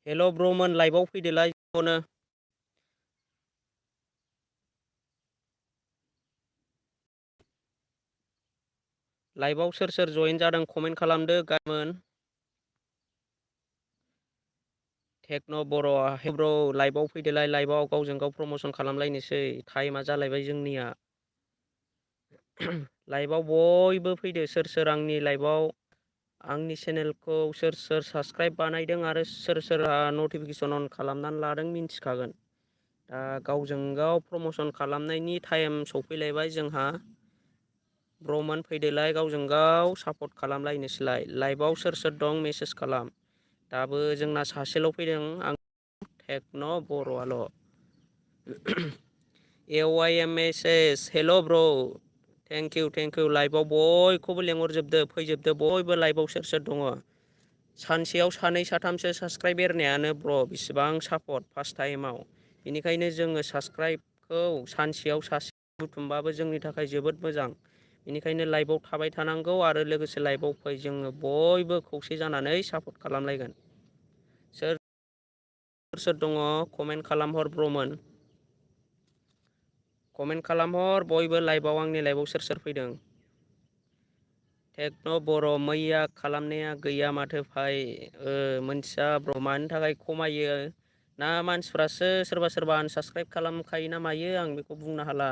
हेल' ब्र'मोन लाइभआव फैदोलाय नो लाइभआव सोर सोर जइन जादों कमेन्ट खालामदो गाबोन टेक्न' बर' ब्र' लाइभआव फैदोलाय लाइभआव गावजों गाव प्रमसन खालामलायनोसै टाइमा जालायबाय जोंनिया लाइभआव बयबो फैदो सोर सोर आंनि लाइभआव आंनि चेनेलखौ सोर सोर साबसक्राइब बानायदों आरो सोर सोरहा नटिफिकेसन अन खालामनानै लादों मिन्थिखागोन दा गावजों गाव प्रमसन खालामनायनि टाइम सफैलायबाय जोंहा ब्र'मोन फैदोलाय गावजों गाव सापर्ट खालामलायनोसैलाय लाइभआव सोर सोर दं मेसेज खालाम दाबो जोंना सासेल' फैदों आं टेक्न' बर'आल' AYMSS हेल' ब्र' थेंक इउ लाइभआव बयखौबो लेंहरजोबदो फैजोबदो बयबो लाइभआव सोर सोर दङ सानसेयाव सानै साथामसो साबसक्राइब एरनायानो ब्र' बिसिबां सापर्ट फार्स्ट टाइमाव बेनिखायनो जोङो साबसक्राइबखौ सानसेयाव सासे बुथुमबाबो जोंनि थाखाय जोबोद मोजां बेनिखायनो लाइभआव थाबाय थानांगौ आरो लोगोसे लाइभआव फै जोङो बयबो खौसे जानानै सापर्ट खालामलायगोन सोर सोर दङ कमेन्ट खालामहर ब्र'मोन कमेन्ट खालामहर बयबो लाइभआव आंनि लाइभआव सोर सोर फैदों टेक्न' बर' मैया खालामनाया गैया माथो भाइ मोनथिया ब्र' मानि थाखाय खमायो ना मानसिफ्रासो सोरबा सोरबा आनसाबसक्राइब खालामखायो ना मायो आं बेखौ बुंनो हाला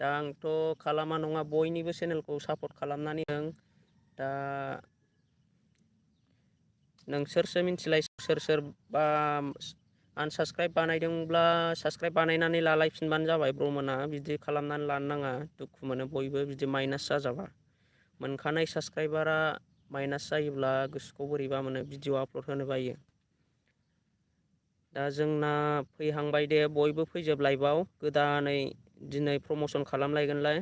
दा आंथ' खालामा नङा बयनिबो चेनेलखौ सापर्ट खालामनानै दं दा नोंसोरसो मिथिलाय सोर सोर बा आनसाबसक्राइब बानायदोंब्ला साबसक्राइब बानायनानै लालायफिनबानो जाबाय ब्र'मोना बिदि खालामनानै लानो नाङा दुखु मोनो बयबो बिदि माइनास जाजाबा मोनखानाय साबसक्राइबारा माइनास जायोब्ला गोसोखौ बोरैबा मोनो भिडिअ आपल'ड होनो बायो दा जोंना फैहांबाय दे बयबो फैजोब लाइभआव गोदानै दिनै प्रमसन खालामलायगोनलाय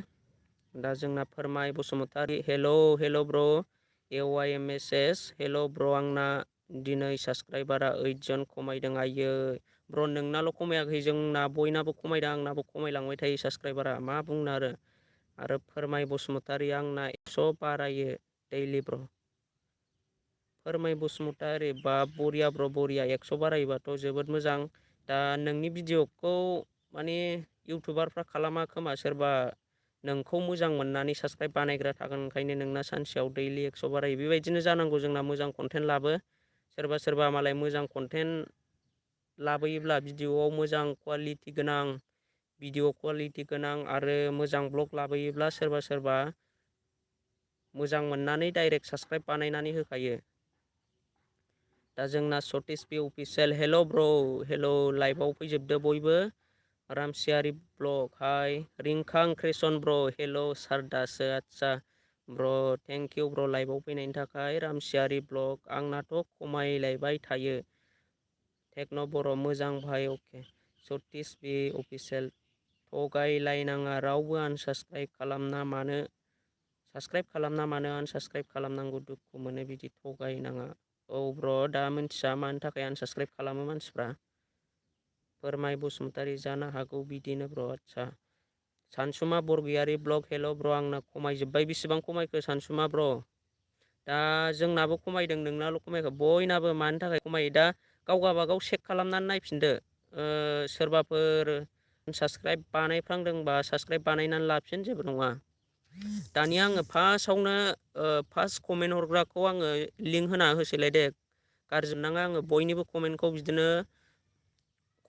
दा जोंना फोरमाय बसुमतारि हेल' ब्र' AYMSS हेल' ब्र' आंना दिनै साबसक्राइबारा 8 जन खमायदों आयै ब्र' नोंनाल' खमायाखै जोंना बयनाबो खमायदों आंनाबो खमायलांबाय थायो साबसक्राइबारा मा बुंनो आरो फोरमाय बसुमतारि आंना 100 बारायो दैलि ब्र' फोरमाय बसुमतारि बा बरिया ब्र' बरिया 100 बारायोबाथ' जोबोद मोजां दा नोंनि भिडिअखौ माने इउटुबारफ्रा खालामा खोमा सोरबा नोंखौ मोजां मोननानै साबसक्राइब बानायग्रा थागोन ओंखायनो नोंना सानसेयाव दैलि 100 बारायो बेबायदिनो जानांगौ जोंना मोजां कन्टेन्ट लाबो सोरबा मालाय मोजां कन्टेन्ट लाबोयोब्ला भिडिअआव मोजां कुवालिटि गोनां आरो मोजां ब्लग लाबोयोब्ला सोरबा मोजां मोननानै डाइरेक्ट साबसक्राइब बानायनानै होखायो दा जोंना सतिस पि अफिसियेल हेल' ब्र' हेल' लाइभआव फैजोबदो बयबो रामसियारि ब्लग हाय रिंखां क्रेसन ब्र' हेल' सारदासो आदसा ब्र' थेंक इउ ब्र' लाइभआव फैनायनि थाखाय रामसियारि ब्लग आंनाथ' खमायलायबाय थायो टेक्न' बर' मोजां भाइ अके सतिस बि अफिसियेल थगायलायनाङा रावबो साबसक्राइब खालामना मानो आनसाबसक्राइब खालामनांगौ दुखु मोनो बिदि थगायनाङा औ ब्र' दा मिथिया मानि थाखाय आनसाबसक्राइब खालामो मानसिफ्रा फोरमाय बसुमतारि जानो हागौ बिदिनो ब्र' आदसा सानसुमा बरगयारि ब्लग हेल' ब्र' आंना खमायजोब्बाय बेसिबां खमायखो सानसुमा ब्र' दा जोंनाबो खमायदों नोंनाल' खमायखो बयनाबो मानि थाखाय खमायो दा गाव गावबागाव चेक खालामनानै नायफिनदो सोरबाफोर साबसक्राइब बानायफ्लांदोंबा साबसक्राइब बानायनानै लाफिन जेबो नङा दानिया आङो फार्स्ट कमेन्ट हरग्राखौ आङो लिंक होना होसैलाय दे गारजि मोननाङा आङो बयनिबो कमेन्टखौ बिदिनो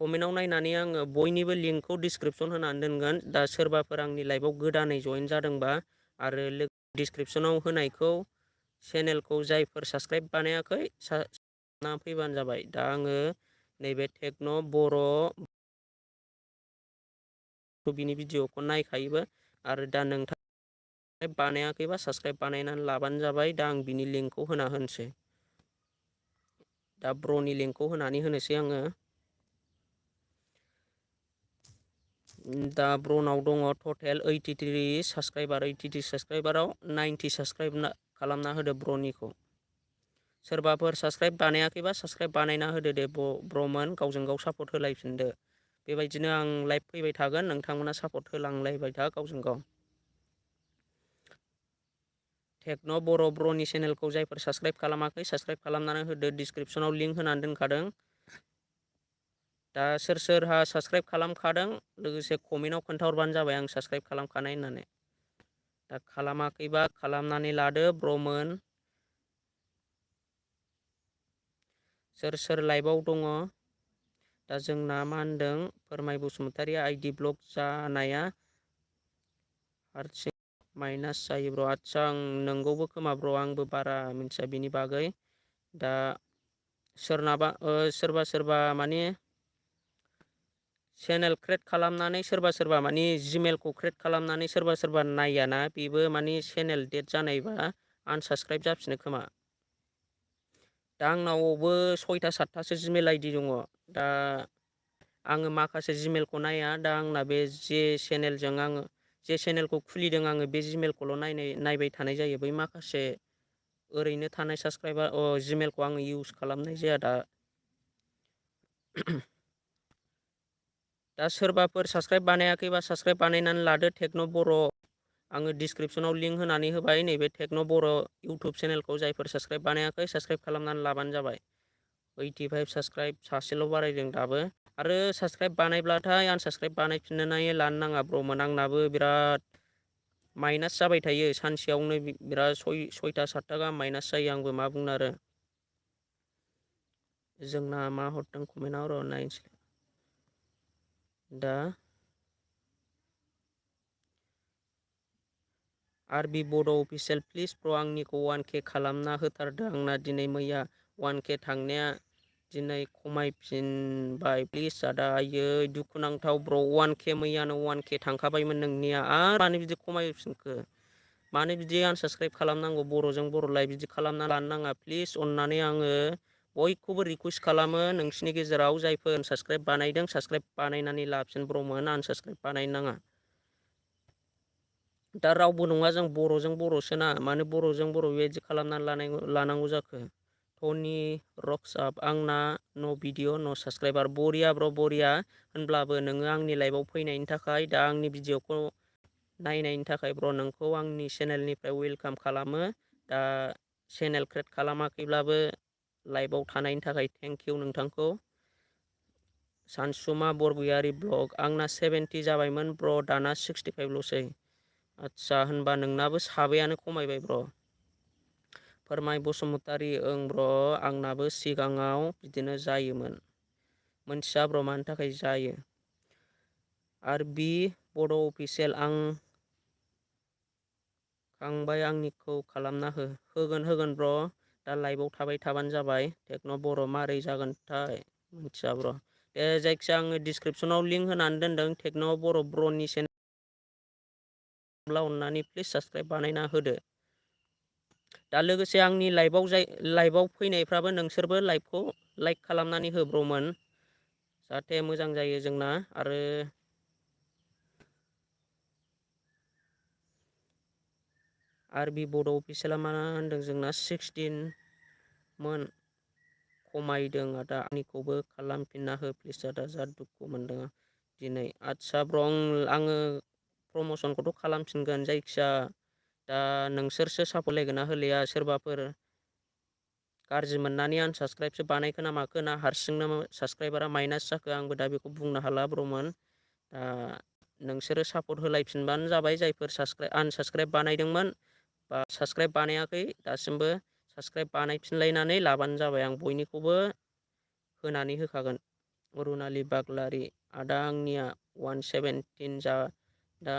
कमेन्टआव नायनानै आङो बयनिबो लिंकखौ डिसक्रिपसन होनानै दोनगोन दा सोरबाफोर आंनि लाइभआव गोदानै जइन जादोंबा आरो डिसक्रिपसनाव होनायखौ चेनेलखौ जायफोर साबसक्राइब बानायाखै फैबानो जाबाय दा आङो नैबे टेक्न' बर' बिनि भिडिअखौ नायखायोबो आरो दा नोंथां बानायाखैबा साबसक्राइब बानायनानै लाबानो जाबाय दा आं बिनि लिंकखौ होना होनोसै दा ब्र'नि लिंकखौ होनानै होनोसै आङो दा ब्र'नाव दङ टटेल 83 साबसक्राइबाराव 90 साबसक्राइब खालामना होदो ब्र'निखौ सोरबाफोर साबसक्राइब बानायाखैबा साबसक्राइब बानायना होदो दे ब्र'मोन गावजों गाव सापर्ट होलायफिनदो बेबायदिनो आं लाइभ फैबाय थागोन नोंथांमोना सापर्ट होलांलायबाय था गावजों गाव टेक्न' ब्र'नि चेनेलखौ जायफोर साबसक्राइब खालामाखै साबसक्राइब खालामनानै होदो डिसक्रिपसनाव लिंक होनानै दोनखादों दा सोर सोरहा साबस्क्राइब खालामखादों लोगोसे कमेन्टआव खोन्थाहरबानो जाबाय आं साबस्क्राइब खालामखानाय होननानै। दा खालामाखैबा खालामनानै लादो ब्र'मोन। सोर सोर लाइभआव दङ? दा जोंना मा होनदों फोरमाय बसुमतारी आइडि ब्लक जानाया हारसिं माइनास जायो ब्र'। आदसा आं नंगौबो खोमा ब्र', आंबो बारा मिथिया बिनि बागै। दा सोरनाबा सोरबा सोरबा माने चेनेल क्रियेट खालामनानै सोरबा माने जिमेलखौ क्रियेट खालामनानै सोरबा नायाना, बेबो माने चेनेल डेट जानायबा आनसाबस्क्राइब जाफिनो खोमा। दा आंनावबो 6टा 7टासो जिमेल आइडि दङ। दा आङो माखासे जिमेलखौ नाया। दा आंना बे जे चेनेलजों आङो जे चेनेलखौ खुलिदों आङो बे जिमेलखौल' नायबाय थानाय जायो। बै माखासे ओरैनो थानाय साबस्क्राइबार जिमेलखौ आङो इउस खालामनाय जाया दा। दा सोरबाफोर साबस्क्राइब बानायाखैबा साबस्क्राइब बानायनानै लादो टेक्न' बर'। आङो डिसक्रिपसनाव लिंक होनानै होबाय, नैबे टेक्न' बर' इउटुब चेनेलखौ जायफोर साबस्क्राइब बानायाखै साबस्क्राइब खालामनानै लाबानो जाबाय। 85 साबस्क्राइब सासेल' बारायदों दाबो। आरो साबस्क्राइब बानायब्लाथाय आनसाबस्क्राइब बानायफिननानै लानो नाङा ब्र'मोन। आंनाबो बिराद माइनास जाबाय थायो सानसेयावनो बिराद 6टा 7टा गाहाम माइनास जायो। आंबो मा बुंनो आरो। जोंना मा हरदों कमेन्टआव र' नायनोसै। दा आरबि बड' अफिसियेल प्लिज प्र' आंनिखौ 1K खालामना होथारदो। आंना दिनै मैया 1K थांनाया दिनै खमायफिनबाय प्लिज आदा। आयै दुखुनांथाव ब्र', 1K मैयानो 1K थांखाबायमोन नोंनिया, आरो मानो बिदि खमायफिनखो? मानो बिदि आनसाबस्क्राइब खालामनांगौ? बर'जों बर' लाइभ बिदि खालामना लानो नाङा प्लिज अननानै। आङो बयखौबो रिकुवेस्ट खालामो नोंसिनि गेजेराव जायफोर साबस्क्राइब बानायदों साबस्क्राइब बानायनानै लाफिन ब्र'मोन, आनसाबस्क्राइब बानायनो नाङा। दा रावबो नङा जों बर'जों बर'सोना, मानो बर'जों बर' बेबायदि खालामनानै लानांगौ जाखो? टनि रक्सआप आंना न' भिडिअ' न' साबस्क्राइबार। बरिया ब्र' बरिया। होनब्लाबो नोङो आंनि लाइभआव फैनायनि थाखाय, दा आंनि भिडिअ'खौ नायनायनि थाखाय ब्र' नोंखौ आंनि चेनेलनिफ्राय वेलकाम खालामो। दा चेनेल क्रियेट खालामाखैब्लाबो लाइभआव थानायनि थाखाय थेंक इउ नोंथांखौ। सानसुमा बरगयारि ब्लग आंना 70 जाबायमोन ब्र', दाना 65ल'सै। आदसा होनबा नोंनाबो साबायानो खमायबाय ब्र'। फोरमाय बसुमतारी ओं ब्र', आंनाबो सिगाङाव बिदिनो जायोमोन। मोनथिया ब्र' मानि थाखाय जायो। आरबि बड' अफिसियेल आं खांबाय आंनिखौ खालामना हो। होगोन ब्र'। दा लाइभआव थाबाय थाबानो जाबाय। टेक्न' बर' मारै जागोनथाय मिथिया ब्र'। दे जायखिजाया आङो डिसक्रिपसनाव लिंक होनानै दोनदों टेक्न' बर' ब्र'नि चेनेल। अननानै प्लिज साबस्क्राइब बानायना होदो। दा लोगोसे आंनि लाइभआव फैनायफ्राबो नोंसोरबो लाइभखौ लाइक खालामनानै हो ब्र'मोन, जाहाथे मोजां जायो जोंना। आरो आरबि बड' अफिसियेला मा होनदों जोंना 16मोन खमायदों आदा। आंनिखौबो खालामफिनना हो प्लिज आदा, जा दुखु मोनदों दिनै। आदसा ब्र' आङो प्रमसनखौथ' खालामफिनगोन जायखिया। दा नोंसोरसो सापर्ट होलायगोन ना होलाया? सोरबाफोर गाज्रि मोननानै आनसाबस्क्राइबसो बानायखो ना माखो, ना हारसिंनो साबस्क्राइबारा माइनास जाखो? आंबो दा बेखौ बुंनो हाला ब्र'मोन। दा नोंसोरो सापर्ट होलायफिनबानो जाबाय जायफोर आनसाबस्क्राइब बानायदोंमोन बा साबस्क्राइब बानायाखै दासिमबो साबस्क्राइब बानायफिनलायनानै लाबानो जाबाय। आं बयनिखौबो होनानै होखागोन। अरुनालि बाग्लारि आदा आंनिया 117 दा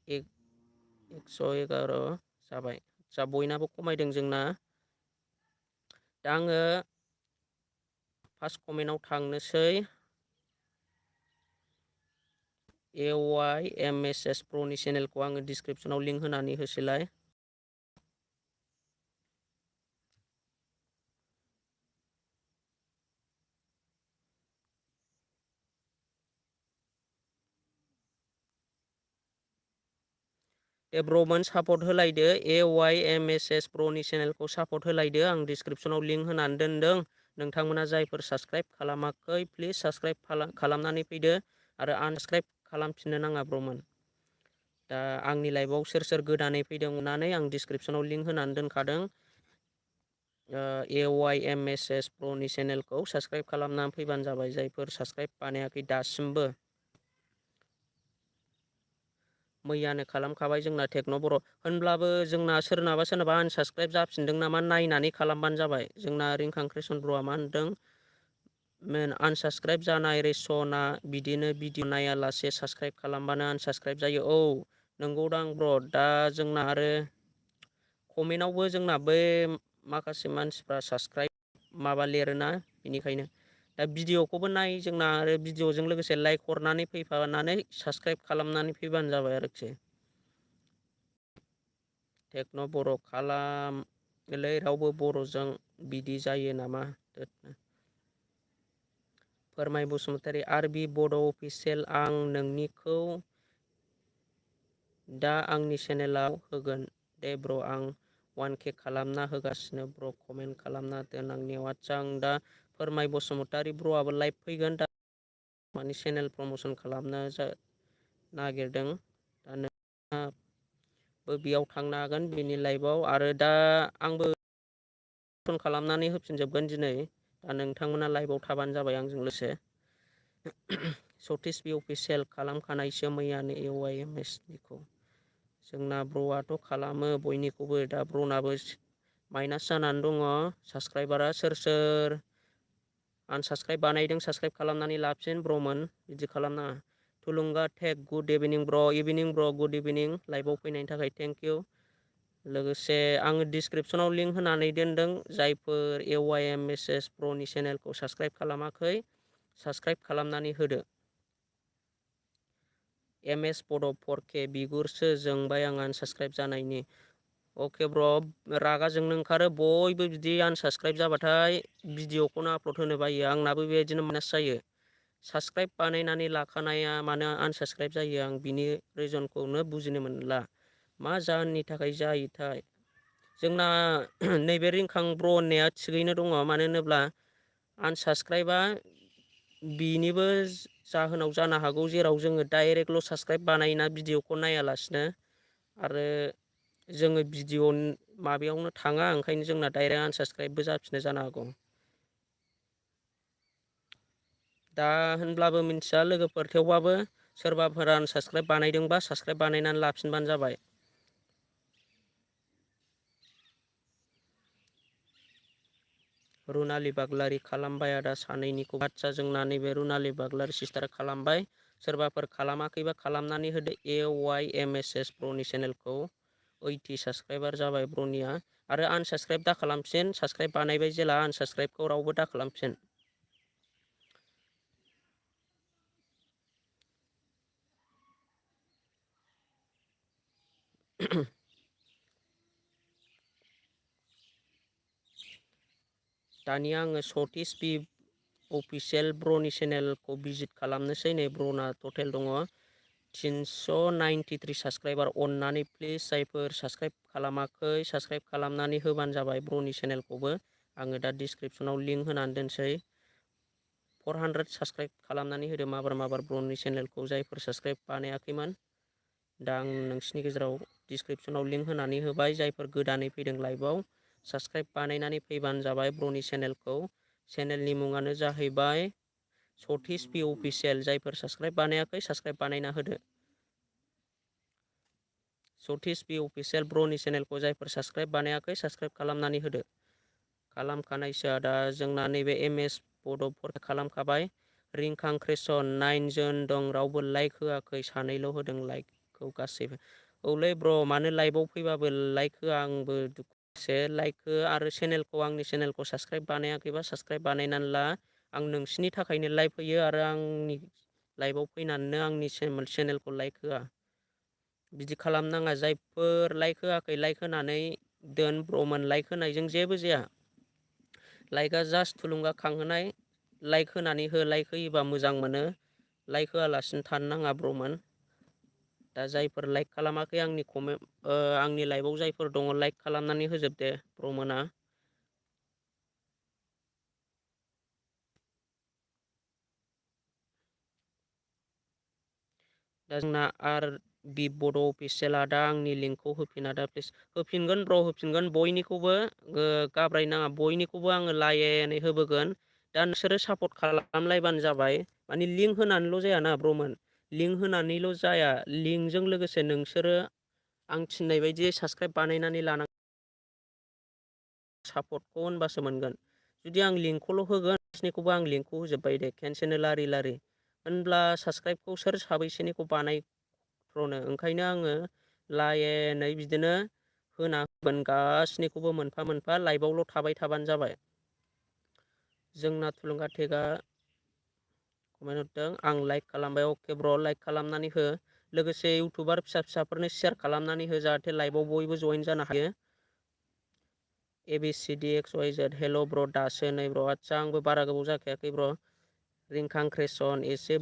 111 जाबाय। जा बयनाबो खमायदों जोंना। दा आङो फार्स्ट कमेन्टआव थांनोसै। AYMSS प्र'नि चेनेलखौ आङो डिसक्रिपसनाव लिंक होनानै होसैलाय। दे ब्र'मोन सापर्ट होलायदो। AYMSS प्र'नि चेनेलखौ सापर्ट होलायदो। आं डिसक्रिपसनाव लिंक होनानै दोनदों। नोंथांमोना जायफोर साबस्क्राइब खालामाखै प्लिज साबस्क्राइब खालामनानै फैदो आरो आनसाबस्क्राइब खालामफिननो नाङा ब्र'मोन। दा आंनि लाइभआव सोर सोर गोदानै फैदों अननानै आं डिसक्रिपसनाव लिंक होनानै दोनखादों। AYMSS Pro'नि चेनेलखौ साबस्क्राइब खालामनानै फैबानो जाबाय। जायफोर साबस्क्राइब बानायाखै दासिमबो मैयानो खालामखाबाय जोंना टेक्न' बर'। होनब्लाबो जोंना सोरनाबा आनसाबस्क्राइब जाफिनदों नामा नायनानै खालामबानो जाबाय। जोंना रिंखां कृष्ण ब्र'आ मा होनदों, आनसाबस्क्राइब जानाय रेसना बिदिनो भिडिअ नायालासे साबस्क्राइब खालामबानो आनसाबस्क्राइब जायो। औ नंगौदां ब्र'। दा जोंना आरो कमेन्टआवबो जोंना बै माखासे मानसिफ्रा साबस्क्राइब माबा लिरोना, बेनिखायनो दा भिडिअ'खौबो नाय जोंना आरो भिडिअ'जों लोगोसे लाइक हरनानै फैफानानै साबस्क्राइब खालामनानै फैबानो जाबाय आरोखि। टेक्न' बर' खालामलै रावबो बर'जों बिदि जायो नामा? फोरमाय बसुमतारी आरबि बड' अफिसियेल आं नोंनिखौ दा आंनि चेनेलाव होगोन दे ब्र'। आं 1K खालामना होगासिनो ब्र'। कमेन्ट खालामना दोन आंनियाव। आदसा आं दा फोरमाय बसुमतारी ब्र'आबो लाइभ फैगोन दा मानि चेनेल प्रमसन खालामनो नागिरदों। दा नोंथाङाबो बेयाव थांनो हागोन बेनि लाइभआव। आरो दा आंबो खालामनानै होफिनजोबगोन दिनै। दा नोंथांमोना लाइभआव थाबानो जाबाय आंजों लोगोसे। सतीश बि अफिसियेल खालामखानायसो मैयानो AYMSनिखौ। जोंना ब्र'आथ' खालामो बयनिखौबो। दा ब्र'नाबो माइनास जानानै दङ साबस्क्राइबारा। सोर सोर आनसाबस्क्राइब बानायदों साबस्क्राइब खालामनानै लाफिन ब्र'मोन, बिदि खालामनाङा। थुलुंगा टेक गुड इभिनिं ब्र'। इभिनिं ब्र', गुड इभिनिं। लाइभआव फैनायनि थाखाय थेंक इउ। लोगोसे आङो डिसक्रिपसनाव लिंक होनानै दोनदों। जायफोर AYMSS प्र'नि चेनेलखौ साबस्क्राइब खालामाखै साबस्क्राइब खालामनानै होदो। MS बड' 4K बिगुरसो जोंबाय आं आनसाबस्क्राइब जानायनि। अके ब्र'। रागा जोंनो ओंखारो बयबो बिदि आनसाबस्क्राइब जाबाथाय भिडिअ'खौनो आपल'ड होनो बायो। आंनाबो बेबायदिनो माइनास जायो। साबस्क्राइब बानायनानै लाखानाया मानो आनसाबस्क्राइब जायो आं बिनि रिजनखौनो बुजिनो मोनला। मा जाहोननि थाखाय जायोथाय। जोंना नैबे रिंखां ब्र' होननाया थिगैनो दङ। मानो होनोब्ला आनसाबस्क्राइबा बिनिबो जाहोनाव जानो हागौ, जेराव जोङो डाइरेक्टल' साबस्क्राइब बानायोना भिडिअ'खौ नायालासिनो। आरो जोङो भिडिअ माबायावनो थाङा, ओंखायनो जोंना डाइरेक्ट आनसाबस्क्राइबबो जाफिनो जानो हागौ। दा होनब्लाबो मिथिया लोगोफोर, थेवबाबो सोरबाफोर आनसाबस्क्राइब बानायदोंबा साबस्क्राइब बानायनानै लाफिनबानो जाबाय। रुनालि बाग्लारि खालामबाय आदा सानैनिखौ। आदसा जोंना नैबे रुनालि बाग्लारि सिस्टारा खालामबाय। सोरबाफोर खालामाखैबा खालामनानै होदो AYMSS प्र'नि चेनेलखौ। 80 साबस्क्राइबार जाबाय ब्र'निया। आरो आनसाबस्क्राइब दा खालामफिन। साबस्क्राइब बानायबाय जेला आनसाबस्क्राइबखौ रावबो दा खालामफिन। दानिया आङो सतीश बि अफिसियेल ब्र'नि चेनेलखौ भिजिट खालामनोसै। नै ब्र'ना टटेल दङ 393 साबस्क्राइबार। अननानै प्लिज जायफोर साबस्क्राइब खालामाखै साबस्क्राइब खालामनानै होबानो जाबाय ब्र'नि चेनेलखौबो। आङो दा डिसक्रिपसनाव लिंक होनानै दोनसै। 400 साबस्क्राइब खालामनानै होदो माबार ब्र'नि चेनेलखौ जायफोर साबस्क्राइब बानायाखैमोन। दा आं नोंसिनि गेजेराव डिसक्रिपसनाव लिंक होनानै होबाय। जायफोर गोदानै फैदों लाइभआव साबस्क्राइब बानायनानै फैबानो जाबाय ब्र'नि चेनेलखौ। चेनेलनि मुङानो जाहैबाय सतीश बि अफिसियेल। जायफोर साबस्क्राइब बानायाखै साबस्क्राइब बानायना होदो। सतीश बि अफिसियेल ब्र'नि चेनेलखौ जायफोर साबस्क्राइब बानायाखै साबस्क्राइब खालामनानै होदो। खालामखानायसो आदा। जोंना नैबे MS बड' खालामखाबाय। रिंखां कृष्ण 9 जन दं, रावबो लाइक होआखै, सानैल' होदों लाइकखौ गासैबो। औलै ब्र' मानो लाइभआव फैबाबो लाइक होआ आंबो दुखुसो। लाइक हो आरो चेनेलखौ आंनि चेनेलखौ साबस्क्राइब बानायाखैबा साबस्क्राइब बानायनानै ला। आं नोंसिनि थाखायनो लाइभ होयो आरो आंनि लाइभआव फैनानैनो आंनि चेनेलखौ लाइक होआ। बिदि खालामनाङा। जायफोर लाइक होआखै लाइक होनानै दोन ब्र'मोन। लाइक होनायजों जेबो जाया। लाइकआ जास्ट थुलुंगाखांहोनाय। लाइक होनानै हो। लाइक होयोबा मोजां मोनो। लाइक होआलासिनो थानो नाङा ब्र'मोन। दा जायफोर लाइक खालामाखै आंनि लाइभआव जायफोर दङ लाइक खालामनानै होजोब दे ब्र'मोना। दा जोंना बि बड' अफिसियेल आदा आंनि लिंकखौ होफिन आदा प्लिज। होफिनगोन ब्र होफिनगोन बयनिखौबो गाब्रायनाङा, बयनिखौबो आङो लायेनै होबोगोन। दा नोंसोरो सापर्ट खालामलायबानो जाबाय। माने लिंक होनानैल' जायाना ब्रमोन, लिंक होनानैल' जाया, लिंकजों लोगोसे नोंसोरो आं थिननाय बायदि साबसक्राइब बानायनानै लानांगोन। सापर्टखौ होनबासो मोनगोन। जुदि आं लिंकखौल' होगोन बिसोरनिखौबो आं लिंकखौ होजोब्बाय दे खेनसेनो लारि लारि, होनब्ला साबसक्राइबखौ सोर साबैसेनिखौ बानायफ्रनो। ओंखायनो आङो लायेनै बिदिनो होना होगोन गासैनिखौबो मोनफा मोनफा, लाइभआवल' थाबाय थाबानो जाबाय। जोंना थुलुंगा टेकआ कमेन्ट हरदों, आं लाइक खालामबाय। अके ब्र लाइक खालामनानै हो। लोगोसे इउटुबार फिसा फिसाफोरनो सेयार खालामनानै हो, जाहाथे लाइभआव बयबो जयेन जानो हायो। ABCDXYZ हेल' ब्र दासो नै ब्र, आदसा आंबो बारा गोबाव जाखायाखै ब्र। रिंखां क्रेसन एसे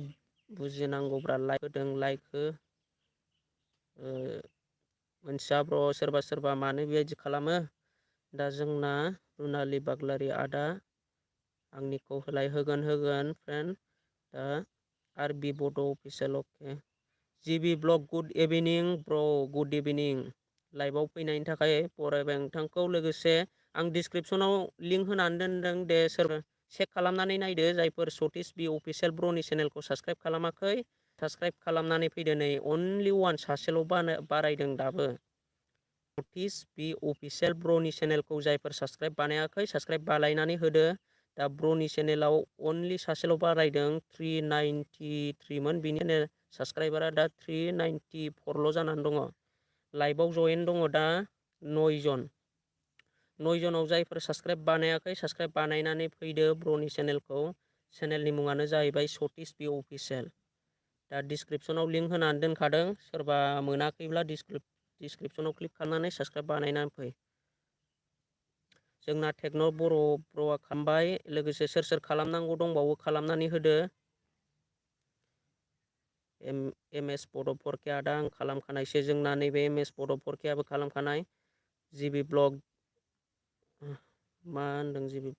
बुजिनांगौब्रा, लाइक होदों लाइक हो। मोनथिया ब्र सोरबा सोरबा मानो बेबायदि खालामो। दा जोंना रुनालि बाग्लारि आदा आंनिखौ होलाय, होगोन फ्रेन्ड। दा आरबि बड' अफिसियेल अके। जिबि ब्लग गुड इभिनिं ब्र, गुड इभिनिं। लाइभआव फैनायनि थाखाय बरायबाय नोंथांखौ। लोगोसे आं डिसक्रिपसनाव लिंक होनानै दोनदों दे, सोरबा चेक खालामनानै नायदो। जायफोर सतिस बि अफिसियेल ब्रनि चेनेलखौ साबसक्राइब खालामाखै, साबसक्राइब खालामनानै फैदो। नै अनलि वान सासेल' बारायदों दाबो। सतिस बि अफिसियेल ब्रनि चेनेलखौ जायफोर साबसक्राइब बानायाखै, साबसक्राइब बानायनानै होदो। दा ब्रनि चेनेलाव अनलि सासेल' बारायदों, 393मोन बिनिनो साबसक्राइबारा दा 394ल' जानानै दङ। लाइभआव जयेन दङ दा 9 जन। 9 जनाव जायफोर साबसक्राइब बानायाखै, साबसक्राइब बानायनानै फैदो ब्रनि चेनेलखौ। चेनेलनि मुङानो जाहैबाय सतिस बि अफिसियेल। दा डिसक्रिपसनाव लिंक होनानै दोनखादों, सोरबा मोनाखैब्ला डिसक्रिपसनाव क्लिक खालामनानै साबसक्राइब बानायनानै फै। जोंना टेक्न' बर' ब्र'आ खालामबाय। लोगोसे सोर सोर खालामनांगौ दंबावो खालामनानै होदो। एम एस बड' 4K आदा आं खालामखानायसो। जोंना नैबे एम एस बड' 4Kआबो खालामखानाय। जिबि ब्लग मा होनदों जिबि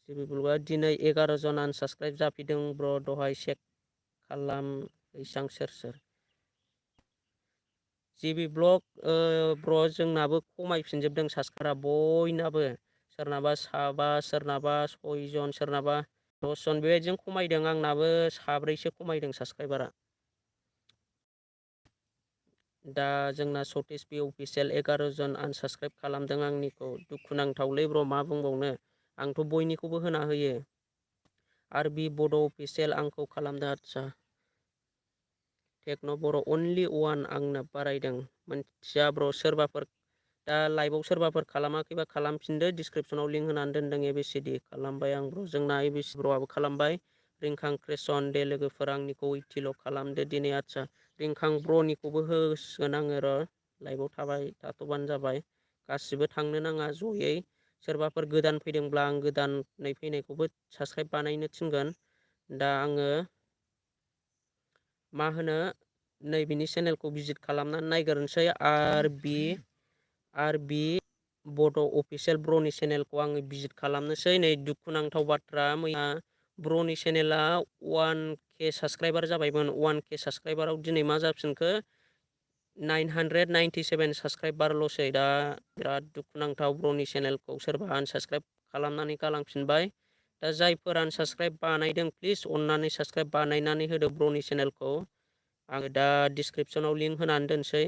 ब्लगआ दिनै 11 जन आनसाबसक्राइब जाफैदों ब्र, दहाय चेक खालाम हैसां सोर सोर। जिबि ब्लग ब्र जोंनाबो खमायफिनजोबदों साबसक्राइबारा बयनाबो। सोरनाबा साबा, सोरनाबा 6 जन, सोरनाबा 10 जन बेबायदिजों खमायदों। आंनाबो साब्रैसो खमायदों साबसक्राइबारा। दा जोंना सतिस बि अफिसियेल 11 जन आनसाबसक्राइब खालामदों आंनिखौ। दुखुनांथावलै ब्र मा बुंबावनो, आंथ' बयनिखौबो होना होयो। आरबि बड' अफिसियेल आंखौ खालामदों। आदसा टेक्न' बर' अनलि वान आंना बारायदों। मोनथिया ब्र सोरबाफोर दा लाइभआव सोरबाफोर खालामाखैबा खालामफिनदो। डिसक्रिपसनाव लिंक होनानै दोनदों ABCD खालामबाय आं ब्र, जोंना ABCD ब्र'आबो खालामबाय। रिंखां क्रेसन दे लोगोफोर आंनिखौ 80ल' खालामदो दिनै। आदसा रिंखां ब्र'निखौबो होसिगोन आङो र', लाइभआव थाबाय थाथ'बानो जाबाय। गासिबो थांनो नाङा जयै। सोरबाफोर गोदान फैदोंब्ला आं गोदानै फैनायखौबो साबसक्राइब बानायनो थिनगोन। दा आङो मा होनो नैबेनि चेनेलखौ भिजिट खालामनानै नायग्रोनोसै। आरबि बड' अफिसियेल ब्रनि चेनेलखौ आङो भिजिट खालामनोसै। नै दुखुनांथाव बाथ्रा, मैया ब्र'नि चेनेला 1K साबसक्राइबार जाबायमोन। 1K साबसक्राइबाराव दिनै मा जाफिनखो 997 साबसक्राइबारल'सै। दा बिराद दुखुनांथाव, ब्र'नि चेनेलखौ सोरबा आनसाबसक्राइब खालामनानै गालांफिनबाय। दा जायफोर आनसाबसक्राइब बानायदों प्लिज अननानै साबसक्राइब बानायनानै होदो ब्र'नि चेनेलखौ। आङो दा डिसक्रिपसनाव लिंक होनानै दोनसै।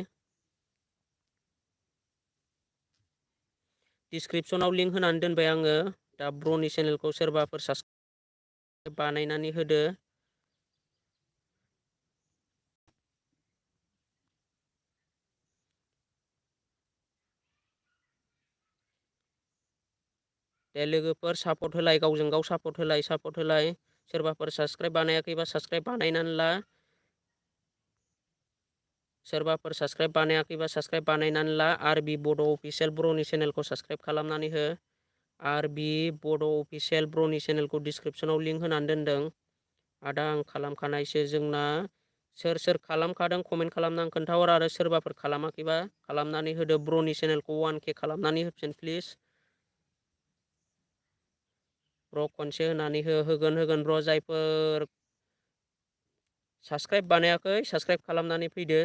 डिसक्रिपसनाव लिंक होनानै दोनबाय आङो। दा ब्र'नि चेनेलखौ सोरबाफोर साबसक्राइब बानायनानै होदो। दे लोगोफोर सापर्ट होलाय, गावजों गाव सापर्ट होलाय, सापर्ट होलाय। सोरबाफोर साबसक्राइब बानायाखैबा साबसक्राइब बानायनानै ला। सोरबाफोर साबसक्राइब बानायाखैबा साबसक्राइब बानायनानै ला। आरबि बड' अफिसियेल ब्र'नि चेनेलखौ साबसक्राइब खालामनानै हो। आरबि बड' अफिसियेल ब्र'नि चेनेलखौ डिसक्रिपसनाव लिंक होनानै दोनदों। आदा आं खालामखानायसो। जोंना सोर सोर खालामखादों कमेन्ट खालामनानै खोन्थाहर। आरो सोरबाफोर खालामाखैबा खालामनानै होदो। ब्र'नि चेनेलखौ 1K खालामनानै होफिन प्लिज। ब्र खनसे होनानै होगोन ब्र, जायफोर साबस्क्राइब बानायाखै साबस्क्राइब खालामनानै फैदो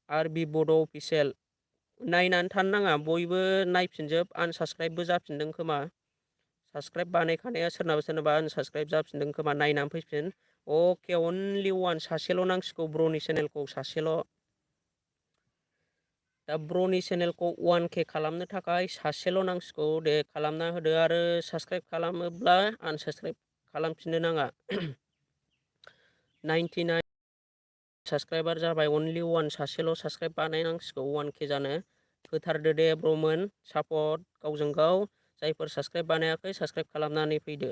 आरबि बड' अफिसियेल नायनानै थानो नाङा बयबो नायफिनजोब आनसाबस्क्राइबबो जाफिनदों खोमा साबस्क्राइब बानायखानाया सोरनाबा आनसाबस्क्राइब जाफिनदों खोमा नायनानै फैफिन अके अनलि वान सासेल' नांसिगौ ब्र'नि चेनेलखौ सासेल' दा ब्र'नि चेनेलखौ 1K खालामनो थाखाय सासेल' नांसिगौ दे खालामना होदो आरो साबस्क्राइब खालामोब्ला आनसाबस्क्राइब खालामफिननो नाङा 99 साबस्क्राइबार जाबाय अनलि वान सासेल' साबस्क्राइब बानायनांसिगौ 1K जानो होथारदो दे ब्र'मोन सापर्ट गावजों गाव जायफोर साबस्क्राइब बानायाखै साबस्क्राइब खालामनानै फैदो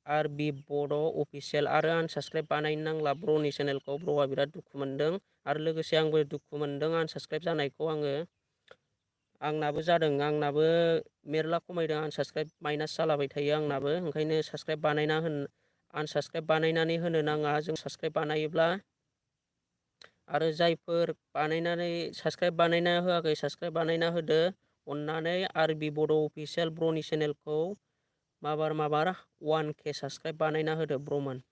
आरबि बड' अफिसियेल आरो आनसाबस्क्राइब बानायनो नांला ब्र'नि चेनेलखौ ब्र'आ बिराद दुखु मोनदों आरो लोगोसे आंबो दुखु मोनदों आनसाबस्क्राइब जानायखौ आंनाबो जादों आंनाबो मेरला खमायदों आनसाबस्क्राइब माइनास जालाबाय थायो आंनाबो ओंखायनो साबस्क्राइब आनसाबस्क्राइब बानायनानै होनो नाङा जों साबस्क्राइब बानायोब्ला आरो जायफोर बानायनानै साबस्क्राइब बानायना होआखै साबस्क्राइब बानायना होदो अननानै आरबि बड' अफिसियेल ब्र'नि चेनेलखौ माबार 1K साबस्क्राइब बानायना होदो ब्र'मोन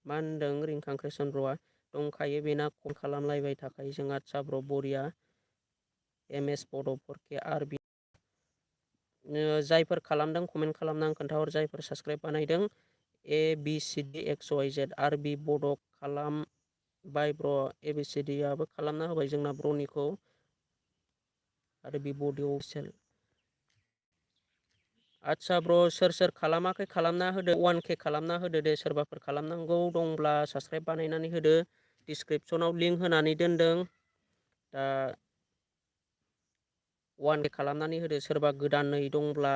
मा होनदों रिंखां कृष्ण ब्र'आ दंखायो बेना कल खालामलायबाय थाखायो जों आदसा ब्र' बरिया MS बड' 4K आरबि जायफोर खालामदों कमेन्ट खालामनानै खोन्थाहर जायफोर साबस्क्राइब बानायदों ABCD XYZ आरबि बड' खालामबाय ब्र' ABCD आबो खालामना होबाय जोंना ब्र'निखौ आरबि बड' अफिसियेल आदसा ब्र' सोर खालामाखै खालामना होदो 1K खालामना होदो दे सोरबाफोर खालामनांगौ दंब्ला साबस्क्राइब बानायनानै होदो डिसक्रिपसनाव लिंक होनानै दोनदों दा 1K खालामनानै होदो सोरबा गोदानै दंब्ला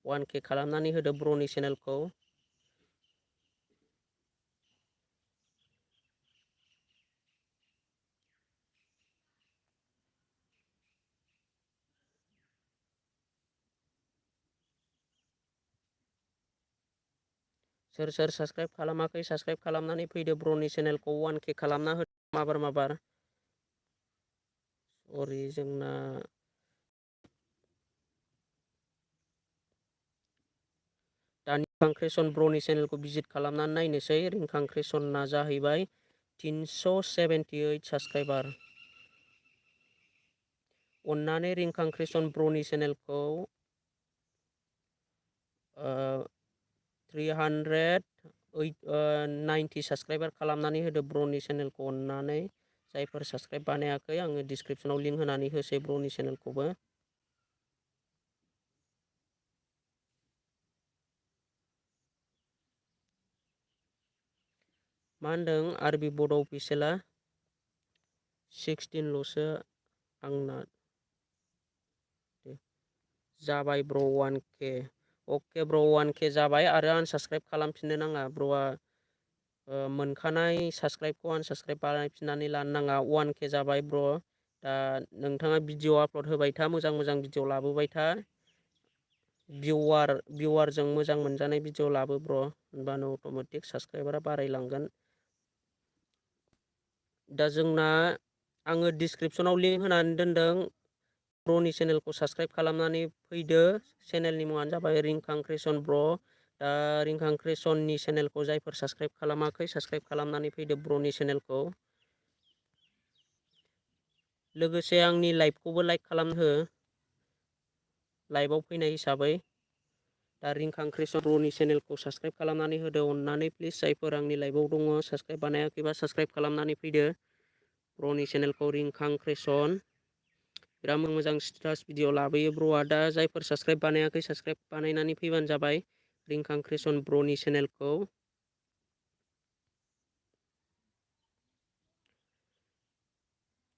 1K खालामनानै होदो ब्र'नि चेनेलखौ सोर साबस्क्राइब खालामाखै साबस्क्राइब खालामनानै फैदो ब्र'नि चेनेलखौ 1K खालामना होदो माबार सरि जोंना दानि रिंखां ब्र'नि चेनेलखौ भिजिट खालामनानै नायनोसै रिंखां जाहैबाय 378 साबस्क्राइबार अननानै रिंखां ब्र'नि चेनेलखौ 390 साबस्क्राइबार खालामनानै होदो ब्र'नि चेनेलखौ अननानै जायफोर साबस्क्राइब बानायाखै आङो डिसक्रिपसनाव लिंक होनानै होसै ब्र'नि चेनेलखौबो मा होनदों आरबि बड' अफिसियेला 16ल'सो आंना जाबाय ब्र' 1K अके ब्र' 1K जाबाय आरो आनसाबस्क्राइब खालामफिननो नाङा ब्र'आ मोनखानाय साबस्क्राइबखौ आनसाबस्क्राइब बानायफिननानै लानो नाङा 1K जाबाय ब्र' दा नोंथाङा भिडिअ आपल'ड होबाय था मोजां भिडिअ लाबोबाय था भिवारजों मोजां मोनजानाय भिडिअ लाबो ब्र' होनबानो अट'मेटिक साबस्क्राइबारा बारायलांगोन दा जोंना आङो डिसक्रिपसनाव लिंक होनानै दोनदों ब्र'नि चेनेलखौ साबस्क्राइब खालामनानै फैदो चेनेलनि मुङानो जाबाय रिंखां ब्र' दा रिंखां चेनेलखौ जायफोर साबस्क्राइब खालामाखै साबस्क्राइब खालामनानै फैदो ब्र'नि चेनेलखौ लोगोसे आंनि लाइभखौबो लाइक खालामनो हो लाइभआव फैनाय हिसाबै दा रिंखां ब्र'नि चेनेलखौ साबस्क्राइब खालामनानै होदो अननानै प्लिज जायफोर आंनि लाइभआव दङ साबस्क्राइब बानायाखैबा साबस्क्राइब खालामनानै फैदो ब्र'नि चेनेलखौ रिंखां बिराद मोजां स्टेटास भिडिअ लाबोयो ब्र'आ दा जायफोर साबस्क्राइब बानायाखै साबस्क्राइब बानायनानै फैबानो जाबाय रिंखां ब्र'नि चेनेलखौ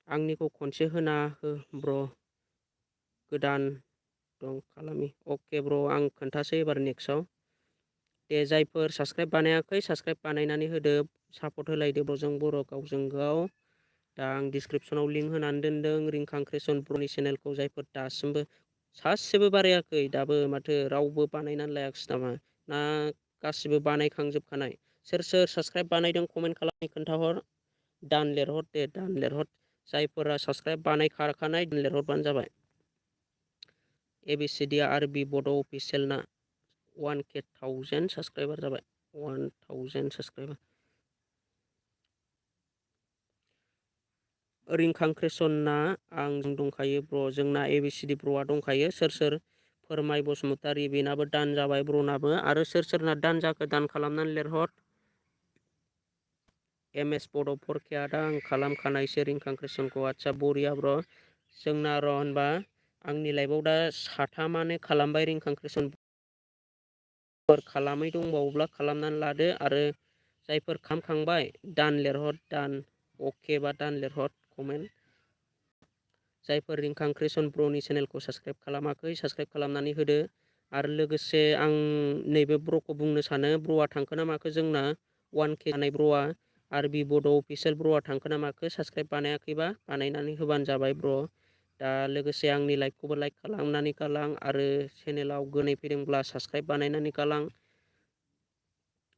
आंनिखौ खनसे होना हो ब्र' गोदान दं खालामि अके ब्र' आं खोन्थासै एबार नेक्स्टआव दे जायफोर साबस्क्राइब बानायाखै साबस्क्राइब बानायनानै होदो सापर्ट होलायदो ब्र'जों बर' गावजों गाव दा आं डिसक्रिपसनाव लिंक होनानै दोनदों रिंखां ब्र'नि चेनेलखौ जायफोर दासिमबो सासेबो बारायाखै दाबो माथो रावबो बानायनानै लायाखिसै नामा ना गासिबो बानायखांजोबखानाय सोर साबस्क्राइब बानायदों कमेन्ट खालामनानै खोन्थाहर दान लिरहर दे दान लिरहर जायफोरा साबस्क्राइब बानायखाखानाय दान लिरहरबानो जाबाय ABCD आरबि बड' अफिसियेलना 1000 साबस्क्राइबार जाबाय। 1000 साबस्क्राइबार। रिंखां क्रेसनना आंजों दंखायो ब्र', जोंना ABCD ब्र'आ दंखायो। सोर फोरमाय बसुमतारी, बेनाबो दान जाबाय ब्र'नाबो। आरो सोरना दान जाखो दान खालामनानै लिरहर। MS बड' 4K आदा आं खालामखानायसो रिंखां क्रेसनखौ। आदसा बरिया ब्र'। जोंना र' होनबा आंनि लाइफआव दा 3 खालामबाय रिंखां क्रेसन। खालामै दंबावोब्ला खालामनानै लादो। आरो जायफोर खालामखांबाय दान लिरहर, दान अके बा दान लिरहर कमेन्ट। जायफोर रिंखां क्रेसन ब्र'नि चेनेलखौ साबस्क्राइब खालामाखै साबस्क्राइब खालामनानै होदो। आरो लोगोसे आं नैबे ब्र'खौ बुंनो सानो, ब्र'आ थांखो ना माखो जोंना 1K जानाय ब्र'आ। आरबि बड' अफिसियेल ब्र'आ थांखो ना माखो, साबस्क्राइब बानायाखैबा बानायनानै होबानो जाबाय ब्र'। दा लोगोसे आंनि लाइभखौबो लाइक खालामनानै गालां। आरो चेनेलाव गोनै फैदोंब्ला साबस्क्राइब बानायनानै गालां।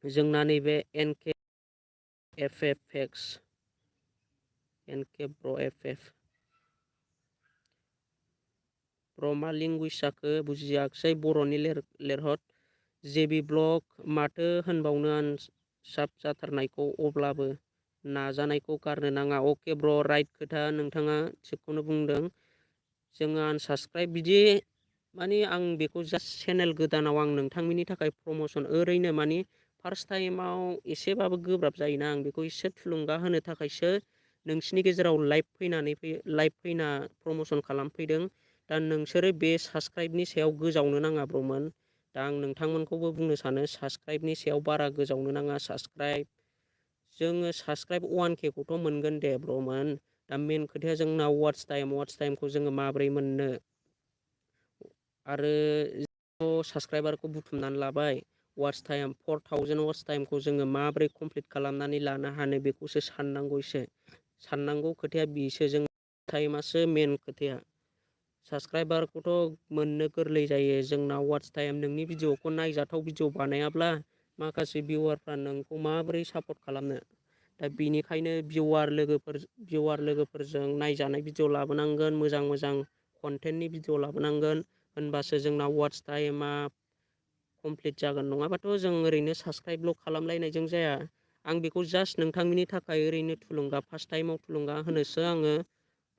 जोंना नैबे NKFFX NK ब्र' FF ब्रमा लेंगुवेज जाखो बुजियाखिसै, बर'नि लिरहर। जेबि ब्लग माथो होनबावनो आनसाब जाथारनायखौ, अब्लाबो नाजानायखौ गारनो नाङा। अके ब्र' राइट खोथा, नोंथाङा थिगखौनो बुंदों। जोङो आनसाबस्क्राइब बिदि माने आं बेखौ जास्ट चेनेल गोदानाव आं नोंथांमोननि थाखाय प्रमसन ओरैनो माने फार्स्ट टाइमाव एसेबाबो गोब्राब जायोना, आं बेखौ एसे थुलुंगा होनो थाखायसो नोंसिनि गेजेराव लाइभ फैना प्रमसन खालामफैदों। दा नोंसोरो बे साबस्क्राइबनि सायाव गोजावनो नाङा ब्र'मोन। दा आं नोंथांमोनखौबो बुंनो सानो साबस्क्राइबनि सायाव बारा गोजावनो नाङा। जोङो साबस्क्राइब 1K खौथ' मोनगोन दे ब्र'मोन। दा मेन खोथाया जोंना वाट्च टाइमखौ जोङो माबोरै मोननो। आरो साबस्क्राइबारखौ बुथुमनानै लाबाय, वाट्च टाइम 4000 वाट्च टाइमखौ जोङो माबोरै कमप्लिट खालामनानै लानो हानो बेखौसो साननांगौ। एसे साननांगौ खोथाया बेसो, जों टाइमासो मेन खोथाया। साबस्क्राइबारखौथ' मोननो गोरलै जायो। जोंना वाट्च टाइम, नोंनि भिडिअ'खौ नायजाथाव भिडिअ' बानायाब्ला माखासे भिउवारफ्रा नोंखौ माबोरै सापर्ट खालामनो। दा बेनिखायनो भिउवार लोगोफोरजों नायजानाय भिडिअ' लाबोनांगोन। मोजां कन्टेन्टनि भिडिअ' लाबोनांगोन। होनबासो जोंना वाट्च टाइमा कमप्लिट जागोन। नङाबाथ' जों ओरैनो साबस्क्राइबल' खालामलायनायजों जाया। आं बेखौ जास्ट नोंथांमोननि थाखाय ओरैनो थुलुंगा, फार्स्ट टाइमाव थुलुंगा होनोसो आङो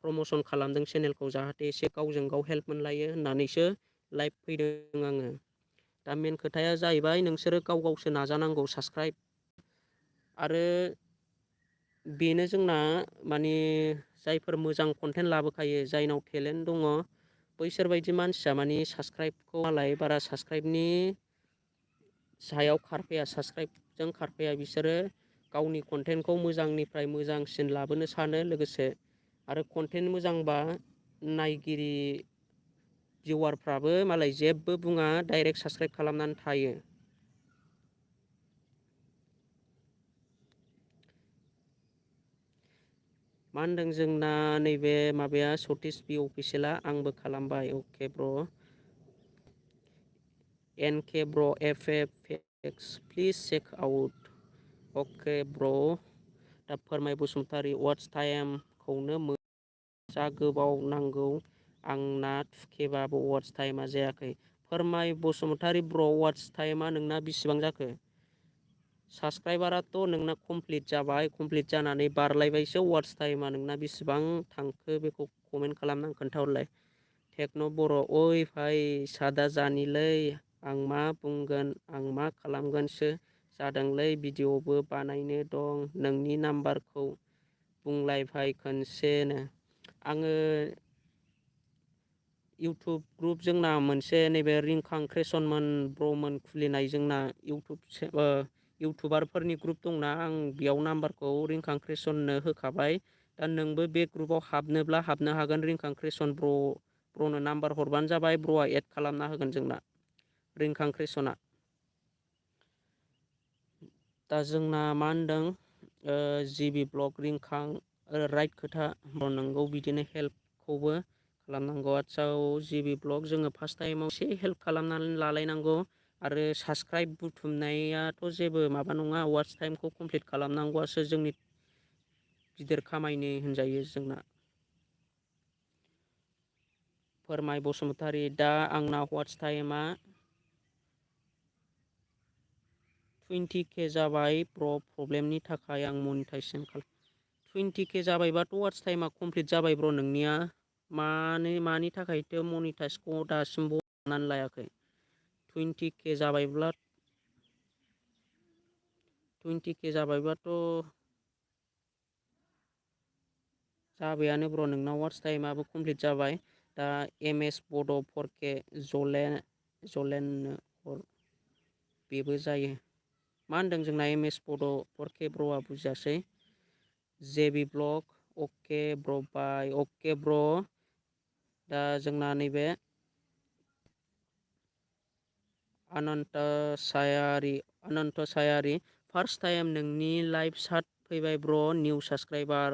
प्रमसन खालामदों चेनेलखौ, जाहाथे एसे गावजों गाव हेल्प मोनलायो होननानैसो लाइभ फैदों आङो। दा मेन खोथाया जाहैबाय नोंसोरो गावसो नाजानांगौ साबस्क्राइब। आरो बेनो जोंना माने जायफोर मोजां कन्टेन्ट लाबोखायो, जायनाव टेलेन्ट दङ, बैसोरबायदि मानसिया माने साबस्क्राइबखौ मालाय बारा साबस्क्राइबनि सायाव खारफाया, साबस्क्राइबजों खारफाया। बिसोरो गावनि कन्टेन्टखौ मोजांनिफ्राय मोजांसिन लाबोनो सानो। लोगोसे आरो कन्टेन्ट मोजांबा नायगिरि भिउवारफ्राबो मालाय जेबो बुङा, डाइरेक्ट साबस्क्राइब खालामनानै थायो। मा होनदों जोंना नैबे माबाया सतीश बि अफिसियेला, आंबो खालामबाय। अके ब्र' NK ब्र' FFX प्लिज चेक आउट। अके ब्र'। दा फोरमाय बसुमतारी वाट्च टाइमखौनो जा गोबाव नांगौ आंना 2Kबाबो वाट्च टाइमा जायाखै। फोरमाय बसुमतारी ब्र' वाट्च टाइमा नोंना बेसेबां जाखो? साबस्क्राइबाराथ' नोंना कमप्लिट जाबाय, कमप्लिट जानानै बारलायबायसो। वाट्च टाइमा नोंना बेसेबां थांखो बेखौ कमेन्ट खालामनानै खोन्थाहरलाय। टेक्न' बर' ओइ भाइ सादा जानिलै, आं मा बुंगोन आं मा खालामगोनसो जादोंलै। भिडिअ'बो बानायनो दं, नोंनि नाम्बारखौ बुंलाय भाइ खोनसेनो। आङो इउटुब ग्रुप जोंना मोनसे नैबे रिंखां क्रेसनमोन ब्र'मोन खुलिनाय जोंना इउटुबारफोरनि ग्रुप दंना, आं बेयाव नाम्बारखौ रिंखां क्रेसननो होखाबाय। दा नोंबो बे ग्रुपाव हाबनोब्ला हाबनो हागोन। रिंखां क्रेसन ब्र'नो नाम्बार हरबानो जाबाय, ब्र'आ एड खालामना होगोन जोंना रिंखां क्रेसना। दा जोंना मा होनदों जिबि ब्लग रिंखां राइट खोथा नंगौ, बिदिनो हेल्पखौबो खालामनांगौ। आदसा जिबि ब्लग जोङो फार्स्ट टाइमाव एसे हेल्प खालामनानै लालायनांगौ। आरो साबस्क्राइब बुथुमनायाथ' जेबो माबा नङा, वाट्च टाइमखौ कमप्लिट खालामनांगौआसो जोंनि गिदिर खामायनि होनजायो जोंना। फोरमाय बसुमतारी दा आंना वाट्स टाइमा 20K जाबाय प्रब्लेमनि थाखाय आं मनिटाइजेसन 20K जाबायबाथ' वाट्स टाइमा कमप्लिट जाबाय ब्र नोंनिया मानि थाखायथो मनिटाइजखौ दासिमबो बनानै लायाखै 20K जाबायबाथ' जाबायानो ब्र नोंनाव वाट्स टाइमाबो कमप्लिट जाबाय दा MS बड' 4K जलेननो हर बेबो जायो मा होनदों जोंना MS बड' 4K ब्र'आ बुजियासै जेबि ब्लग अके ब्र बाय अके ब्र दा जोंना नैबे अनन्त सायारि फार्स्ट टाइम नोंनि लाइभ चाट फैबाय ब्र निउ साबसक्राइबार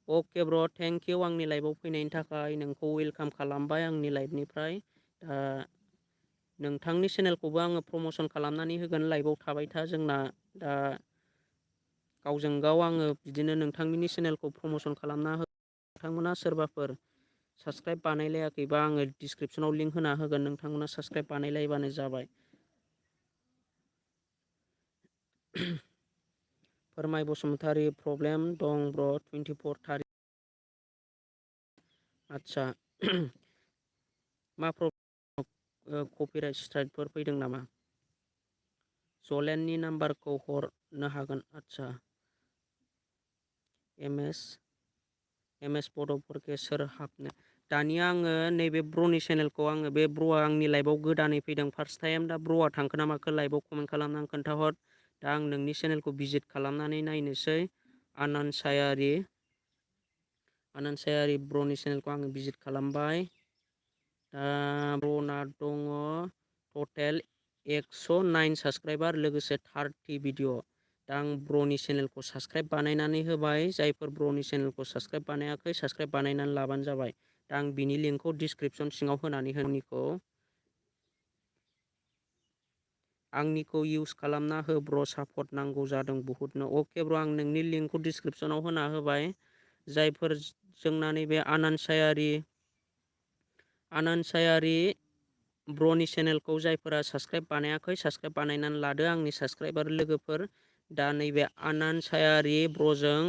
अके ब्र थेंक इउ आंनि लाइभआव फैनायनि थाखाय नोंखौ वेलकाम खालामबाय आंनि लाइभनिफ्राय दा नोंथांनि चेनेलखौबो आङो प्रम'सन खालामनानै होगोन लाइभआव थाबाय था जोंना दा गावजों गाव आङो बिदिनो नोंथांनि चेनेलखौ प्रम'सन खालामना नोंथांमोना सोरबाफोर साबसक्राइब बानायलायाखैबा आङो डिसक्रिपसनाव लिंक होना होगोन नोंथांमोना साबसक्राइब बानायलायबानो जाबाय फोरमाय बसुमतारी प्रब्लेम दं ब्र 24 थारिख आदसा मा प्रब्लेम कपिराइट स्ट्राइकफोर फैदों नामा जलेननि नाम्बारखौ हरनो हागोन आदसा MS बड'फोरखौ सोर हाबनो दानिया आङो नैबे ब्र'नि चेनेलखौ आङो बे ब्र'आ आंनि लाइभआव गोदानै फैदों फार्स्ट टाइम दा ब्र'आ थांखो ना माखो लाइभआव कमेन्ट खालामनानै खोन्थाहर दा आं नोंनि चेनेलखौ भिजिट खालामनानै नायनोसै आनन्द सायारि ब्र'नि चेनेलखौ आङो भिजिट खालामबाय दा ब्र'ना दङ टटेल 109 साबसक्राइबार लोगोसे 30 भिडिअ दा आं ब्र'नि चेनेलखौ साबसक्राइब बानायनानै होबाय जायफोर ब्र'नि चेनेलखौ साबसक्राइब बानायाखै साबसक्राइब बानायनानै लाबानो जाबाय दा आं बिनि लिंकखौ डिसक्रिपसन सिङाव होनानै आंनिखौ इउस खालामना हो ब्र सापर्ट नांगौ जादों बुहुतनो अके ब्र आं नोंनि लिंकखौ डिसक्रिपसनाव होना होबाय जायफोर जोंना नैबे आनन्द सायारि ब्र'नि चेनेलखौ जायफोरा साबसक्राइब बानायाखै साबसक्राइब बानायनानै लादो आंनि साबसक्राइबार लोगोफोर दा नैबे आनन्द सायारि ब्र'जों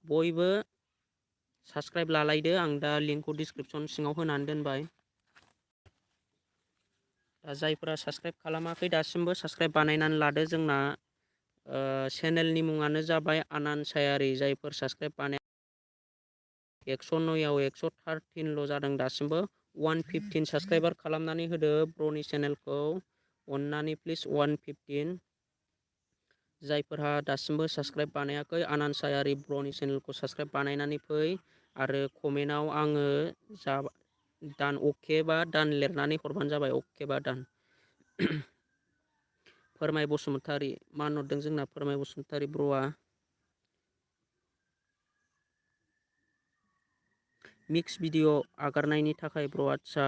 बयबो साबसक्राइब लालायदो आं दा लिंकखौ डिसक्रिपसन सिङाव होनानै दोनबाय दा जायफोरा साबसक्राइब खालामाखै दासिमबो साबसक्राइब बानायनानै लादो जोंना चेनेलनि मुङानो जाबाय आनन्द सायारि जायफोर साबसक्राइब बानाय 109आव 113ल' जादों दासिमबो 115 साबसक्राइबार खालामनानै होदो ब्र'नि चेनेलखौ अननानै प्लिज 115 जायफोरहा दासिमबो साबसक्राइब बानायाखै आनन्द सायारि ब्र'नि चेनेलखौ साबसक्राइब बानायनानै फै आरो कमेन्टआव आङो दान अके बा दान लिरनानै हरबानो जाबाय अके बा दान फोरमाय बसुमतारी मा हरदों जोंना फोरमाय बसुमतारी ब्र'आ मिक्स भिडिअ आगारनायनि थाखाय ब्र आदसा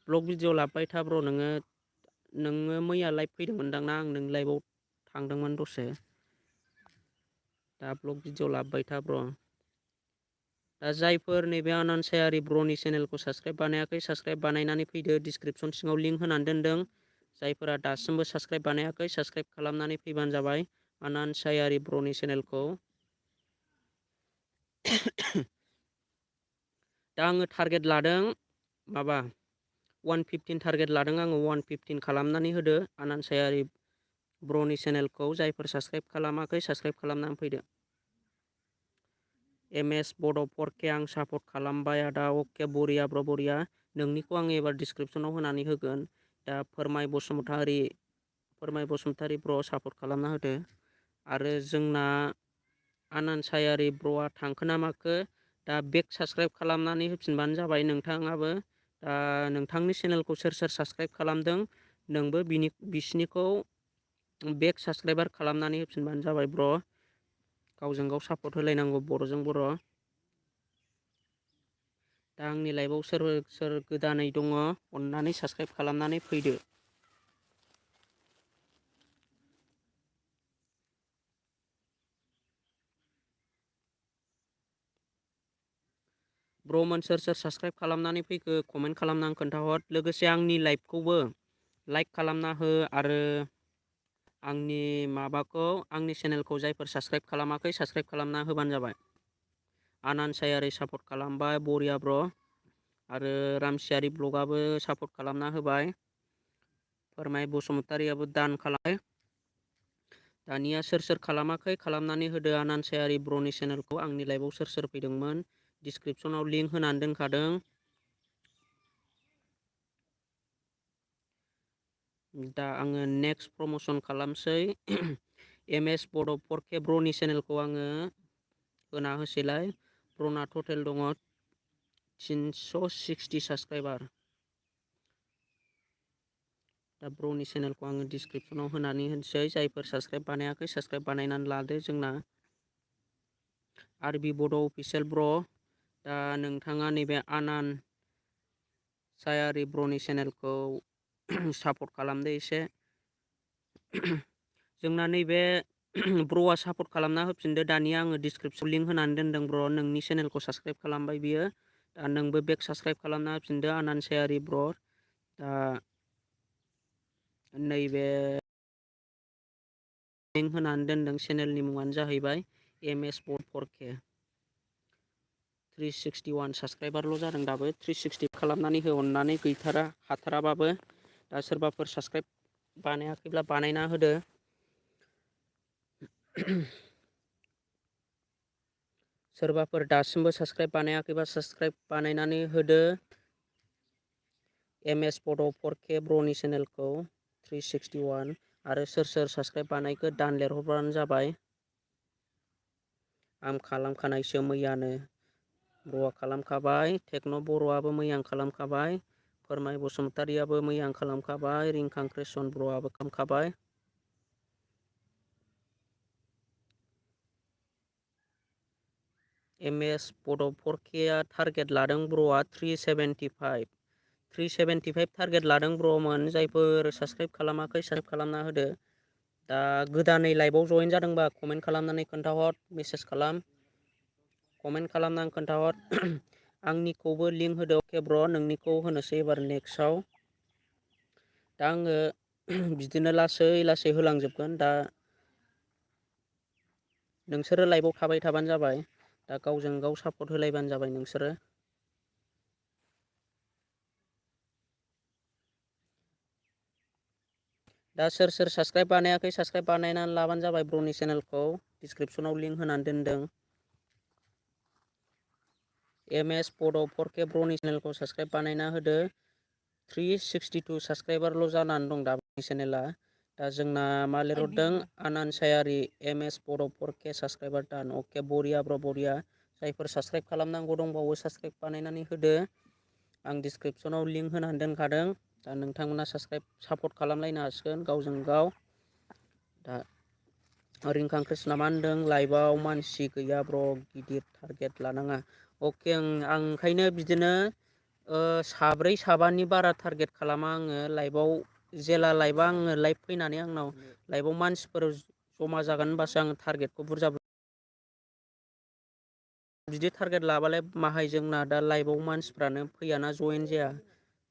ब्लग भिडिअ लाबोबाय था ब्र नोङो मैया लाइभ फैदोंमोनदां ना आं नों लाइभआव थांदोंमोन दसे दा ब्लग भिडिअ लाबोबाय था ब्र दा जायफोर नैबे आनन्द सायारि ब्र'नि चेनेलखौ साबसक्राइब बानायाखै साबसक्राइब बानायनानै फैदो डिसक्रिपसन सिङाव लिंक होनानै दोनदों जायफोरा दासिमबो साबसक्राइब बानायाखै साबसक्राइब खालामनानै फैबानो जाबाय आनन्द सायारि ब्र'नि चेनेलखौ दा आङो टारगेट लादों माबा 115 टारगेट लादों आङो 115 खालामनानै होदो आनन्द सायारि ब्र'नि चेनेलखौ जायफोर साबसक्राइब खालामाखै साबसक्राइब खालामनानै फैदो MS बड' 4K आं सापर्ट खालामबाय आदा अके बरिया ब्र बरिया नोंनिखौ आं एबार डिसक्रिपसनाव होनानै होगोन दा फोरमाय बसुमतारी ब्र सापर्ट खालामना होदो आरो जोंना आनन्द सायारि ब्र'आ थांखो ना माखो दा बेक साबसक्राइब खालामनानै होफिनबानो जाबाय नोंथाङाबो दा नोंथांनि चेनेलखौ सोर सोर साबसक्राइब खालामदों नोंबो बिसिनिखौ बेक साबसक्राइबार खालामनानै होफिनबानो जाबाय ब्र गावजों गाव सापर्ट होलायनांगौ बर'जों बर' दा आंनि लाइभआव सोर गोदानै दङ अननानै साबसक्राइब खालामनानै फैदो ब्र'मोन सोर साबस्क्राइब खालामनानै फैखो कमेन्ट खालामना खोन्थाहर। लोगोसे आंनि लाइभखौबो लाइक खालामना हो आरो आंनि माबाखौ आंनि चेनेलखौ जायफोर साबस्क्राइब खालामाखै साबस्क्राइब खालामना होबानो जाबाय। आनानसायारि सापर्ट खालामबाय बरिया ब्र' आरो रामसियारि ब्लगाबो सापर्ट खालामना होबाय। फोरमाय बसुमतारियाबो दान खालामबाय। दानिया सोर खालामाखै खालामनानै होदो आनानसायारि ब्र'नि चेनेलखौ। आंनि लाइभआव सोर फैदोंमोन डिसक्रिपसनाव लिंक होनानै दोनखादों। दा आङो नेक्स्ट प्रमसन खालामसै एमएस बड' 4K ब्र'नि चेनेलखौ आङो होना होसैलाय। ब्र'ना टटेल दङ 360 साबस्क्राइबार। दा ब्र'नि चेनेलखौ आङो डिसक्रिपसनाव होनानै होनोसै। जायफोर साबस्क्राइब बानायाखै साबस्क्राइब बानायनानै लादो। जोंना आरबि बड' अफिसियेल ब्र'। दा नोंथाङा नैबे आनान सायारि ब्र'नि चेनेलखौ सापर्ट खालामदो एसे। जोंना नैबे ब्र'आ सापर्ट खालामना होफिनदो। दानिया आङो डिसक्रिपसन लिंक होनानै दोनदों ब्र'। नोंनि चेनेलखौ साबस्क्राइब खालामबाय बियो। दा नोंबो बेक साबस्क्राइब खालामना होफिनदो आनानसायारि ब्र'। दा नैबे लिंक होनानै दोनदों। चेनेलनि मुङानो जाहैबाय एमएस बड 4K। 361 साबस्क्राइबारल' जादों दाबो। 360 खालामनानै हो अननानै गैथारा हाथाराबाबो। दा सोरबाफोर साबस्क्राइब बानायाखैब्ला बानायना होदो। सोरबाफोर दासिमबो साबस्क्राइब बानायाखैबा साबस्क्राइब बानायनानै होदो। एमएस बड' 4K ब्र'नि चेनेलखौ 361 आरो सोर साबस्क्राइब बानायखो दान लिरहरबानो जाबाय। आं खालामखानायसो मैयानो। ब्र'आ खालामखाबाय। टेक्न' बर'आबो मैया खालामखाबाय। फोरमाय बसुमतारियाबो मैया खालामखाबाय। रिंखां क्रिसन ब्र'आबो खालामखाबाय। एमएस बड' 4K टारगेट लादों ब्र'आ 375 टारगेट लादों ब्र'मोन। जायफोर साबस्क्राइब खालामाखै साबस्क्राइब खालामना होदो। दा गोदानै लाइभआव जयेन जादोंबा कमेन्ट खालामनानै खोन्थाहर। मेसेज खालाम कमेन्ट खालामनानै खोन्थाहर। आंनिखौबो लिंक होदो अके ब्र'। नोंनिखौ होनोसै एबार नेक्स्टआव। दा आङो बिदिनो लासै लासै होलांजोबगोन। दा नोंसोरो लाइभआव थाबाय थाबानो जाबाय। दा गावजों गाव सापर्ट होलायबानो जाबाय नोंसोरो। दा सोर साबस्क्राइब बानायाखै साबस्क्राइब बानायनानै लाबानो जाबाय ब्र'नि चेनेलखौ। डिसक्रिपसनाव लिंक होनानै दोनदों। एमएस बड' 4K ब्र'नि चेनेलखौ साबस्क्राइब बानायना होदो। 362 साबस्क्राइबारल' जानानै दं दा चेनेला। दा जोंना मा लिरहरदों आनानसायारि एमएस बड' 4K साबस्क्राइबार दान। अके बरिया ब्र' बरिया। जायफोर साबस्क्राइब खालामनांगौ दंबावो साबस्क्राइब बानायनानै होदो। आं डिसक्रिपसनाव लिंक होनानै दोनखादों। दा नोंथांमोना सापर्ट खालामलायनो हासिगोन गावजों गाव। दा रिंखां कृष्णा मा होनदों लाइभआव मानसि गैया ब्र' गिदिर टारगेट लानाङा। अके आं ओंखायनो बिदिनो साब्रै साबानि बारा टारगेट खालामा आङो लाइभआव। जेला लाइभआ आङो लाइभ फैनानै आंनाव लाइभआव मानसिफोर जमा जागोन होनबासो आं टारगेटखौ बुरजा बिदि टारगेट लाबालाय माहाय जोंना दा लाइभआव मानसिफ्रानो फैयाना जयेन जाया।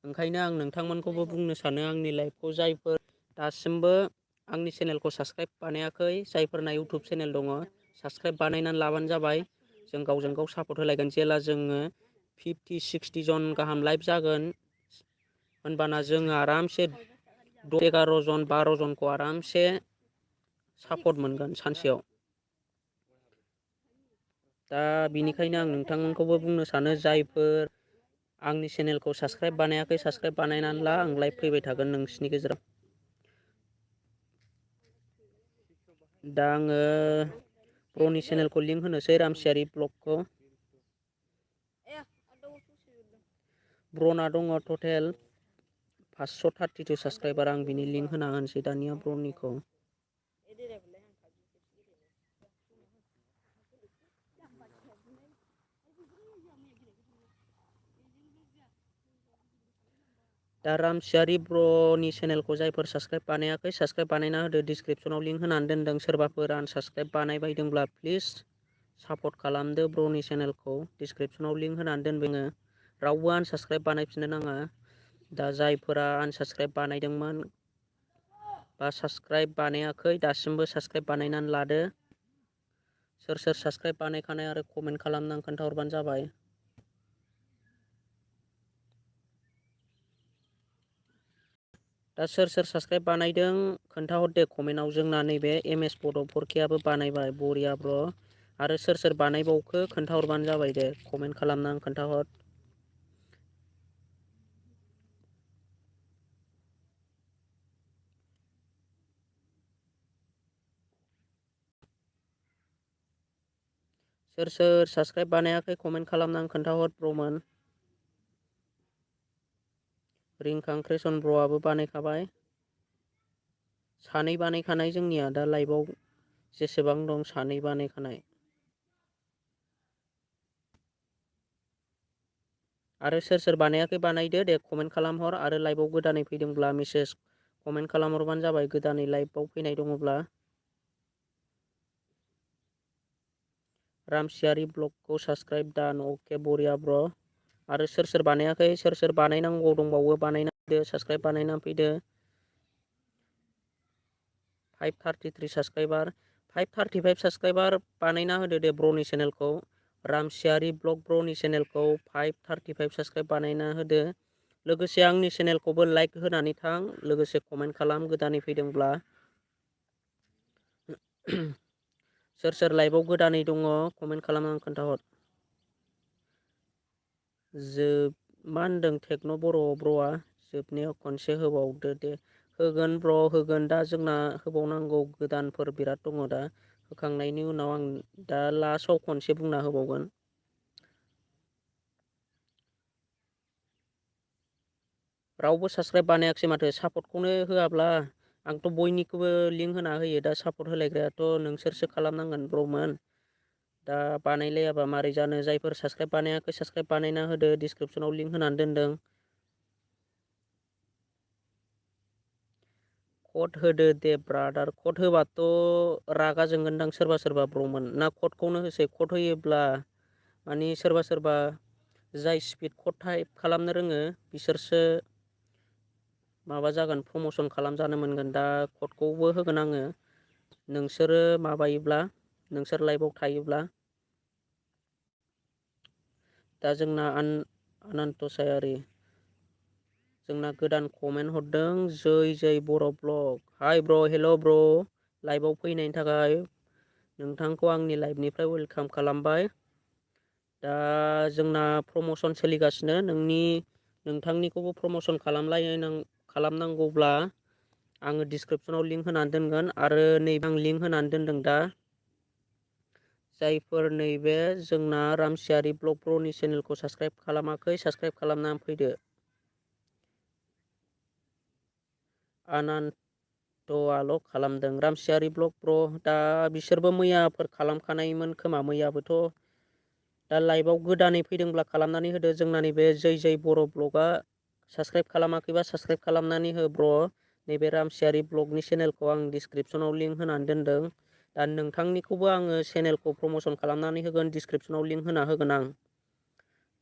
ओंखायनो आं नोंथांमोनखौबो बुंनो सानो आंनि लाइभखौ जायफोर दासिमबो आंनि चेनेलखौ साबस्क्राइब बानायाखै जायफोरना इउटुब चेनेल दङ साबस्क्राइब बानायनानै लाबानो जाबाय। जों गावजों गाव सापर्ट होलायगोन। जेला जोङो 50-60 जन गाहाम लाइभ जागोन होनबाना जोङो आरामसे 11 जन 12 जनखौ आरामसे सापर्ट मोनगोन सानसेयाव। दा बिनिखायनो आं नोंथांमोनखौबो बुंनो सानो जायफोर आंनि चेनेलखौ साबस्क्राइब बानायाखै साबस्क्राइब बानायनानै ला। आं लाइभ फैबाय थागोन नोंसिनि गेजेराव। दा आङो ब्र'नि चेनेलखौ लिंक होनोसै रामसियारि ब्लगखौ। ब्र'ना दङ टटेल 532 साबस्क्राइबार। आं बिनि लिंक होना होनोसै दानिया ब्र'निखौ। दा रामसियारि ब्र'नि चेनेलखौ जायफोर साबस्क्राइब बानायाखै साबस्क्राइब बानायना होदो। डिसक्रिपसनाव लिंक होनानै दोनदों। सोरबाफोर आनसाबस्क्राइब बानायबायदोंब्ला प्लिज सापर्ट खालामदो ब्र'नि चेनेलखौ डिसक्रिपसनाव लिंक होनानै दोनबोङो। रावबो आनसाबस्क्राइब बानायफिननो नाङा। दा जायफोरा आनसाबस्क्राइब बानायदोंमोन बा साबस्क्राइब बानायाखै दासिमबो साबस्क्राइब बानायनानै लादो। सोर सोर साबस्क्राइब बानायखानाय आरो कमेन्ट खालामनानै खोन्थाहरबानो जाबाय। दा सोर सोर साबस्क्राइब बानायदों खोन्थाहरदे कमेन्टआव। जोंना नैबे MS बड' 4Kआबो बानायबाय बरिया ब्र'। आरो सोर सोर बानायबावखो खोन्थाहरबानो जाबाय दे, कमेन्ट खालामनानै खोन्थाहर। सोर सोर साबस्क्राइब बानायाखै कमेन्ट खालामनानै खोन्थाहर ब्र'मोन। रिंखां क्रेसन ब्र'आबो बानायखाबाय। सानै बानायखानाय जोंनिया दा लाइभआव जेसेबां दं सानै बानायखानाय। आरो सोर सोर बानायाखै बानायदो दे कमेन्ट खालामहर। आरो लाइभआव गोदानै फैदोंब्ला मेसेज कमेन्ट खालामहरबानो जाबाय गोदानै लाइभआव फैनाय दङब्ला। रामसियारि ब्लगखौ साबस्क्राइब दान। अके बरिया ब्र'। आरो सोर सोर बानायाखै सोर सोर बानायनांगौ दंबावो बानायना फैदो, साबस्क्राइब बानायनानै फैदो। 533 साबस्क्राइबार 535 साबस्क्राइबार बानायना होदो दे ब्र'नि चेनेलखौ। रामसियारि ब्लग ब्र'नि चेनेलखौ 535 साबस्क्राइब बानायना होदो। लोगोसे आंनि चेनेलखौबो लाइक होनानै थां, लोगोसे कमेन्ट खालाम गोदानै फैदोंब्ला। सोर सोर लाइभआव गोदानै दङ कमेन्ट खालामनानै खोन्थाहर। मा होनदों टेक्न' बर' ब्र'आ? जोबनायाव खनसे होबावदो दे। होगोन ब्र' होगोन। दा जोंना होबावनांगौ गोदानफोर बिराद दङ दा। होखांनायनि उनाव आं दा लास्टआव खनसे बुंना होबावगोन। रावबो साबस्क्राइब बानायाखिसै माथो, सापर्टखौनो होआब्ला। आंथ' बयनिखौबो लिंक होना होयो। दा सापर्ट होलायग्रायाथ' नोंसोरसो खालामनांगोन ब्र'मोन। दा बानायलायाबा मारै जानो। जायफोर साबस्क्राइब बानायाखै साबस्क्राइब बानायना होदो, डिसक्रिपसनाव लिंक होनानै दोनदों। कड होदो दे ब्रादार। कड होबाथ' रागा जोंगोनदां सोरबा सोरबा ब्र'मोन। ना कडखौनो होसै? कड होयोब्ला मानि सोरबा सोरबा जाय स्पिड कड टाइप खालामनो रोङो बिसोरसो माबा जागोन, प्रमसन खालामजानो मोनगोन। दा कडखौबो होगोन आङो। नोंसोरो माबायोब्ला, नोंसोर लाइभआव थायोब्ला। दा जोंना आनन्तसायारि जोंना गोदान कमेन्ट हरदों जै जै बर' ब्लग। हाइ ब्र' हेल' ब्र'। लाइभआव फैनायनि थाखाय नोंथांखौ आंनि लाइभनिफ्राय वेलकाम खालामबाय। दा जोंना प्रमसन सोलिगासिनो। नोंथांनिखौबो प्रमसन खालामनांगौब्ला आङो डिसक्रिपसनाव लिंक होनानै दोनगोन। आरो नैबे आं लिंक होनानै दोनदों दा। जायफोर नैबे जोंना रामसियारि ब्लग ब्र'नि चेनेलखौ साबस्क्राइब खालामाखै साबस्क्राइब खालामनानै फैदो। आनन्तआल' खालामदों। रामसियारि ब्लग ब्र' दा बिसोरबो मैयाफोर खालामखानायमोन खोमा। मैयाबोथ' दा लाइभआव गोदानै फैदोंब्ला खालामनानै होदो। जोंना नैबे जै जै बर' ब्लगआ साबस्क्राइब खालामाखैबा साबस्क्राइब खालामनानै हो ब्र'। नैबे रामसियारि ब्लगनि चेनेलखौ आं डिसक्रिपसनाव लिंक होनानै दोनदों। दा नोंथांनिखौबो आङो चेनेलखौ प्रमसन खालामनानै होगोन, डिसक्रिपसनाव लिंक होना होगोन आं।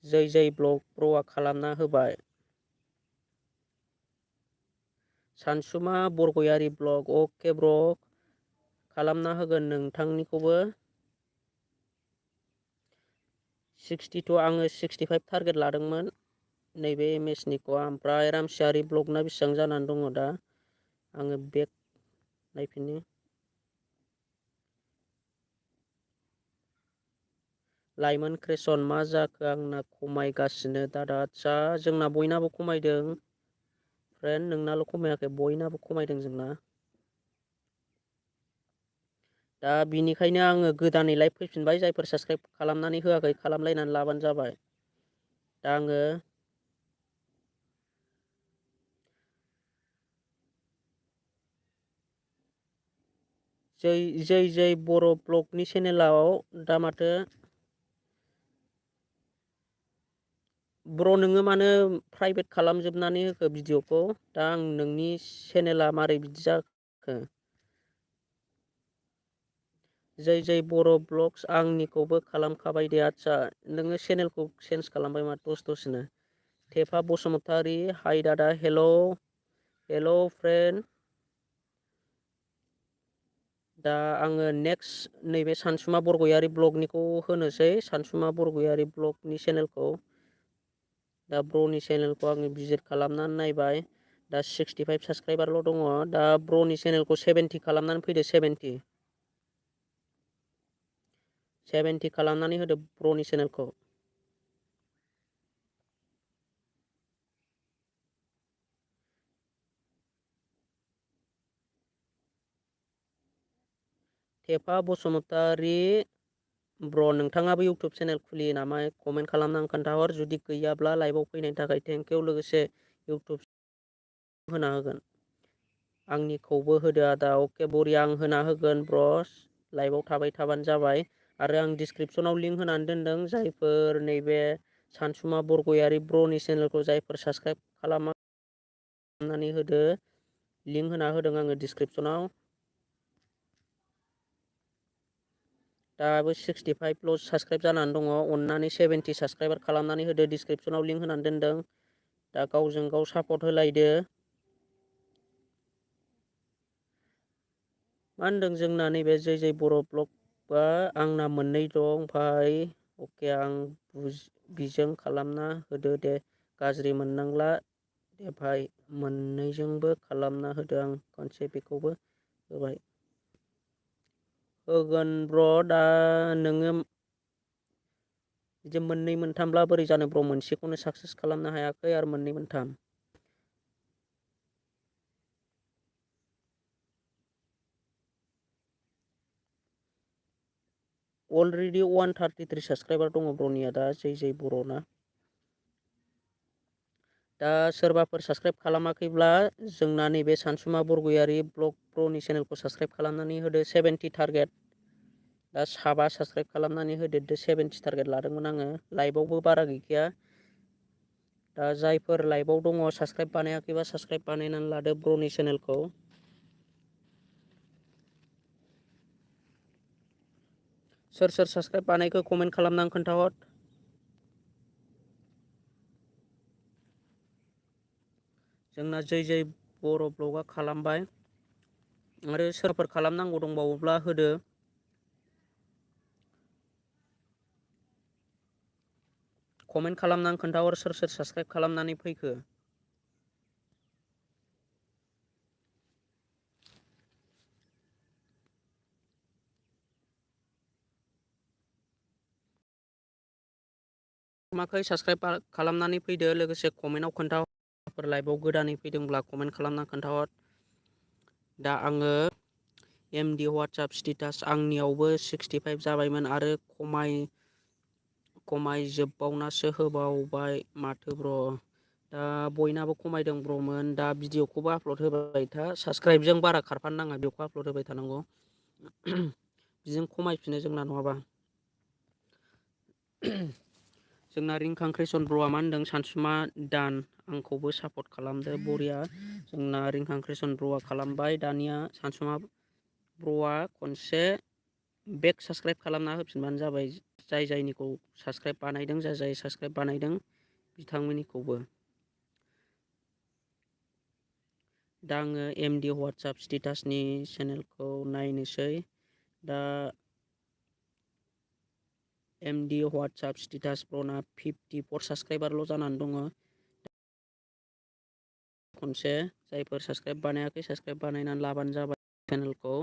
जै जै ब्लग ब्र'आ खालामना होबाय। सानसुमा बरगयारि ब्लग अके ब्र' खालामना होगोन नोंथांनिखौबो। 62 आङो 65 टारगेट लादोंमोन नैबे एमएसनिखौ। ओमफ्राय रामसियारि ब्लगना बेसेबां जानानै दङ दा आङो बेक नायफिननि। लाइमोन क्रेसन मा जाखो आंना खमायगासिनो दादा। आदसा जोंना बयनाबो खमायदों। फ्रेन्ड नोंनाल' खमायाखै, बयनाबो खमायदों जोंना। दा बिनिखायनो आङो गोदानै लाइभ फैफिनबाय। जायफोर साबस्क्राइब खालामनानै होआखै खालामलायनानै लाबानो जाबाय। दा आङो जै जै बर' ब्लगनि चेनेलाव दा माथो ब्र' नोङो मानो प्राइभेट खालामजोबनानै होखो भिडिअ'खौ? दा आं नोंनि चेनेला मारै बिदि जाखो? जै जै बर' ब्लग्स आंनिखौबो खालामखाबाय दे। आदसा नोङो चेनेलखौ चेन्ज खालामबाय मा दसेनो। थेफा बसुमतारी हाय दादा हेल' फ्रेन्ड। दा आङो नेक्स्ट नैबे सानसुमा बरगयारि ब्लगनिखौ होनोसै। सानसुमा बरगयारि ब्लगनि चेनेलखौ दा ब्र'नि चेनेलखौ आङो भिजिट खालामनानै नायबाय। दा 65 साबसक्राइबारल' दङ। दा ब्र'नि चेनेलखौ 70 खालामनानै फैदो। 70 खालामनानै होदो ब्र'नि चेनेलखौ। थेफा बसुमतारी ब्र' नोंथाङाबो इउटुब चेनेल खुलियो नामा? कमेन्ट खालामनानै खोन्थाहर। जुदि गैयाब्ला लाइभआव फैनायनि थाखाय थेंकिउ। लोगोसे इउटुब होना होगोन। आंनिखौबो होदो आदा। अके बरिया आं होना होगोन ब्रस। लाइभआव थाबाय थाबानो जाबाय। आरो आं डिसक्रिपसनाव लिंक होनानै दोनदों। जायफोर नैबे सानसुमा बरगयारि ब्र'नि चेनेलखौ जायफोर साबसक्राइब खालामनानै होदो। लिंक होना होदों आङो डिसक्रिपसनाव। दाबो 65ल' साबसक्राइब जानानै दङ। अननानै 70 साबसक्राइबार खालामनानै होदो। डिसक्रिपसनाव लिंक होनानै दोनदों। दा गावजों गाव सापर्ट होलायदो। मा होनदों जोंना नैबे जै जै बर' ब्लगआ आंना मोननै दं। ओमफ्राय अके आं बिजों खालामना होदो दे। गाज्रि मोननांला दे भाइ। मोननैजोंबो खालामना होदो। आं खनसे बेखौबो होबाय। होगोन ब्र' दा नोङो बिदि मोननै मोनथामब्ला बोरै जानो ब्र'। मोनसेखौनो साक्सेस खालामनो हायाखै आरो मोननै मोनथाम। अलरेडि 133 साबसक्राइबार दङ ब्र'निया दा जै जै बर'ना। दा सोरबाफोर साबसक्राइब खालामाखैब्ला जोंना नैबे सानसुमा बरगयारि ब्लग ब्र'नि चेनेलखौ साबसक्राइब खालामनानै होदो। 70 टारगेट। दा साबा साबसक्राइब खालामनानै होदेरदो। 70 टारगेट लादोंमोन आङो। लाइभआवबो बारा गैखाया। दा जायफोर लाइभआव दङ साबसक्राइब बानायाखैबा साबसक्राइब बानायनानै लादो ब्र'नि चेनेलखौ। सोर सोर साबसक्राइब बानायखो कमेन्ट खालामनानै खोन्थाहर। जोंना जै जै बर' ब्लगआ खालामबाय। आरो सोरफोर खालामनांगौ दंबावोब्ला होदो। कमेन्ट खालामनानै खोन्थाहर सोर सोर साबसक्राइब खालामनानै फैखो। खालामाखै साबसक्राइब खालामनानै फैदो। लोगोसे कमेन्टआव खोन्थाहर। लाइभआव गोदानै फैदोंब्ला कमेन्ट खालामना खोन्थाहर। दा आङो एमडि वाट्सएप स्टेटास आंनियावबो 65 जाबायमोन आरो खमायजोबबावनासो होबावबाय माथो ब्र'। दा बयनाबो खमायदों ब्र'मोन। दा भिडिअखौबो आपलड होबाय था। साबसक्राइबजों बारा खारफानो नाङा। बेखौ आपलड होबाय थानांगौ। बिजों खमायफिनो जोंना नङाबा। जोंना रिंखांक्रिसन ब्र'आ मा होनदों सानसुमा दान आंखौबो सापर्ट खालामदो बरिया। जोंना रिंखांक्रिसन ब्र'आ खालामबाय। दानिया सानसुमा ब्र'आ खनसे बेक साबसक्राइब खालामना होफिनबानो जाबाय। जाय जायनिखौ साबसक्राइब बानायदों जाय जाय साबसक्राइब बानायदों बिथांमोननिखौबो। दा आङो एमडि वाट्सएप स्टेटासनि चेनेलखौ नायनोसै। दा एमडि वाट्सएप स्टेटास ब्र'ना 54 साबसक्राइबारल' जानानै दङ। खनसे जायफोर साबसक्राइब बानायाखै साबसक्राइब बानायनानै लाबानो जाबाय चेनेलखौ।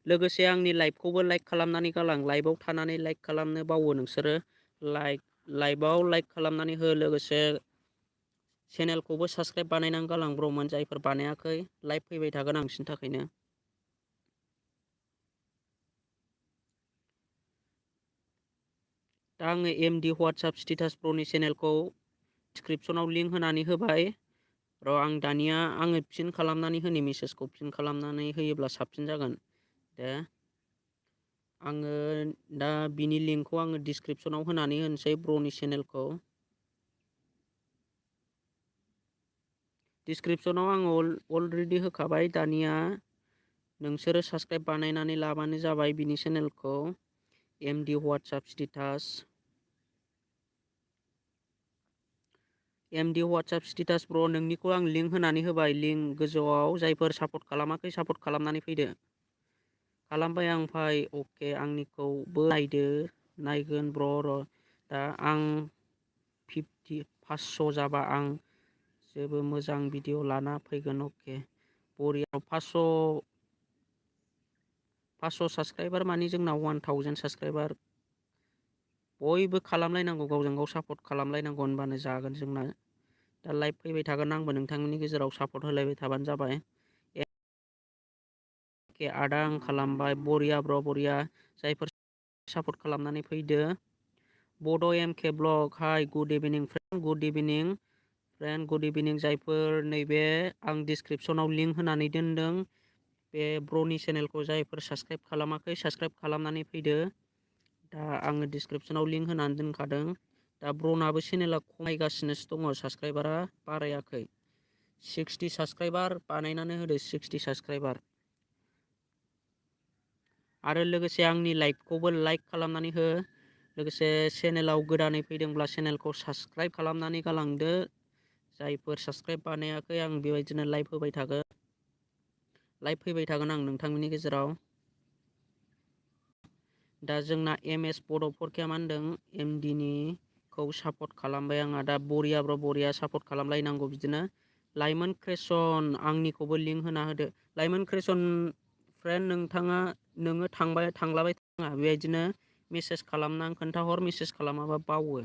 लोगोसे आंनि लाइभखौबो लाइक खालामनानै गालां। लाइभआव थानानै लाइक खालामनो बावो नोंसोरो। लाइभआव लाइक खालामनानै हो। लोगोसे चेनेलखौबो साबसक्राइब बानायनानै गालां ब्र'मोन। जायफोर बानायाखै लाइभ फैबाय थागोन आं बिसोरनि थाखायनो। दा आङो एमडि वाट्सएप स्टेटास ब्र'नि चेनेलखौ डिसक्रिपसनाव लिंक होनानै होबाय। र' आं दानिया आङो फिन खालामनानै होनि मेसेजखौ फिन खालामनानै होयोब्ला साबसिन जागोन। दे आङो दा बिनि लिंकखौ आङो डिसक्रिपसनाव होनानै होनोसै ब्र'नि चेनेलखौ। डिसक्रिपसनाव आङो अलरेडि होखाबाय। दानिया नोंसोरो साबस्क्राइब बानायनानै लाबानो जाबाय बिनि चेनेलखौ MD WhatsApp status. MD WhatsApp status ब्र नोंनिखौ आं लिंक होनानै होबाय, लिंक गोजौआव। जायफोर सापर्ट खालामाखै सापर्ट खालामनानै फैदो। खालामबाय आं फाय अके आंनिखौबो नायदो, नायगोन ब्र र'। दा आं 500 जाबा आं जेबो मोजां भिडिअ लाना फैगोन। अके बरिया 500 साबस्क्राइबार मानि जोंना 1000 साबस्क्राइबार। बयबो खालामलायनांगौ, गावजों गाव सापर्ट खालामलायनांगौ, होनबानो जागोन जोंना। दा लाइभ फैबाय थागोन, आंबो नोंथांमोननि गेजेराव सापर्ट होलायबाय थाबानो जाबाय। एके आदा आं खालामबाय, बरिया ब्र बरिया। जायफोर सापर्ट खालामनानै फैदो। बड' MK ब्लग हाय गुड इभिनिं फ्रेन्ड, गुड इभिनिं फ्रेन्ड, गुड इभिनिं। जायफोर नैबे आं डिसक्रिपसनाव लिंक होनानै दोनदों बे ब्र'नि चेनेलखौ, जायफोर साबस्क्राइब खालामाखै साबस्क्राइब खालामनानै फैदो। दा आङो डिसक्रिपसनाव लिंक होनानै दोनखादों। दा ब्र'नाबो चेनेला खमायगासिनोसो दङ, साबस्क्राइबारा बारायाखै। 60 साबस्क्राइबार बानायनानै होदो, 60 साबस्क्राइबार। आरो लोगोसे आंनि लाइभखौबो लाइक खालामनानै हो। लोगोसे चेनेलाव गोदानै फैदोंब्ला चेनेलखौ साबस्क्राइब खालामनानै गालांदो। जायफोर साबस्क्राइब बानायाखै, आं बेबायदिनो लाइभ होबाय थागोन, लाइभ फैबाय थागोन आं नोंथांमोननि गेजेराव। दा जोंना MS बड'फोरखिया मा होनदों, MDनिखौ सापर्ट खालामबाय आंहा। दा बरिया ब्र बरिया, सापर्ट खालामलायनांगौ बिदिनो। लाइमोन क्रेसन आंनिखौबो लिंक होना होदो। लाइमोन क्रेसन फ्रेन्ड, नोङो थांलाबाय थाङा, बेबायदिनो मेसेज खालामना खोन्थाहर, मेसेज खालामाबा बावो।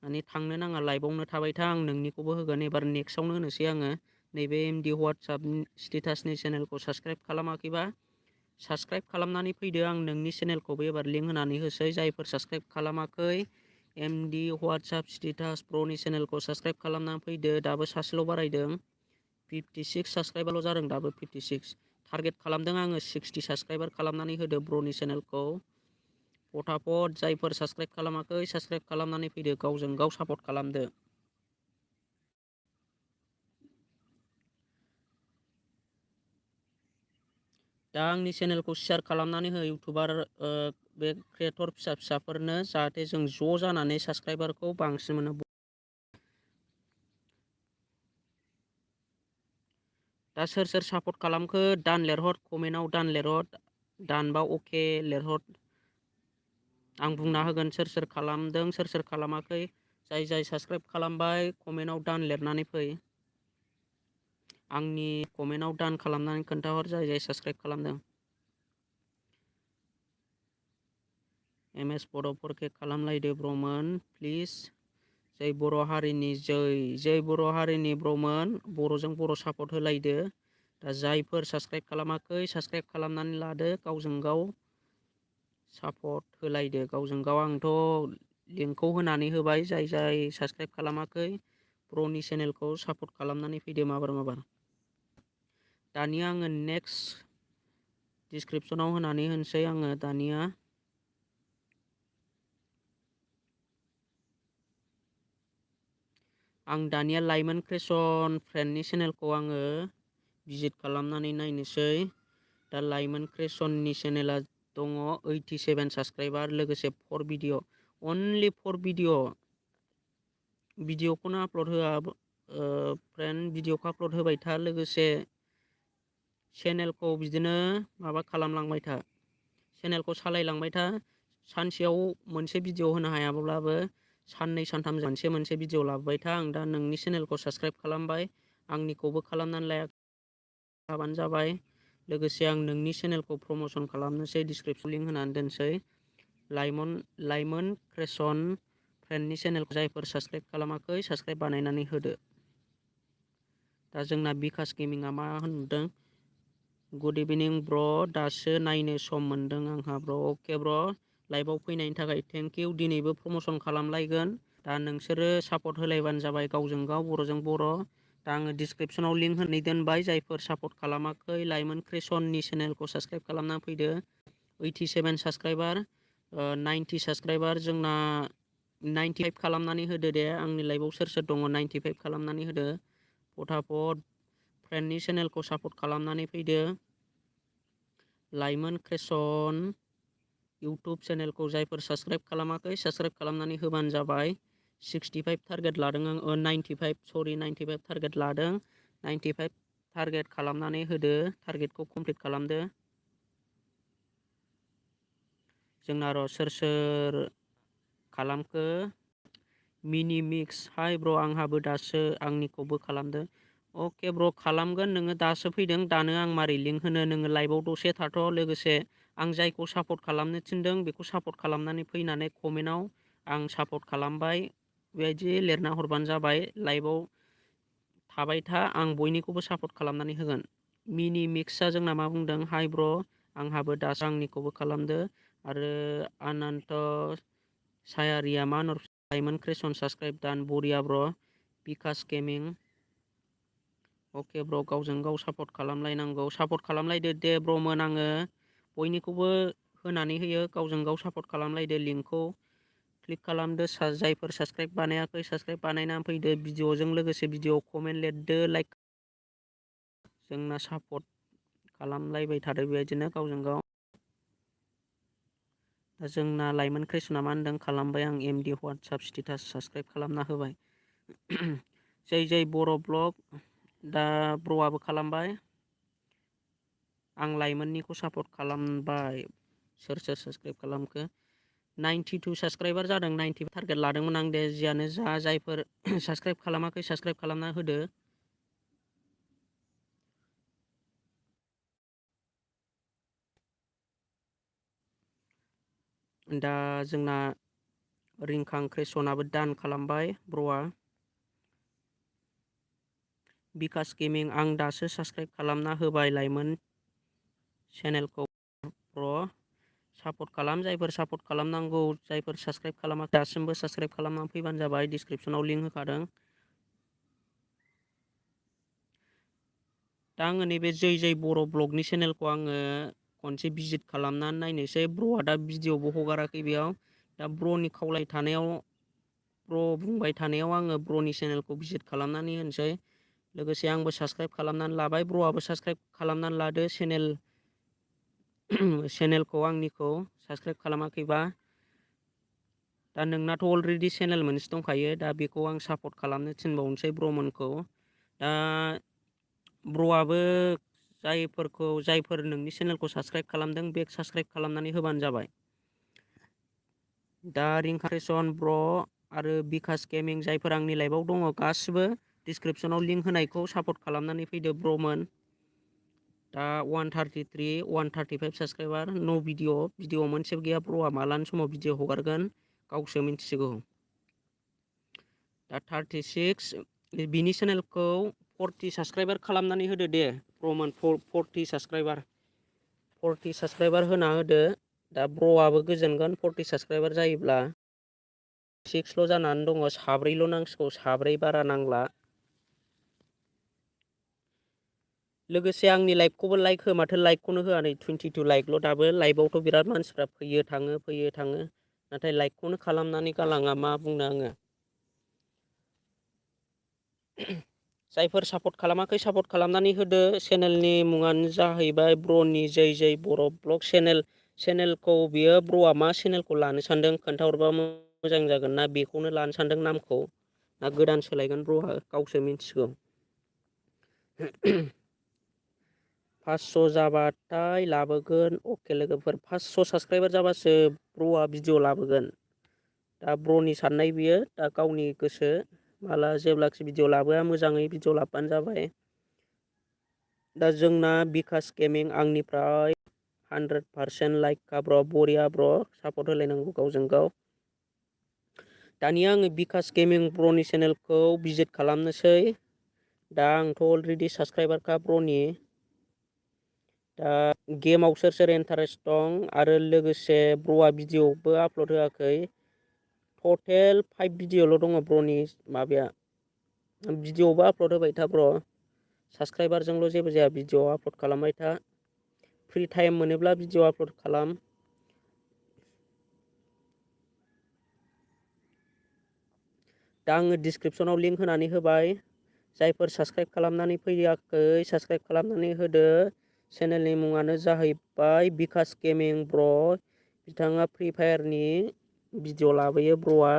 माने थांनो नाङा, लाइभआवनो थाबाय था। आं नोंनिखौबो होगोन, एबार नेक्स्टआवनो होनोसै आङो। नैबे MD WhatsApp स्टेटासनि चेनेलखौ साबस्क्राइब खालामाखैबा साबस्क्राइब खालामनानै फैदो। आं नोंनि चेनेलखौबो एबार लिंक होनानै होसै। जायफोर साबस्क्राइब खालामाखै MD WhatsApp स्टेटास ब्र'नि चेनेलखौ साबस्क्राइब खालामनानै फैदो। दाबो सासेल' बारायदों, 56 साबस्क्राइबारल' जादों, दाबो 56। टारगेट खालामदों आङो 60 साबस्क्राइबार खालामनानै होदो ब्र'नि चेनेलखौ फटाफट। जायफोर साबस्क्राइब खालामाखै साबस्क्राइब खालामनानै फैदो, गावजों गाव सापर्ट खालामदो। दा आंनि चेनेलखौ शेयार खालामनानै हो, इउटुबार बे क्रिएटर फिसा फिसाफोरनो, जाहाथे जों ज' जानानै साबस्क्राइबारखौ बांसिन मोनो। दा सोर सोर सापर्ट खालामखो दान लिरहर, कमेन्टआव दान लिरहर। दानबा अके लिरहर, आं बुंना होगोन सोर सोर खालामदों सोर सोर खालामाखै। जाय जाय साबस्क्राइब खालामबाय कमेन्टआव दान लिरनानै फै। आंनि कमेन्टआव दान खालामनानै खोन्थाहर, जाय जाय साबस्क्राइब खालामदों। MS बड'फोरखौ खालामलायदो ब्र'मोन प्लिज। जै बर' हारिनि, जै बर' हारिनि ब्र'मोन, बर'जों बर' सापर्ट होलायदो। दा जायफोर साबस्क्राइब खालामाखै साबस्क्राइब खालामनानै लादो, गावजों गाव सापर्ट होलायदो, गावजों गाव। आंथ' लिंकखौ होनानै होबाय, जाय जाय साबस्क्राइब खालामाखै ब्र'नि चेनेलखौ सापर्ट खालामनानै फैदो माबार माबार। दानिया आङो नेक्स्ट डिसक्रिपसनाव होनानै होनोसै आङो दानिया। आं दानिया लाइमोन क्रेसन फ्रेन्डनि चेनेलखौ आङो भिजिट खालामनानै नायनोसै। दा लाइमोन क्रेसननि चेनेला दङ 87 साबस्क्राइबार, लोगोसे 4 भिडिअ, अनलि 4 भिडिअखौनो आपल'ड होआ फ्रेन्ड। भिडिअखौ आपल'ड होबाय था, लोगोसे चेनेलखौ बिदिनो माबा खालामलांबाय था, चेनेलखौ सालायलांबाय था। सानसेयाव मोनसे भिडिअ होनो हायाब्लाबो साननै सानथाम मोनसे भिडिअ लाबोबाय था। आं दा नोंनि चेनेलखौ साबस्क्राइब खालामबाय, आंनिखौबो खालामनानै लायाबानो जाबाय। लोगोसे आं नोंनि चेनेलखौ प्रम'सन खालामनोसै, डिसक्रिपसन लिंक होनानै दोनसै। लाइमोन क्रेसन फ्रेन्डनि चेनेलखौ जायफोर साबस्क्राइब खालामाखै साबस्क्राइब बानायनानै होदो। दा जोंना बिकास गेमिंआ मा होनदों, गुड इभिनिं ब्र, दासो नायनो सम मोन्दों आंहा ब्र। अके ब्र, लाइभआव फैनायनि थाखाय थेंक इउ। दिनैबो प्रम'सन खालामलायगोन। दा नोंसोरो सापर्ट होलायबानो जाबाय, गावजों गाव, बर'जों बर'। दा आङो डिसक्रिपसनाव लिंक होनानै दोनबाय, जायफोर सापर्ट खालामाखै लाइमोन क्रेसननि चेनेलखौ साबस्क्राइब खालामना फैदो। 87 साबस्क्राइबार, 90 साबस्क्राइबार जोंना। 95 खालामनानै होदो दे। आंनि लाइभआव सोर सोर दङ 95 खालामनानै होदो फटाफट। फ्रेन्डनि चेनेलखौ सापर्ट खालामनानै फैदो। लाइमोन क्रेसन इउटुब चेनेलखौ जायफोर साबस्क्राइब खालामाखै साबस्क्राइब खालामनानै होबानो जाबाय। 65 टारगेट लादों आं 95 टारगेट लादों। 95 टारगेट खालामनानै होदो, टारगेटखौ कमप्लिट खालामदो। जोंना र' सोर सोर खालामखो मिनि मिक्स हाय ब्र' आंहाबो दासो आंनिखौबो खालामदो। अके ब्र' खालामगोन नोङो दासो फैदों दानो आं मारै लिंक होनो नोङो लाइभआव दसे थाथ' लोगोसे आं जायखौ सापर्ट खालामनो थिनदों बेखौ सापर्ट खालामनानै फैनानै कमेन्टआव आं सापर्ट खालामबाय बेबायदि लिरना हरबानो जाबाय। लाइभआव थाबाय था आं बयनिखौबो सापर्ट खालामनानै होगोन। मिनि मिक्सआ जोंना मा बुंदों हाय ब्र' आंहाबो दासो आंनिखौबो खालामदो। आरो आनन्त सायारिया मा होनो लाइमोन क्रेसन साबस्क्राइब दान बरिया ब्र'। बिकास गेमिं अके ब्र' गावजों गाव सापर्ट खालामलायनांगौ। सापर्ट खालामलायदो दे ब्र'मोन आङो बयनिखौबो होनानै होयो गावजों गाव सापर्ट खालामलायदो। लिंकखौ क्लिक खालामदो जायफोर साबस्क्राइब बानायाखै साबस्क्राइब बानायनानै फैदो। भिडिअजों लोगोसे भिडिअ कमेन्ट लिरदो लाइक जोंना सापर्ट खालामलायबाय थादो बेबायदिनो गावजों गाव। दा जोंना लाइमोन क्रेसना मा होनदों खालामबाय आं एमडि वाट्सएप स्टेटास साबस्क्राइब खालामना होबाय। जै जै बर' ब्लग दा ब्र'आबो खालामबाय। आं लाइमोननिखौ सापर्ट खालामबाय। सोर सोर साबस्क्राइब खालामखो 92 साबस्क्राइबार जादों। 90 टारगेट लादोंमोन आं दे जियानो जा जायफोर साबस्क्राइब खालामाखै साबस्क्राइब खालामना होदो। दा जोंना रिंखां क्रेसनाबो दान खालामबाय ब्र'आ। बिकास गेमिं आं दासो साबस्क्राइब खालामना होबाय लाइमोन चेनेलखौ ब्र' सापर्ट खालाम जायफोर सापर्ट खालामनांगौ जायफोर साबस्क्राइब खालामाखै दासिमबो साबस्क्राइब खालामनानै फैबानो जाबाय। डिसक्रिपसनाव लिंक होखादों। दा आङो नैबे जै जै बर' ब्लगनि चेनेलखौ आङो खनसे भिजिट खालामनानै नायनोसै। ब्र'आ दा भिडिअबो हगाराखै बेयाव। दा ब्र'नि खावलाय थानायाव ब्र' बुंबाय थानायाव आङो ब्र'नि चेनेलखौ भिजिट खालामनानै होनोसै। लोगोसे आंबो साबस्क्राइब खालामनानै लाबाय ब्र'आबो साबस्क्राइब खालामनानै लादो चेनेलखौ आंनिखौ साबस्क्राइब खालामाखैबा। दा नोंनाथ' अलरेडि चेनेल मोनसे दंखायो दा बेखौ आं सापर्ट खालामनो थिनबावनोसै ब्र'मोनखौ। दा ब्र'आबो जायफोर नोंनि चेनेलखौ साबस्क्राइब खालामदों बे साबस्क्राइब खालामनानै होबानो जाबाय। दा रिंकारेसन ब्र' आरो बिकास गेमिं जायफोर आंनि लाइभआव दङ गासिबो डिसक्रिपसनाव लिंक होनायखौ सापर्ट खालामनानै फैदो ब्र'मोन। दा 133 135 साबस्क्राइबार न' भिडिअ मोनसेबो गैया। ब्र'आ मालानि समाव भिडिअ हगारगोन गावसो मिन्थिसिगौ। दा 36 बिनि चेनेलखौ 40 साबस्क्राइबार खालामनानै होदो दे ब्र'मोन। 40 साबस्क्राइबार होना होदो। दा ब्र'आबो गोजोनगोन 40 साबस्क्राइबार जायोब्ला। 6ल' जानानै दङ साब्रैल' नांसिगौ साब्रै बारा नांला। लोगोसे आंनि लाइभखौबो लाइक हो माथो लाइकखौनो होआ नै 22 लाइकल' दाबो। लाइभआवथ' बिराद मानसिफ्रा फैयो थाङो नाथाय लाइकखौनो खालामनानै गालाङा मा बुंनो आङो। जायफोर सापर्ट खालामाखै सापर्ट खालामनानै होदो। चेनेलनि मुङानो जाहैबाय ब्र'नि जै जै बर' ब्लग चेनेलखौ बियो ब्र'आ मा चेनेलखौ लानो सानदों खोन्थाहरबा मोजां जागोन। ना बेखौनो लानो सानदों नामखौ ना गोदान सोलायगोन ब्र'आ गावसो मिन्थिगौ। 500 जाबाथाय लाबोगोन। अके लोगोफोर 500 साबस्क्राइबार जाबासो ब्र'आ भिडिअ लाबोगोन। दा ब्र'नि साननाय बियो दा गावनि गोसो माला जेब्लाखि भिडिअ लाबोआ मोजाङै भिडिअ लाबोबानो जाबाय। दा जोंना बिकास गेमिं आंनिफ्राय 100% लाइकखा ब्र' बरिया ब्र' सापर्ट होलायनांगौ गावजों गाव। दानिया आङो बिकास गेमिं ब्र'नि चेनेलखौ भिजिट खालामनोसै। दा आंथ' अलरेडि साबस्क्राइबारखा ब्र'नि। दा गेमाव सोर सोर इन्टारेस्ट दं आरो लोगोसे ब्र'आ भिडिअबो आपल'ड होआखै। टटेल 5 भिडिअ'ल' दङ ब्र'नि माबाया। भिडिअबो आपल'ड होबाय था ब्र'। साबस्क्राइबारजोंल' जेबो जाया भिडिअ आपल'ड खालामबाय था। फ्रि टाइम मोनोब्ला भिडिअ आपल'ड खालाम। दा आङो डिसक्रिपसनाव लिंक होनानै होबाय। जायफोर साबस्क्राइब खालामनानै फैयाखै साबस्क्राइब खालामनानै होदो। चेनेलनि मुङानो जाहैबाय बिकास गेमिं ब्र। बिथाङा फ्रि फायारनि भिडिअ लाबोयो। ब्र'आ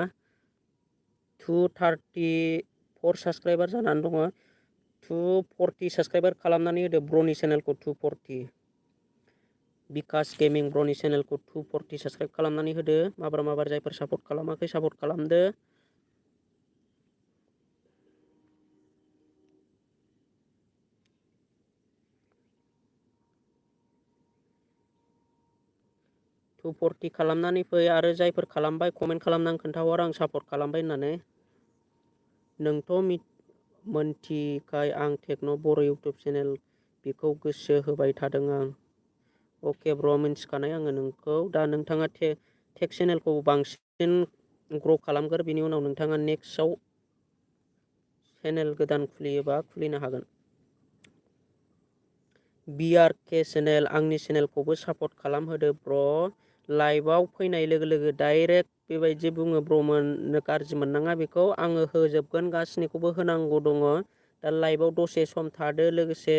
234 साबस्क्राइबार जानानै दङ। 240 साबस्क्राइबार खालामनानै होदो ब्र'नि चेनेलखौ 240। बिकास गेमिं ब्र'नि चेनेलखौ 240 साबस्क्राइब खालामनानै होदो। माबार जायफोर सापर्ट खालामाखै सापर्ट खालामदो। टु 40 खालामनानै फै आरो जायफोर खालामबाय कमेन्ट खालामनानै खोन्थाहर आं सापर्ट खालामबाय होननानै। नोंथ' मोनथिखाय आं टेक्न' बर' इउटुब चेनेल बेखौ गोसो होबाय थादों आं। अके ब्र' मिन्थिखानाय आङो नोंखौ। दा नोंथाङा टेक चेनेलखौ बांसिन ग्र' खालामगोर, बिनि उनाव नोंथाङा नेक्स्टआव चेनेल गोदान खुलियोबा खुलिनो हागोन। BRK चेनेल, आंनि चेनेलखौबो सापर्ट खालामहोदो ब्र'। लाइभआव फैनाय लोगो लोगो डाइरेक्ट बेबायदि बुङो ब्र'मोन, गाज्रि मोननाङा बेखौ। आङो होजोबगोन, गासिनिखौबो होनांगौ दङ। दा लाइभआव दसे सम थादो। लोगोसे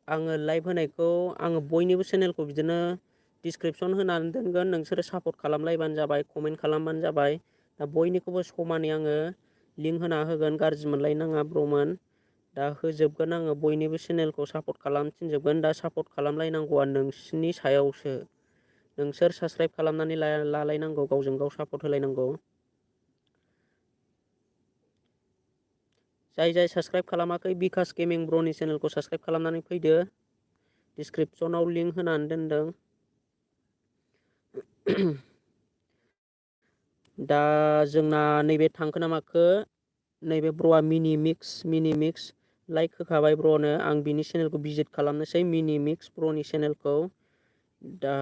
आङो लाइभ होनायखौ आङो बयनिबो चेनेलखौ बिदिनो डिसक्रिपसन होनानै दोनगोन। नोंसोरो सापर्ट खालामलायबानो जाबाय, कमेन्ट खालामबानो जाबाय। दा बयनिखौबो समानै आङो लिंक होना होगोन, गाज्रि मोनलायनाङा ब्र'मोन। दा होजोबगोन आङो, बयनिबो चेनेलखौ सापर्ट खालाम थिनजोबगोन। दा सापर्ट खालामलायनांगौआ नोंसिनि सायावसो। नोंसोर साबस्क्राइब खालामनानै लालायनांगौ, गावजों गाव सापर्ट होलायनांगौ। जाय साबस्क्राइब खालामाखै बिकास गेमिं ब्र'नि चेनेलखौ साबस्क्राइब खालामनानै फैदो। डिसक्रिपसनाव लिंक होनानै दोनदों। दा जोंना नैबे थांखो ना माखो, नैबे ब्र'आ मिनि मिक्स लाइक होखाबाय ब्र'नो। आं बिनि चेनेलखौ भिजिट खालामनोसै, मिनि मिक्स ब्र'नि चेनेलखौ। दा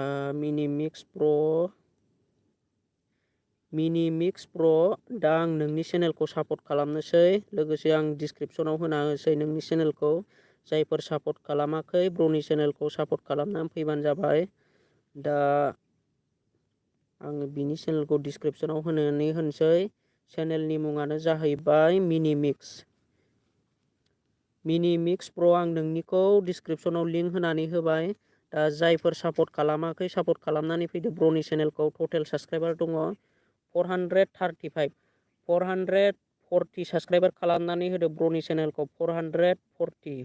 मिनि मिक्स ब्र', दा आं नोंनि चेनेलखौ सापर्ट खालामनोसै। लोगोसे आं डिसक्रिपसनाव होना होसै नोंनि चेनेलखौ। जायफोर सापर्ट खालामाखै ब्र'नि चेनेलखौ सापर्ट खालामनानै फैबानो जाबाय। दा आङो बिनि चेनेलखौ डिसक्रिपसनाव होनानै होनोसै। चेनेलनि मुङानो जाहैबाय मिनि मिक्स ब्र'। आं नोंनिखौ डिसक्रिपसनाव लिंक होनानै होबाय। दा जायफोर सापर्ट खालामाखै सापर्ट खालामनानै फैदो ब्र'नि चेनेलखौ। टटेल साबस्क्राइबार दङ 435। 440 साबस्क्राइबार खालामनानै होदो ब्र'नि चेनेलखौ। 440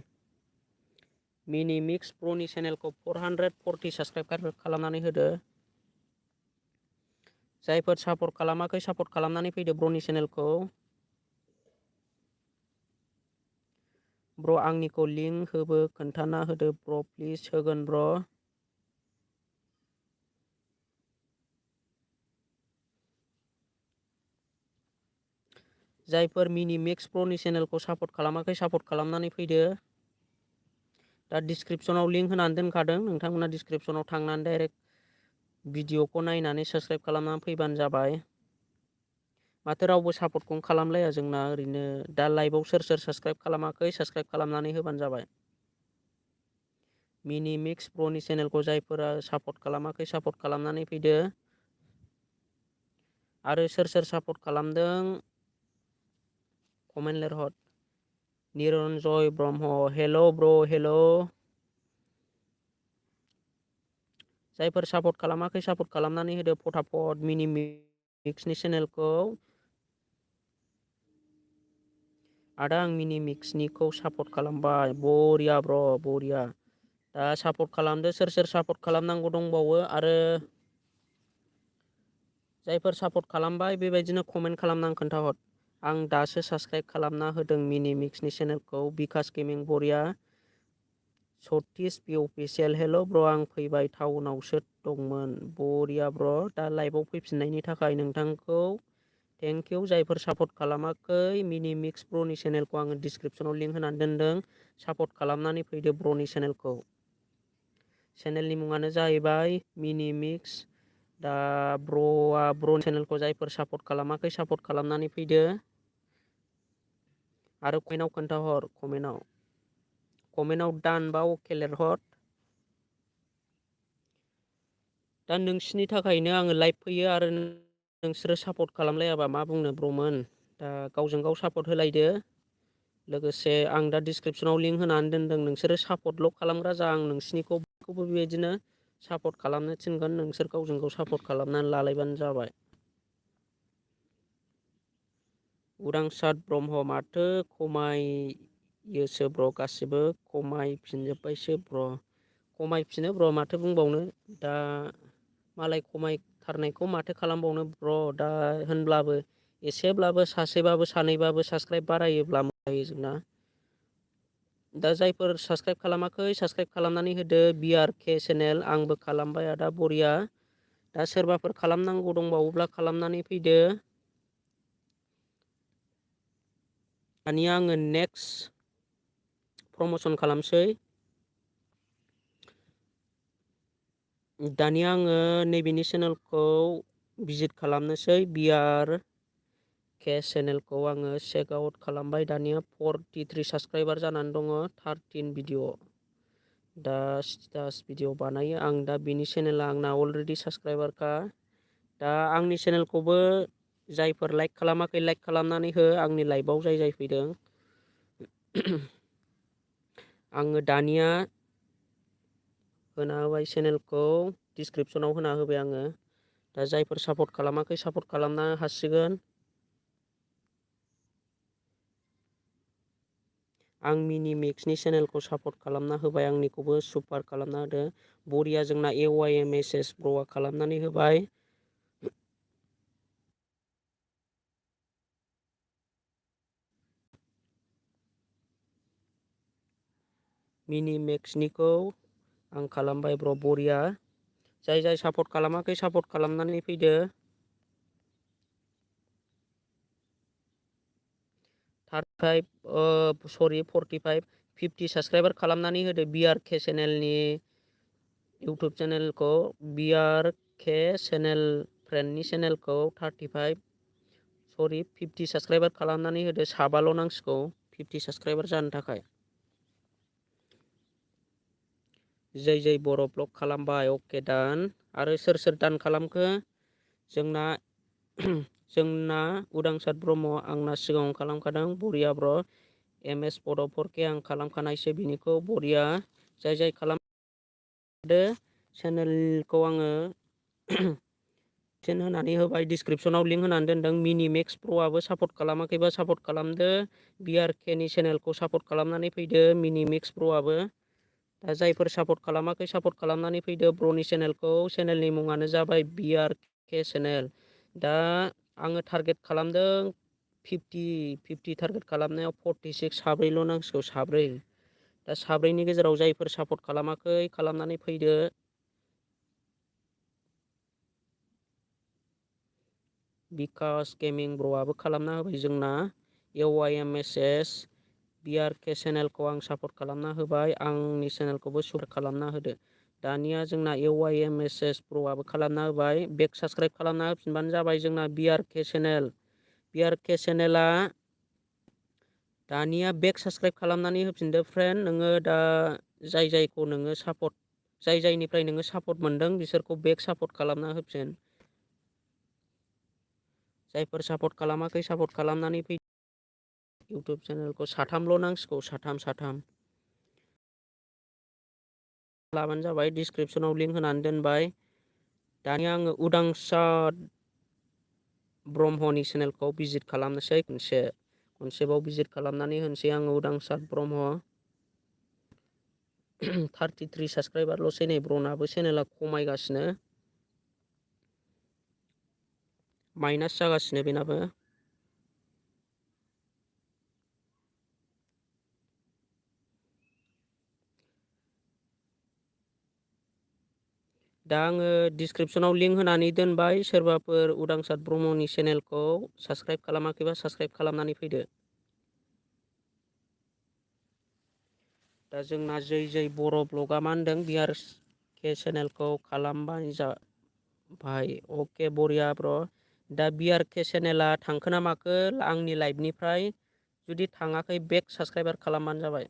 मिनि मिक्स ब्र'नि चेनेलखौ 440 साबस्क्राइब खालामनानै होदो। जायफोर सापर्ट खालामाखै सापर्ट खालामनानै फैदो ब्र'नि चेनेलखौ। ब्र' आंनिखौ लिंक होबो खोन्थाना होदो ब्र', प्लिज। होगोन ब्र'। जायफोर मिनि मिक्स ब्र'नि चेनेलखौ सापर्ट खालामाखै सापर्ट खालामनानै फैदो। दा डिसक्रिपसनाव लिंक होनानै दोनखादों, नोंथांमोना डिसक्रिपसनाव थांनानै डाइरेक्ट भिडिअखौ नायनानै साबस्क्राइब खालामनानै फैबानो जाबाय। माथो रावबो सापर्टखौनो खालामलाया जोंना। ओरैनो दा लाइभआव सोर साबस्क्राइब खालामाखै साबस्क्राइब खालामनानै होबानो जाबाय। मिनि मिक्स ब्र'नि चेनेलखौ जायफोरा सापर्ट खालामाखै सापर्ट खालामनानै फैदो। आरो सोर सापर्ट खालामदों कमेन्ट लिरहर। निरन्जय ब्रह्म, हेल' ब्र', हेल'। जायफोर सापर्ट खालामाखै सापर्ट खालामनानै होदो फटाफट मिनि मिक्सनि चेनेलखौ। आदा आं मिनि मिक्सनिखौ सापर्ट खालामबाय। बरिया ब्र', बरिया। दा सापर्ट खालामदो। सोर सापर्ट खालामनांगौ दंबावो आरो जायफोर सापर्ट खालामबाय बेबायदिनो कमेन्ट खालामनानै खोन्थाहर। आं दासो साबस्क्राइब खालामना होदों मिनि मिक्सनि चेनेलखौ। बिकास गेमिं बरिया। सतीश पि अफिसियेल, हेल' ब्र', आं फैबाय टाउनावसो दंमोन। बरिया ब्र'। दा लाइभआव फैफिननायनि थाखाय नोंथांखौ थेंक इउ। जायफोर सापर्ट खालामाखै मिनि मिक्स ब्र'नि चेनेलखौ आङो डिसक्रिपसनाव लिंक होनानै दोनदों। सापर्ट खालामनानै फैदो ब्र'नि चेनेलखौ। चेनेलनि मुङानो जाहैबाय मिनि मिक्स। दा ब्र'नि चेनेलखौ जायफोर सापर्ट खालामाखै सापर्ट खालामनानै फैदो। आरो कमेन्टआव खोन्थाहर, कमेन्टआव दान बा अके लिरहर। दा नोंसिनि थाखायनो आङो लाइभ फैयो आरो नोंसोरो सापर्ट खालामलायाबा मा बुंनो ब्र'मोन। दा गावजों गाव सापर्ट होलायदो। लोगोसे आं दा डिसक्रिपसनाव लिंक होनानै दोनदों, नोंसोरो सापर्टल' खालामग्रा जा, आं नोंसिनिखौबो बेबायदिनो सापर्ट खालामनो थिनगोन। नोंसोर गावजों गाव सापर्ट खालामनानै लालायबानो जाबाय। उदांसार ब्रह्म माथो खमायोसो ब्र', गासिबो खमायफिनजोब्बायसो ब्र'। खमायफिनो ब्र', माथो बुंबावनो। दा मालाय खमायथारनायखौ माथो खालामबावनो ब्र'। दा होनब्लाबो एसेब्लाबो सासेबाबो सानैबाबो साबस्क्राइब बारायोब्ला मोजां जोंना। दा जायफोर साबस्क्राइब खालामाखै, साबस्क्राइब खालामनानै होदो। BRK चेनेल आंबो खालामबाय आदा, बरिया। दा सोरबाफोर खालामनांगौ दंबावोब्ला खालामनानै फैदो। दानिया आङो नेक्स्ट प्रमसन खालामसै। दानिया आङो नैबेनि चेनेलखौ भिजिट खालामनोसै। BRK चेनेलखौ आङो चेक आउट खालामबाय। दानिया 43 साबस्क्राइबार जानानै दङ, 13 भिडिअ। दा स्टेटास भिडिअ बानायो आं। दा बिनि चेनेला आंना अलरेडि साबस्क्राइबारखा। दा आंनि चेनेलखौबो जायफोर लाइक खालामाखै, लाइक खालामनानै हो। आंनि लाइभआव जाय फैदों। आङो दानिया होना होबाय चेनेलखौ, डिसक्रिपसनाव होना होबाय आङो। दा जायफोर सापर्ट खालामाखै, सापर्ट खालामनो हासिगोन। आं मिनिमेक्सनि चेनेलखौ सापर्ट खालामना होबाय, आंनिखौबो सुपार खालामना होदो। बरिया, जोंना AYMSS ब्र'आ खालामनानै होबाय। मिनिमेक्सनिखौ आं खालामबाय ब्र', बरिया। जाय जाय सापर्ट खालामाखै, सापर्ट खालामनानै फैदो। 45 50 साबस्क्राइबार खालामनानै होदो। BRK चेनेलनि इउटुब चेनेलखौ, BRK चेनेल फ्रेन्डनि चेनेलखौ 50 साबस्क्राइबार खालामनानै होदो। साबाल' नांसिगौ 50 साबस्क्राइबार जानो थाखाय। जै बर' ब्लग खालामबाय, अके दान। आरो सोर सोर दान खालामखो? जोंना उदांसार ब्रह्म आंना सिगाङाव खालामखादों, बरिया ब्र'। MS बड'फोरके आं खालामखानायसो बिनिखौ, बरिया। जाय खालामदो चेनेलखौ आङो होनानै होबाय, डिसक्रिपसनाव लिंक होनानै दोनदों। मिनिमेक्स प्र'आबो सापर्ट खालामाखैबा सापर्ट खालामदो। BRKनि चेनेलखौ सापर्ट खालामनानै फैदो, मिनिमेक्स प्र'आबो। दा जायफोर सापर्ट खालामाखै, सापर्ट खालामनानै फैदो ब्र'नि चेनेलखौ। चेनेलनि मुङानो जाबाय BRK चेनेल। दा आङो टारगेट खालामदों 50 टारगेट खालामनायाव 46 साब्रैल' नांसिगौ, साब्रै। दा साब्रैनि गेजेराव जायफोर सापर्ट खालामाखै, खालामनानै फैदो। बिकास गेमिं ब्र'आबो खालामना होबाय जोंना। AYMSS BRK चेनेलखौ आं सापर्ट खालामना होबाय। आंनि चेनेलखौबो सापर्ट खालामना होदो। दानिया जोंना AYMSS प्र'आबो खालामना होबाय। बेक साबस्क्राइब खालामना होफिनबानो जाबाय जोंना BRK चेनेल। BRK चेनेला दानिया बेक साबस्क्राइब खालामनानै होफिनदो फ्रेन्ड। नोङो दा जायखौ नोङो सापर्ट, जायनिफ्राय नोङो सापर्ट मोनदों, बिसोरखौ बेक सापर्ट खालामना होफिन। जायफोर सापर्ट खालामाखै, सापर्ट खालामनानै फै। इउटुब चेनेलखौ साथामल' नांसिगौ, साथाम। लाबानो जाबाय, डिसक्रिपसनाव लिंक होनानै दोनबाय। दानिया आङो उदांसार ब्रह्मनि चेनेलखौ भिजिट खालामनोसै खनसेबाव भिजिट खालामनानै होनोसै आङो। उदांसार ब्रह्म 33 साबस्क्राइबारल'सै नै ब्र'नाबो चेनेला खमायगासिनो, माइनास जागासिनो बेनाबो। दा आङो डिसक्रिपसनाव लिंक होनानै दोनबाय। सोरबाफोर उदांसार ब्रह्मनि चेनेलखौ साबस्क्राइब खालामाखैबा साबस्क्राइब खालामनानै फैदो। दा जोंना जै बर' ब्लगआ मा होनदों, BRK चेनेलखौ खालामबाय जाबाय। अके बरिया ब्र'। दा BRK चेनेला थांखो ना माखो आंनि लाइभनिफ्राय? जुदि थाङाखै, बेक साबस्क्राइबार खालामबानो जाबाय।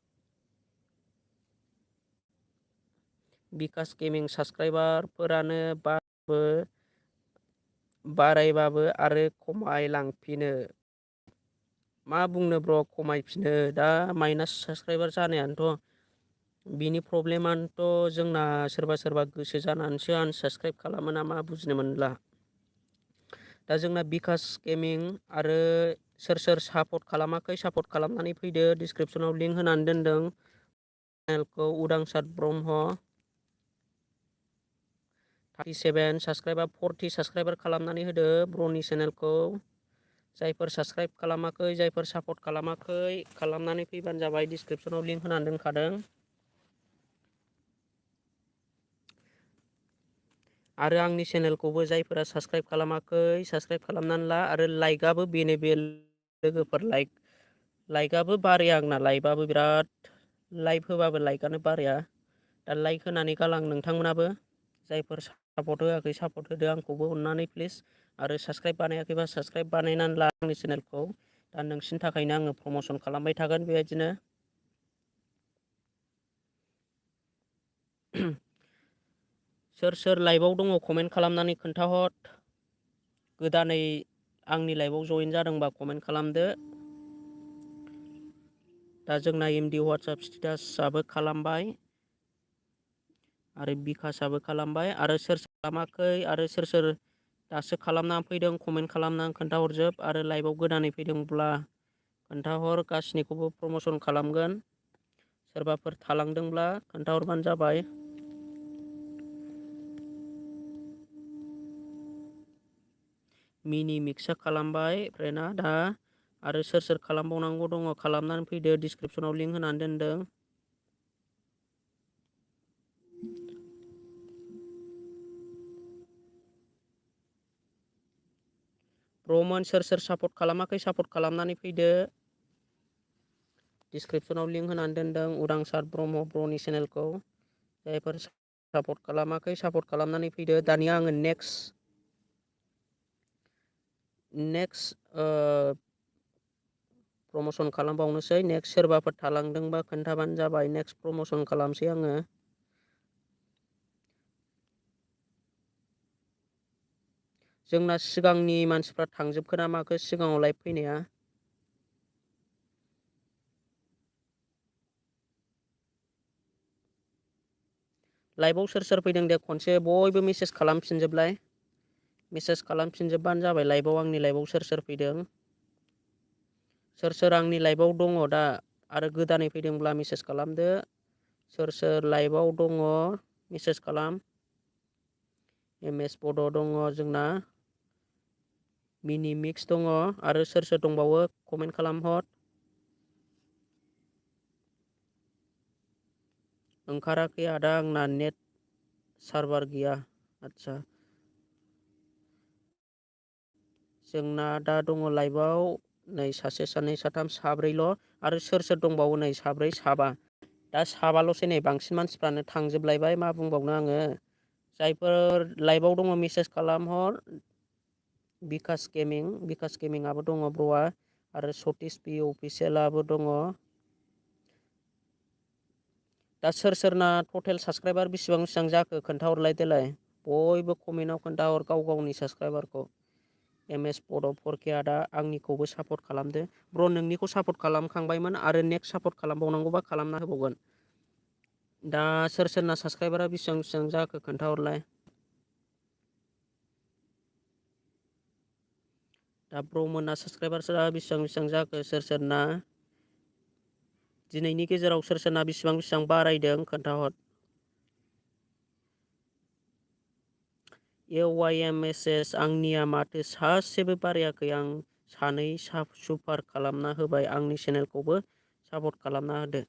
बिकास गेमिं साबस्क्राइबारफोरानो बारायबाबो आरो खमायलांफिनो। मा बुंनो ब्र खमायफिनो दा माइनास साबसक्राइबार जानायानोथ' बिनि प्रब्लेमानोथ' जोंना सोरबा गोसो जानानैसो आनसाबस्क्राइब खालामो ना मा बुजिनो मोनला। दा जोंना बिकास गेमिं आरो सोर सापर्ट खालामाखै सापर्ट खालामनानै फैदो डिसक्रिपसनाव लिंक होनानै दोनदों चेनेलखौ उदांसार ब्रह्म 37 साबसक्राइबार 40 साबसक्राइबार खालामनानै होदो ब्रनि चेनेलखौ। जायफोर साबसक्राइब खालामाखै जायफोर सापर्ट खालामाखै खालामनानै फैबानो जाबाय डिसक्रिपसनाव लिंक होनानै दोनखादों। आरो आंनि चेनेलखौबो जायफोरा साबसक्राइब खालामाखै साबसक्राइब खालामनानै ला आरो लाइकआबो बेनो बे लोगोफोर लाइकआबो बाराया आंना लाइकआबो बिराद लाइक होबाबो लाइकआनो बाराया। दा लाइक होनानै गालां नोंथांमोनाबो जायफोर सापर्ट होआखै सापर्ट होदो आंखौबो अननानै प्लिज आरो साबसक्राइब बानायाखैबा साबसक्राइब बानायनानै ला आंनि चेनेलखौ। दा नोंसिनि थाखायनो आङो प्रमसन खालामबाय थागोन बेबायदिनो। सोर लाइभआव दङ कमेन्ट खालामनानै खोन्थाहर। गोदानै आंनि लाइभआव जयेन जादोंबा कमेन्ट खालामदो। दा जोंना एमडि वाट्सएप स्टेटासआबो खालामबाय आरो बिकासआबो खालामबाय आरो सोर खालामाखै आरो सोर दासो खालामनानै फैदों कमेन्ट खालामनानै खोन्थाहरजोब आरो लाइभआव गोदानै फैदोंब्ला खोन्थाहर गासिनिखौबो प्रमसन खालामगोन। सोरबाफोर थालांदोंब्ला खोन्थाहरबानो जाबाय। मिनि मिक्सआ खालामबाय फ्रेन्डआ दा आरो सोर खालामबावनांगौ दङ खालामनानै फैदो डिसक्रिपसनाव लिंक होनानै दोनदों। ब्रमोन सोर सापर्ट खालामाखै सापर्ट खालामनानै फैदो। डिसक्रिपसनाव लिंक होनानै दोनदों उदांसार ब्रह्म ब्रनि चेनेलखौ। जायफोर सापर्ट खालामाखै सापर्ट खालामनानै फैदो। दानिया आङो नेक्स्ट प्रमसन खालामबावनोसै। नेक्स्ट सोरबाफोर थालांदोंबा खोन्थाबानो जाबाय नेक्स्ट प्रमसन खालामसै आङो। जोंना सिगांनि मानसिफ्रा थांजोबखो ना माखो सिगाङाव लाइभ फैनाया? लाइभआव सोर फैदों दे खनसे बयबो मेसेज खालामफिनजोबलाय। मेसेज खालामफिनजोबबानो जाबाय लाइभआव आंनि लाइभआव सोर फैदों। सोर आंनि लाइभआव दङ दा आरो गोदानै फैदोंब्ला मेसेज खालामदो। सोर लाइभआव दङ मेसेज खालाम। एम एस बड' दङ जोंना। मिनि मिक्स दङ आरो सोर दंबावो कमेन्ट खालामहर। ओंखाराखै आदा आंना नेट सार्भार गैया। आदसा जोंना दा दङ लाइभआव नै सासे सानै साथाम साब्रैल' आरो सोर दंबावो नै साब्रै साबा। दा साबाल'सै नै बांसिन मानसिफ्रानो थांजोबलायबाय मा बुंबावनो आङो। जायफोर लाइभआव दङ मेसेज खालामहर। बिकास गेमिंआबो दङ ब्र'आ आरो सतिस पि अफिसियेलाबो दङ। दा सोरना टटेल साबसक्राइबार बेसिबां जाखो खोन्थाहरलाय देलाय बयबो कमेन्टआव खोन्थाहर गाव गावनि साबसक्राइबारखौ। एम एस बड' 4K आदा आंनिखौबो सापर्ट खालामदो। ब्र नोंनिखौ सापर्ट खालामखांबायमोन आरो नेक्स्ट सापर्ट खालामबावनांगौबा खालामना होबावगोन। दा सोरना साबसक्राइबारा बेसेबां जाखो खोन्थाहरलाय। दा ब्रमोनना साबसक्राइबारफोरा बेसेबां जाखो सोरना दिनैनि गेजेराव सोरना बेसेबां बारायदों खोन्थाहर। AYMSS आंनिया माथो सासेबो बारायाखै। आं सानै सुपार खालामना होबाय आंनि चेनेलखौबो सापर्ट खालामना होदो।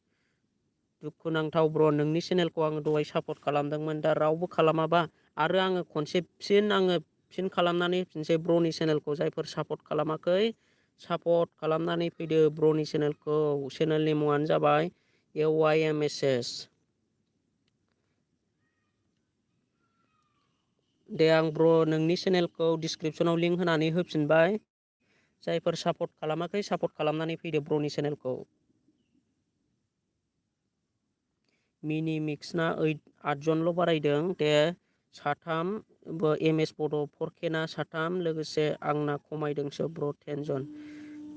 दुखुनांथाव ब्र नोंनि चेनेलखौ आङो दहाय सापर्ट खालामदोंमोन दा रावबो खालामाबा आरो आङो खनसे फिन खालामनानै होफिनसै ब्रनि चेनेलखौ। जायफोर सापर्ट खालामाखै सापर्ट खालामनानै फैदो ब्रनि चेनेलखौ। चेनेलनि मुङानो जाबाय AYMSS। दे आं ब्र नोंनि चेनेलखौ डिसक्रिपसनाव लिंक होनानै होफिनबाय। जायफोर सापर्ट खालामाखै सापर्ट खालामनानै फैदो ब्रनि चेनेलखौ। मिनि मिक्सना 8जनल' बारायदों दे साथाम एम एस बड' 4K ना साथाम लोगोसे आंना खमायदोंसो ब्र 10 जन।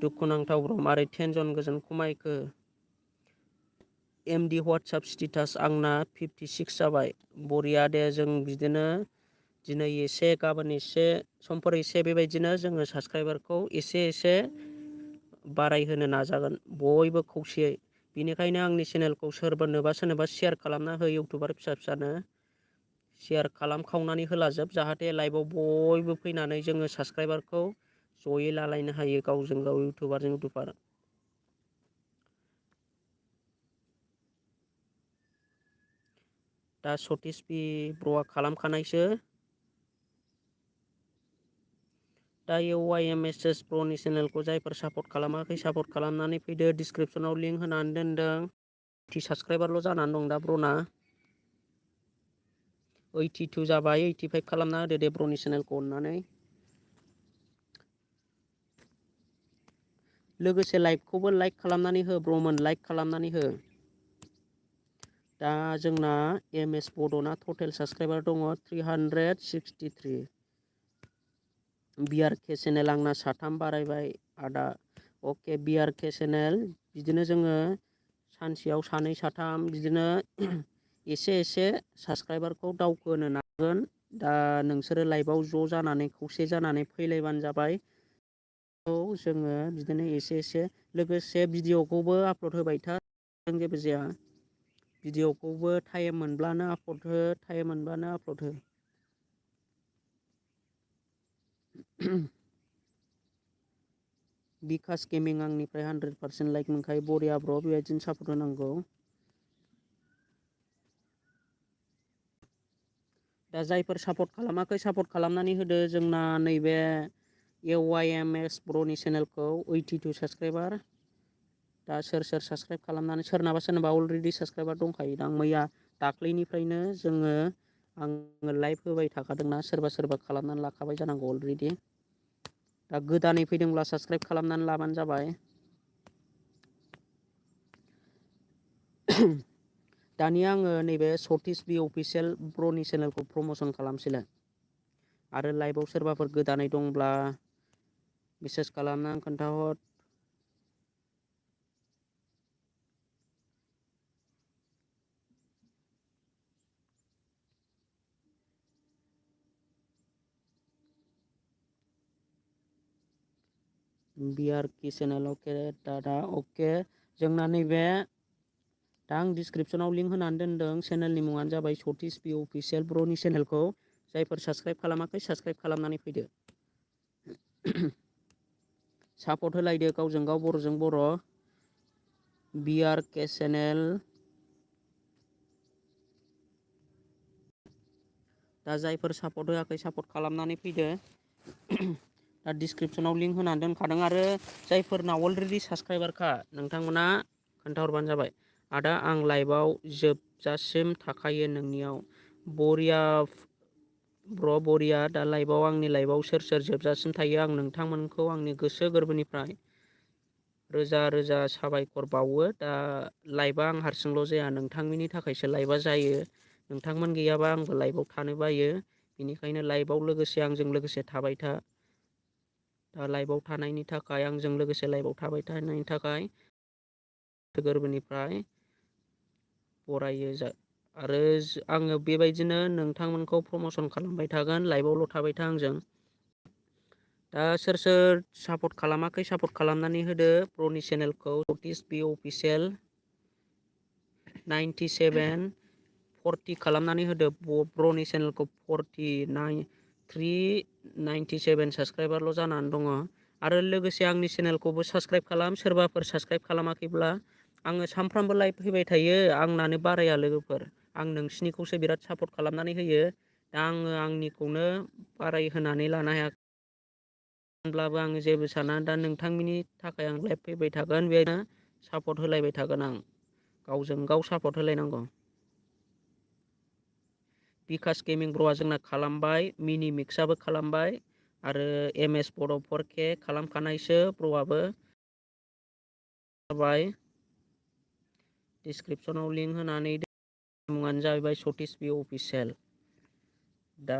दुखुनांथाव ब्र मारै 10 जन गोजोन खमायखो। MD WhatsApp स्टेटास आंना 56 जाबाय। बरिया दे जों बिदिनो दिनै एसे गाबोन एसे समफोर एसे बेबायदिनो जोङो साबस्क्राइबारखौ एसे बारायहोनो नाजागोन बयबो खौसेयै। बिनिखायनो आंनि चेनेलखौ सोरनोबा शेयार खालामना हो। इउटुबार फिसानो शेयार खालामखावनानै होलाजोब जाहाथे लाइभआव बयबो फैनानै जोङो साबस्क्राइबारखौ जयै लालायनो हायो गावजों गाव इउटुबारजों इउटुबार। दा सतीश बि ब्र'आ खालामखानायसो। दा YMSS ब्र'नि चेनेलखौ जायफोर सापर्ट खालामाखै सापर्ट खालामनानै फैदो। डिसक्रिपसनाव लिंक होनानै दोनदों। 80 साबस्क्राइबारल' जानानै दं दा ब्र'ना। 82 जाबाय 85 खालामना होदो दे ब्र'नि चेनेलखौ अननानै। लोगोसे लाइभखौबो लाइक खालामनानै हो ब्र'मोन लाइक खालामनानै हो। दा जोंना MS बड'ना टटेल साबस्क्राइबार दङ 363। BRK चेनेल आंना 3 बारायबाय आदा। अके BRK चेनेल बिदिनो जोङो सानसेयाव 2 3 बिदिनो एसे साबस्क्राइबारखौ दावखोनो नाजागोन। दा नोंसोरो लाइभआव ज' जानानै खौसे जानानै फैलायबानो जाबाय। जोङो बिदिनो एसे लोगोसे भिडिअ'खौबो आपल'ड होबाय था। जेबो जाया भिडिअ'खौबो टाइम मोनब्लानो आपल'ड हो टाइम मोनब्लानो आपल'ड हो। बिकास गेमिं आंनिफ्राय 100% लाइक मोनखायो बरिया ब्र' बेबायदिनो सापर्ट होनांगौ। दा जायफोर सापर्ट खालामाखै सापर्ट खालामनानै होदो। जोंना नैबे YMS ब्र'नि चेनेलखौ 82 साबस्क्राइबार। दा सोर साबस्क्राइब खालामनानै सोरनाबा अलरेडि साबस्क्राइबार दंखायोदां। मैया दाख्लैनिफ्रायनो आङो लाइभ होबाय थाखादोंना सोरबा खालामनानै लाखाबाय जानांगौ अलरेडि। दा गोदानै फैदोंब्ला साबस्क्राइब खालामनानै लाबानो जाबाय। दानिया आङो नैबे सतीश बि अफिसियेल ब्र'नि चेनेलखौ प्रम'सन खालामसैलाय। आरो लाइभआव सोरबाफोर गोदानै दंब्ला मेसेज खालामना खोन्थाहर। BRK चेनेल अके दादा अके जोंना नैबे दा आं डिसक्रिपसनाव लिंक होनानै दोनदों। चेनेलनि मुङानो जाबाय सतीश बि अफिसियेल ब्र'नि चेनेलखौ जायफोर साबस्क्राइब खालामाखै साबस्क्राइब खालामनानै फैदो। सापर्ट होलायदो गावजों गाव बर'जों बर'। BRK चेनेल दा जायफोर सापर्ट होआखै सापर्ट खालामनानै फैदो। दा डिसक्रिपसनाव लिंक होनानै दोनखादों। आरो जायफोरना अलरेडि साबस्क्राइबारखा नोंथांमोना खोन्थाहरबानो जाबाय। आदा आं लाइभआव जोबजासिम थाखायो नोंनियाव। बरिया ब्र' बरिया दा लाइभआव आंनि लाइभआव सोर जोबजासिम थायो आं नोंथांमोनखौ आंनि गोसो गोरबोनिफ्राय रोजा साबायखर बावो। दा लाइभआ आं हारसिंल' जाया नोंथांमोननि थाखायसो लाइभआ जायो। नोंथांमोन गैयाबा आंबो लाइभआव थानो बायो। बेनिखायनो लाइभआव आंजों लोगोसे थाबाय था। दा लाइभआव थानायनि थाखाय आंजों लोगोसे लाइभआव थाबाय थानायनि थाखाय गोरबोनिफ्राय बरायो। आरो आङो बेबायदिनो नोंथांमोनखौ प्रम'सन खालामबाय थागोन। लाइभआवल' थाबाय था आंजों। दा सोर सापर्ट खालामाखै सापर्ट खालामनानै होदो ब्र'नि चेनेलखौ सतीश बि अफिसियेल 97 40 खालामनानै होदो ब्र'नि चेनेलखौ 397 साबस्क्राइबारल' जानानै दङ। आरो लोगोसे आंनि चेनेलखौबो साबस्क्राइब खालाम। सोरबाफोर साबस्क्राइब खालामाखैब्ला आङो सानफ्रामबो लाइभ फैबाय थायो। आंनानो बाराया लोगोफोर आं नोंसिनिखौसो बिराद सापर्ट खालामनानै होयो। दा आङो आंनिखौनो बारायहोनानै लानो हायाखै। होनब्लाबो आङो जेबो साना। दा नोंथांमोननि थाखाय आं लाइभ फैबाय थागोन। बेनो सापर्ट होलायबाय थागोन आं। गावजों गाव सापर्ट होलायनांगौ। बिकास गेमिं ब्र'आ जोंना खालामबाय। मिनि मिक्सआबो खालामबाय। आरो MS बड' 4K खालामखानायसो ब्र'आबो जाबाय। डिसक्रिपसनाव लिंक होनानै मुङानो जाहैबाय सतीश बि अफिसियेल। दा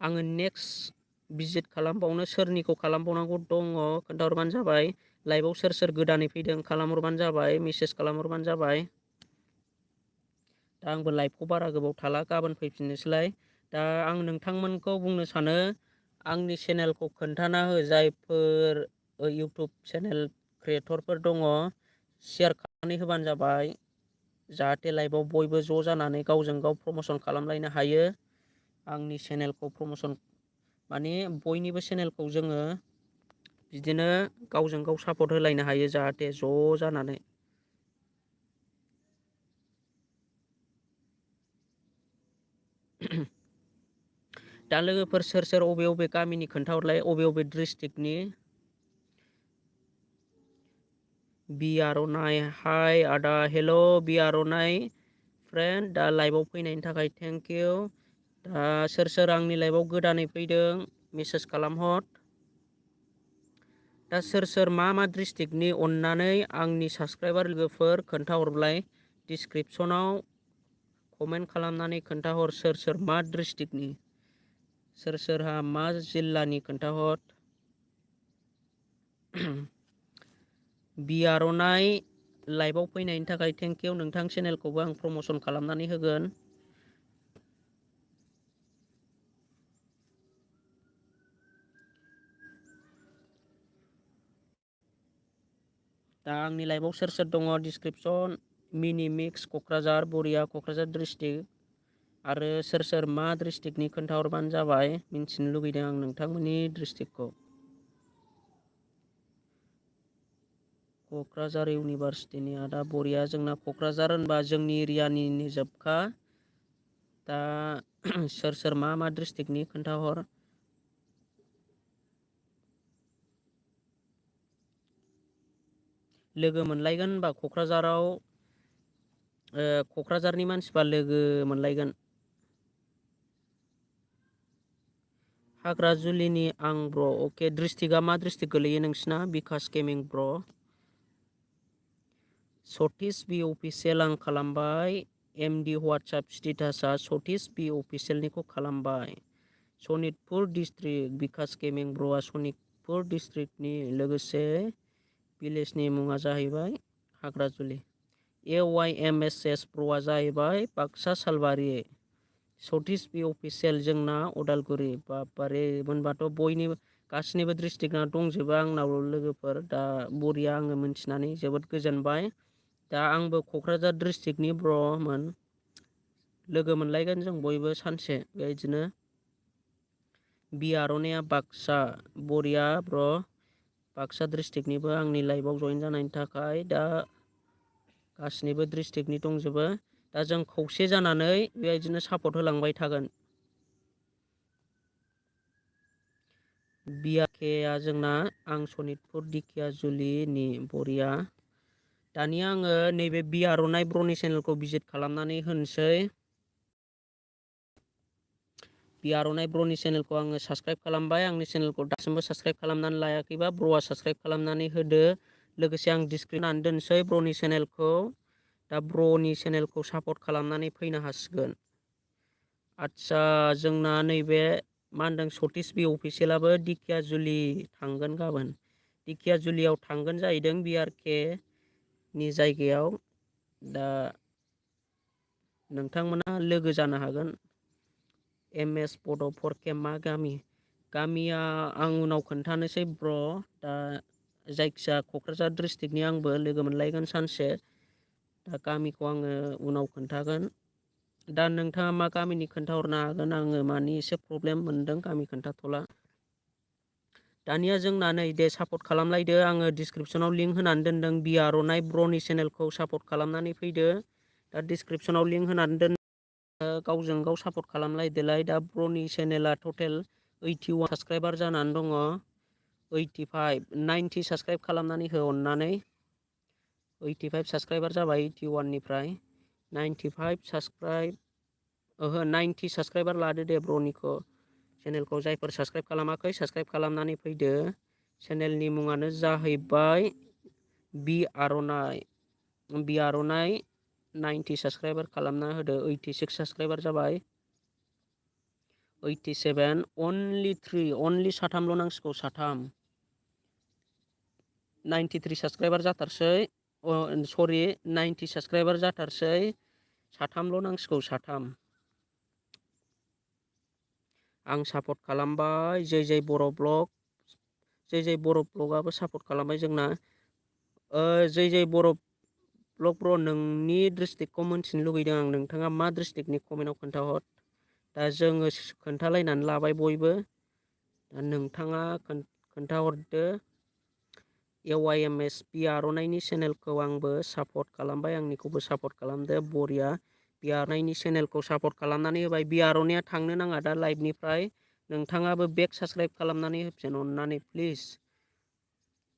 आङो नेक्स्ट भिजिट खालामबावनो सोरनिखौ खालामबावनांगौ दङ खोन्थाहरबानो जाबाय। लाइभआव सोर सोर गोदानै फैदों खालामहरबानो जाबाय, मेसेज खालामहरबानो जाबाय। दा आंबो लाइभखौ बारा गोबाव थाला, गाबोन फैफिननोसैलाय। दा आं नोंथांमोनखौ बुंनो सानो आंनि चेनेलखौ खोन्थाना हो, जायफोर इउटुब चेनेल क्रिएटरफोर दङ शेयार खालामनानै होबानो जाबाय, जाहाथे लाइभआव बयबो ज' जानानै गावजों गाव प्रम'सन खालामलायनो हायो। आंनि चेनेलखौ प्रम'सन माने बयनिबो चेनेलखौ जोङो बिदिनो गावजों गाव सापर्ट होलायनो हायो, जाहाथे ज' जानानै। दा लोगोफोर सोर सोर अबे अबे गामिनि खोन्थाहरलाय, अबे अबे डिस्ट्रिक्टनि। बिआर'नाइ हाय आदा, हेल' बिआर'नाइ फ्रेन्ड, दा लाइभआव फैनायनि थाखाय थेंक इउ। दा सोर सोर आंनि लाइभआव गोदानै फैदों मेसेज खालामहर। दा सोर सोर मा मा डिस्ट्रिक्टनि अननानै आंनि साबस्क्राइबार लोगोफोर खोन्थाहरलाय, डिसक्रिपसनाव कमेन्ट खालामनानै खोन्थाहर सोर सोर मा डिस्ट्रिक्टनि, सोर सोरहा मा जिल्लानि खोन्थाहर। बिआर'नाइ लाइभआव फैनायनि थाखाय थेंक इउ। नोंथां चेनेलखौबो आं प्रम'सन खालामनानै होगोन। दा आंनि लाइभआव सोर सोर दङ डिसक्रिपसन, मिनि मिक्स क'क्राझार, बरिया क'क्राझार डिस्ट्रिक्ट, आरो सोर सोर मा डिस्ट्रिक्टनि खोन्थाहरबानो जाबाय, मिन्थिनो लुगैदों आं नोंथांमोननि डिस्ट्रिक्टखौ। क'क्राझार इउनिभारसिटिनि आदा, बरिया। जोंना क'क्राझार होनबा जोंनि एरियानिनो जोबखा। दा सोर सोर मा मा डिस्ट्रिक्टनि खोन्थाहर। लोगो मोनलायगोन होनबा क'क्राझाराव, क'क्राझारनि मानसिबा लोगो मोनलायगोन। हाग्राजुलिनि आं ब्र'। अके, डिस्ट्रिक्टआ मा डिस्ट्रिक्ट गोलैयो नोंसिना? बिकास गेमिं ब्र'। सतीश बि अफिसियेल आं खालामबाय। एमडि वाट्सएप स्टेटासआ सतीश बि अफिसियेलनिखौ खालामबाय। सनितपुर डिस्ट्रिक्ट, बिकास गेमिं ब्र'आ सनितपुर डिस्ट्रिक्टनि, लोगोसे भिलेजनि मुङा जाहैबाय हाग्राजुलि। AYMSS ब्र'आ जाहैबाय बाक्सा सालबारि। सतीश बि अफिसियेल जोंना उदालगुरि। बाबारे, मोनबाथ' बयनिबो गासिनिबो डिस्ट्रिक्टना दंजोबो आंनाव लोगोफोर। दा बरिया, आङो मिन्थिनानै जोबोद गोजोनबाय। दा आंबो क'क्राझार डिस्ट्रिक्टनि ब्र'मोन। लोगो मोनलायगोन जों बयबो सानसे बेबायदिनो। बिआर'नाइया बाक्सा, बरिया ब्र'। बाक्सा डिस्ट्रिक्टनिबो आंनि लाइभआव जइन जानायनि थाखाय। दा गासिनिबो डिस्ट्रिक्टनि दंजोबो। दा जों खौसे जानानै बेबायदिनो सापर्ट होलांबाय थागोन। बिआरकेआ जोंना, आं सनितपुर दिखियाजुलिनि, बरिया। दानिया आङो नैबे बिआर'नाइ ब्र'नि चेनेलखौ भिजिट खालामनानै होनोसै। बिआर'नाइ ब्र'नि चेनेलखौ आङो साबस्क्राइब खालामबाय। आंनि चेनेलखौ दासिमबो साबस्क्राइब खालामनानै लायाखैबा ब्र'आ साबस्क्राइब खालामनानै होदो। लोगोसे आं डिसक्रिपसनाव दोनसै ब्र'नि चेनेलखौ। दा ब्र'नि चेनेलखौ सापर्ट खालामनानै फैनो हासिगोन। आदसा, जोंना नैबे मा होनदों सतीश बि अफिसियेलाबो दिखियाजुलि थांगोन गाबोन। दिखियाजुलियाव थांगोन जाहैदों बिआरके नि जायगायाव। दा नोंथांमोना लोगो जानो हागोन। एमएस बड'फोरके मा गामि? गामिया आं उनाव खोन्थानोसै ब्र'। दा जायखिया क'क्राझार डिस्ट्रिक्टनि आंबो लोगो मोनलायगोन सानसे। दा गामिखौ आङो उनाव खोन्थागोन। दा नोंथाङा मा गामिनि खोन्थाहरनो हागोन? आङो मानि एसे प्रब्लेम मोनदों, गामि खोन्थाथ'ला। दानिया जोंना नै दे सापर्ट खालामलायदो। आङो डिसक्रिपसनाव लिंक होनानै दोनदों। बिआर'नाइ ब्र'नि चेनेलखौ सापर्ट खालामनानै फैदो। दा डिसक्रिपसनाव लिंक होनानै दोन, गावजों गाव सापर्ट खालामलायदोलाय। दा ब्र'नि चेनेला टटेल 81 साबस्क्राइबार जानानै दङ। 85, 90 साबस्क्राइब खालामनानै हो अननानै। 85 साबस्क्राइबार जाबाय 81निफ्राय। 95 साबस्क्राइब, 90 साबस्क्राइबार लादो दे ब्र'निखौ चेनेलखौ। जायफोर साबस्क्राइब खालामाखै साबस्क्राइब खालामनानै फैदो। चेनेलनि मुङानो जाहैबाय बिआर'नाइ। बिआर'नाइ 90 साबस्क्राइबार खालामना होदो। 86 साबस्क्राइबार जाबाय। 87 only 3 only साथामल' नांसिगौ साथाम 93 साबस्क्राइबार जाथारसै सरि 90 साबस्क्राइबार जाथारसै साथामल' नांसिगौ साथाम आं सापर्ट खालामबाय जै बर' ब्लग जै बर' ब्लगाबो सापर्ट खालामबाय जोंना जै बर' ब्लग ब्र नोंनि डिस्ट्रिक्टखौ मोनथिनो लुगैदों आं नोंथाङा मा डिस्ट्रिक्टनि कमेन्टआव खोन्थाहर दा जोङो खोन्थालायनानै लाबाय बयबो दा नोंथाङा खोन्थाहरदो AYMS बि आर'नाइनि चेनेलखौ आंबो सापर्ट खालामबाय आंनिखौबो सापर्ट खालामदो बरिया बि आर'नाइनि चेनेलखौ सापर्ट खालामनानै होबाय बि आर'नाइया थांनो नाङा दा लाइभनिफ्राय नोंथाङाबो बेक साबस्क्राइब खालामनानै होफिन अननानै प्लिज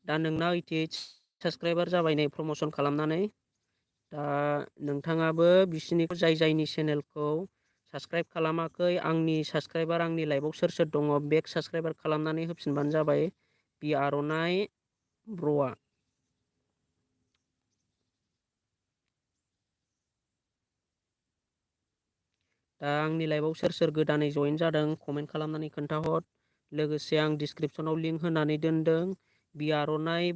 दा नोंना 88 साबस्क्राइबार जाबाय नै प्रमसन खालामनानै दा नोंथाङाबो बिसिनिखौ जायनि चेनेलखौ साबस्क्राइब खालामाखै आंनि साबस्क्राइबार आंनि लाइभआव सोर दङ बेक साबस्क्राइबार खालामनानै होफिनबानो जाबाय बि आर'नाइ ब्र'आ दा आंनि लाइभआव सोर गोदानै जइन जादों कमेन्ट खालामनानै खोन्थाहर लोगोसे आं डिसक्रिपसनाव लिंक होनानै दोनदों बि आर'नाइ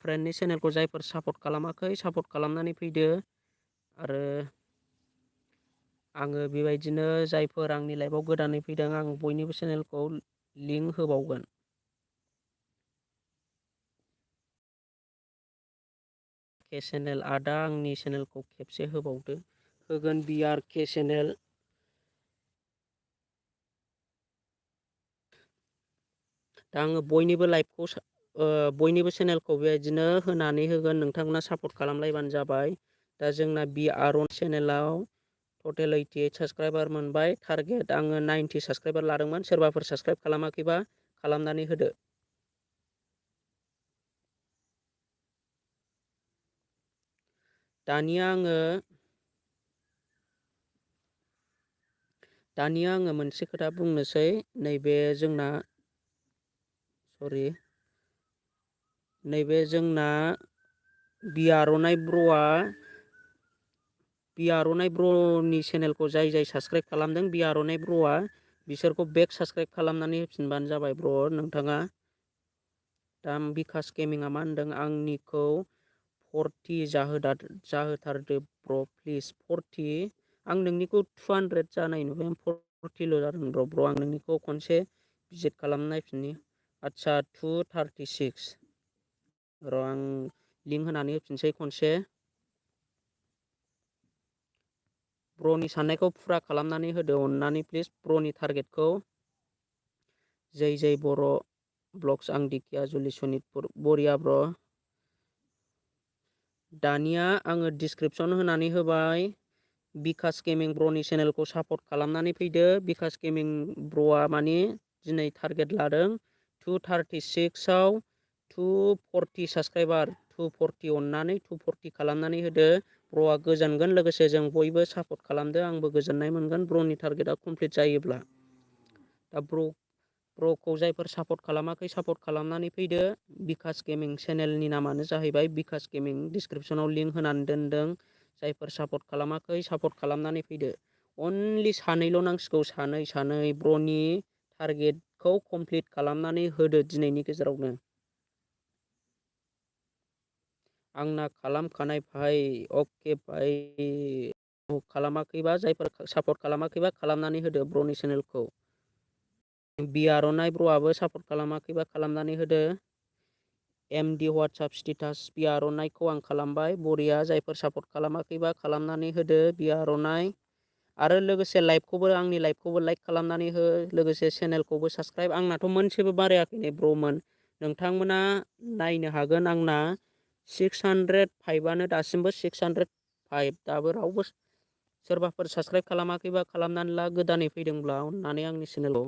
फ्रेन्डनि चेनेलखौ जायफोर सापर्ट खालामाखै सापर्ट खालामनानै फैदो आरो आङो बेबायदिनो जायफोर आंनि लाइभआव गोदानै फैदों आं बयनिबो चेनेलखौ लिंक होबावगोन के चेनेल आदा आंनि चेनेलखौ खेबसे होबावदो होगोन BRK चेनेल दा आङो बयनिबो लाइभखौ बयनिबो चेनेलखौ बेबायदिनो होनानै होगोन नोंथांमोना सापर्ट खालामलायबानो जाबाय दा जोंना बि आर'नाइ चेनेलाव टटेल 88 साबस्क्राइबार मोनबाय टारगेट आङो 90 साबस्क्राइबार लादोंमोन सोरबाफोर साबस्क्राइब खालामाखैबा खालामनानै होदो दानिया आङो मोनसे खोथा बुंनोसै नैबे जोंना नैबे जोंना बि आर'नाइ ब्र'नि चेनेलखौ जाय साबस्क्राइब खालामदों बि आर'नाइ ब्र'आ बिसोरखौ बेक साबस्क्राइब खालामनानै होफिनबानो जाबाय ब्र' नोंथाङा दा बिकास गेमिंआ मा होनदों आंनिखौ 40 जाहोथारदो ब्र' प्लिज 40 आं नोंनिखौ 200 जानाय नुबाय 40ल' जादों ब्र' आं नोंनिखौ खनसे भिजिट खालामनो नायफिननि आदसा 236 र' आं लिंक होनानै होफिनसै खनसे ब्र'नि साननायखौ फुरा खालामनानै होदो अननानै प्लिज ब्र'नि टारगेटखौ जै बर' ब्लग्स आं दिकिया जुलि सनितपुर बरिया ब्र' दानिया आङो डिसक्रिपसन होनानै होबाय बिकास गेमिं ब्र'नि चेनेलखौ सापर्ट खालामनानै फैदो बिकास गेमिं ब्र'आ माने दिनै टारगेट लादों 236आव 240 साबस्क्राइबार 240 अननानै 240 खालामनानै होदो ब्र'आ गोजोनगोन लोगोसे जों बयबो सापर्ट खालामदो आंबो गोजोननाय मोनगोन ब्र'नि टारगेटआ कमप्लिट जायोब्ला दा ब्र'खौ जायफोर सापर्ट खालामाखै सापर्ट खालामनानै फैदो बिकास गेमिं चेनेलनि नामानो जाहैबाय बिकास गेमिं डिसक्रिपसनाव लिंक होनानै दोनदों जायफोर सापर्ट खालामाखै सापर्ट खालामनानै फैदो अनलि सानैल' नांसिगौ सानै ब्र'नि टारगेटखौ कमप्लिट खालामनानै होदो दिनैनि गेजेरावनो आंना खालामखानाय भाइ अके भाइ खालामाखैबा जायफोर सापर्ट खालामाखैबा खालामनानै होदो ब्र'नि चेनेलखौ बि आर'नाइ ब्र'आबो सापर्ट खालामाखैबा खालामनानै होदो MD वाट्सआप स्टेटास बि आर'नाइखौ आं खालामबाय बरिया जायफोर सापर्ट खालामाखैबा खालामनानै होदो बि आर'नाइ आरो लोगोसे आंनि लाइभखौबो लाइक खालामनानै हो लोगोसे चेनेलखौबो साबस्क्राइब आंनाथ' मोनसेबो बारायाखै नै ब्र'मोन नोंथांमोना नायनो हागोन आंना 605आनो दासिमबो 605 दाबो रावबो सोरबाफोर साबस्क्राइब खालामाखैबा खालामनानै ला गोदानै फैदोंब्ला अननानै आंनि चेनेलाव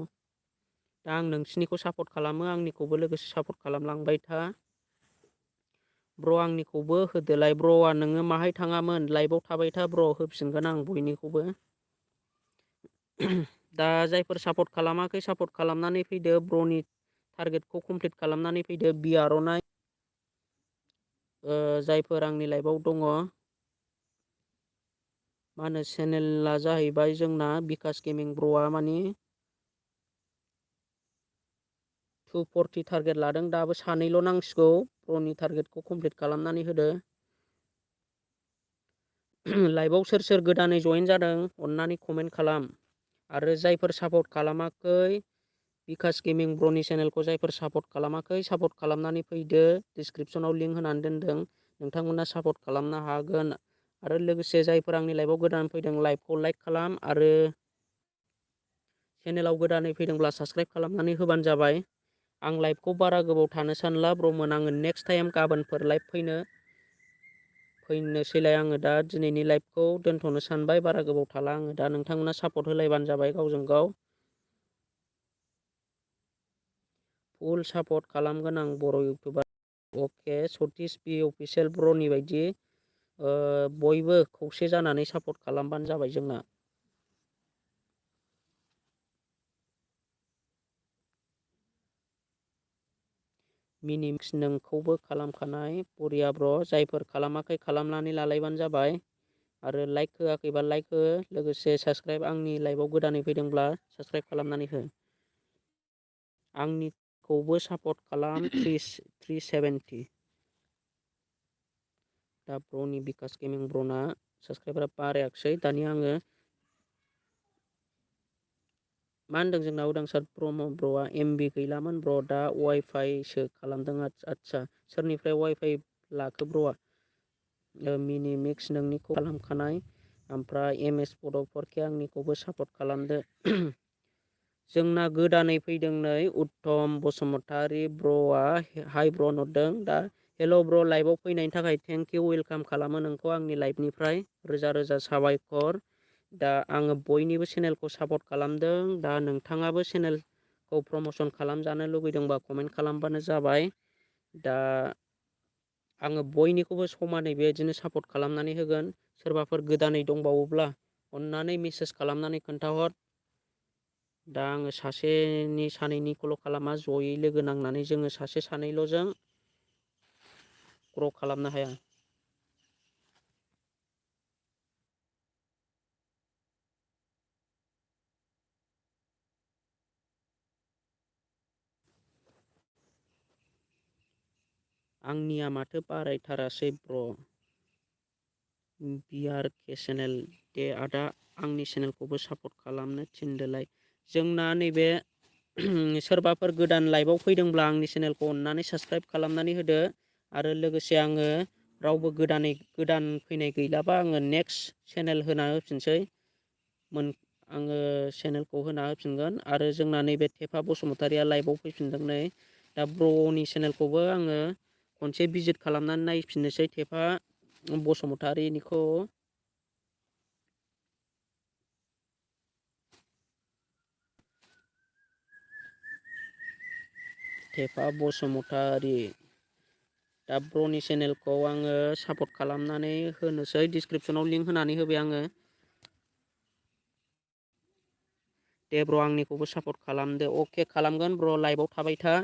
दा आं नोंसिनिखौ सापर्ट खालामो आंनिखौबो लोगोसे सापर्ट खालामलांबाय था ब्र' आंनिखौबो होदोलाय ब्र'आ नोङो माहाय थाङामोन लाइभआव थाबाय था ब्र' होफिनगोन आं बयनिखौबो दा जायफोर सापर्ट खालामाखै सापर्ट खालामनानै फैदो ब्र'नि टारगेटखौ कमप्लिट खालामनानै फैदो बि आर'नाइ जायफोर आंनि लाइभआव दङ मा होनो चेनेला जाहैबाय जोंना बिकास गेमिं ब्र'आ माने 240 टारगेट लादों, दाबो सानैल' नांसिगौ। प्र'नि टारगेटखौ कमप्लिट खालामनानै होदो। लाइभआव सोर सोर गोदानै जइन जादों अननानै कमेन्ट खालाम। आरो जायफोर सापर्ट खालामाखै बिकास गेमिं ब्र'नि चेनेलखौ जायफोर सापर्ट खालामाखै, सापर्ट खालामनानै फैदो। डिसक्रिपसनाव लिंक होनानै दोनदों, नोंथांमोना सापर्ट खालामनो हागोन। आरो लोगोसे जायफोर आंनि लाइभआव गोदान फैदों लाइभखौ लाइक खालाम आरो चेनेलाव गोदानै फैदोंब्ला साबस्क्राइब खालामनानै होबानो जाबाय। आं लाइभखौ बारा गोबाव थानो सानला ब्र'मोन, आङो नेक्स्ट टाइम गाबोनफोर लाइभ फैनोसैलाय आङो दा दिनैनि लाइभखौ दोनथ'नो सानबाय। बारा गोबाव थाला आङो दा, नोंथांमोना सापर्ट होलायबानो जाबाय गावजों गाव। फुल सापर्ट खालामगोन आं बर' इउटुबार। अके, सतीश पि अफिसियेल ब्र'नि बायदि बयबो खौसे जानानै सापर्ट खालामबानो जाबाय जोंना। मिनिमिक्स नोंखौबो खालामखानाय बरिया ब्र', जायफोर खालामाखै खालामनानै लालायबानो जाबाय। आरो लाइक होआखैबा लाइक हो, लोगोसे साबस्क्राइब, आंनि लाइभआव गोदानै फैदोंब्ला साबस्क्राइब खालामनानै हो। आंनिखौबो सापर्ट खालाम। 370 दा ब्र'नि बिकास गेमिं ब्र'ना साबस्क्राइबारा बारायाखिसै। दानिया आङो मा होनदों, जोंना उदांसार ब्र'आ एमबि गैलामोन ब्र', दा वाइफाइसो खालामदों। आदसा, सोरनिफ्राय वाइफाइ लाखो ब्र'आ? मिनिमिक्स नोंनिखौ खालामखानाय, ओमफ्राय एमएस बड'फोरखे आंनिखौबो सापर्ट खालामदो। जोंना गोदानै फैदों नै उत्तम बसुमतारी ब्र'आ हाइ ब्र' हरदों दा। हेल' ब्र', लाइभआव फैनायनि थाखाय थेंक इउ, वेलकाम खालामो नोंखौ आंनि लाइभनिफ्राय रोजा रोजा साबायखर। दा आङो बयनिबो चेनेलखौ सापर्ट खालामदों। दा नोंथाङाबो चेनेलखौ प्रम'सन खालामजानो लुगैदोंबा कमेन्ट खालामबानो जाबाय। दा आङो बयनिखौबो समानै बेबायदिनो सापर्ट खालामनानै होगोन। सोरबाफोर गोदानै दंबावोब्ला अननानै मेसेज खालामनानै खोन्थाहर। दा आङो सासेनि सानैनिखौल' खालामा, जयै लोगो नांनानै जोङो सासे सानैल'जों ग्र' खालामनो हाया। आंनिया माथो बारायथारासै ब्र'। बिआरके चेनेल दे आदा, आंनि चेनेलखौबो सापर्ट खालामनो थिनदोलाय। जोंना नैबे सोरबाफोर गोदान लाइभआव फैदोंब्ला आंनि चेनेलखौ अननानै साबस्क्राइब खालामनानै होदो। आरो लोगोसे आङो रावबो गोदान फैनाय गैलाबा आङो नेक्स्ट चेनेल होना होफिनसै। आङो चेनेलखौ होना होफिनगोन। आरो जोंना नैबे थेफा बसुमतारिया लाइभआव फैफिनदों नै, दा ब्र'नि चेनेलखौबो आङो खनसे भिजिट खालामनानै नायफिननोसै। थेफा बसुमतारिनिखौ थेफा बसुमतारी, दा ब्र'नि चेनेलखौ आङो सापर्ट खालामनानै होनोसै। डिसक्रिपसनाव लिंक होनानै होबाय आङो। दे ब्र', आंनिखौबो सापर्ट खालामदो। अके, खालामगोन ब्र', लाइभआव थाबाय था।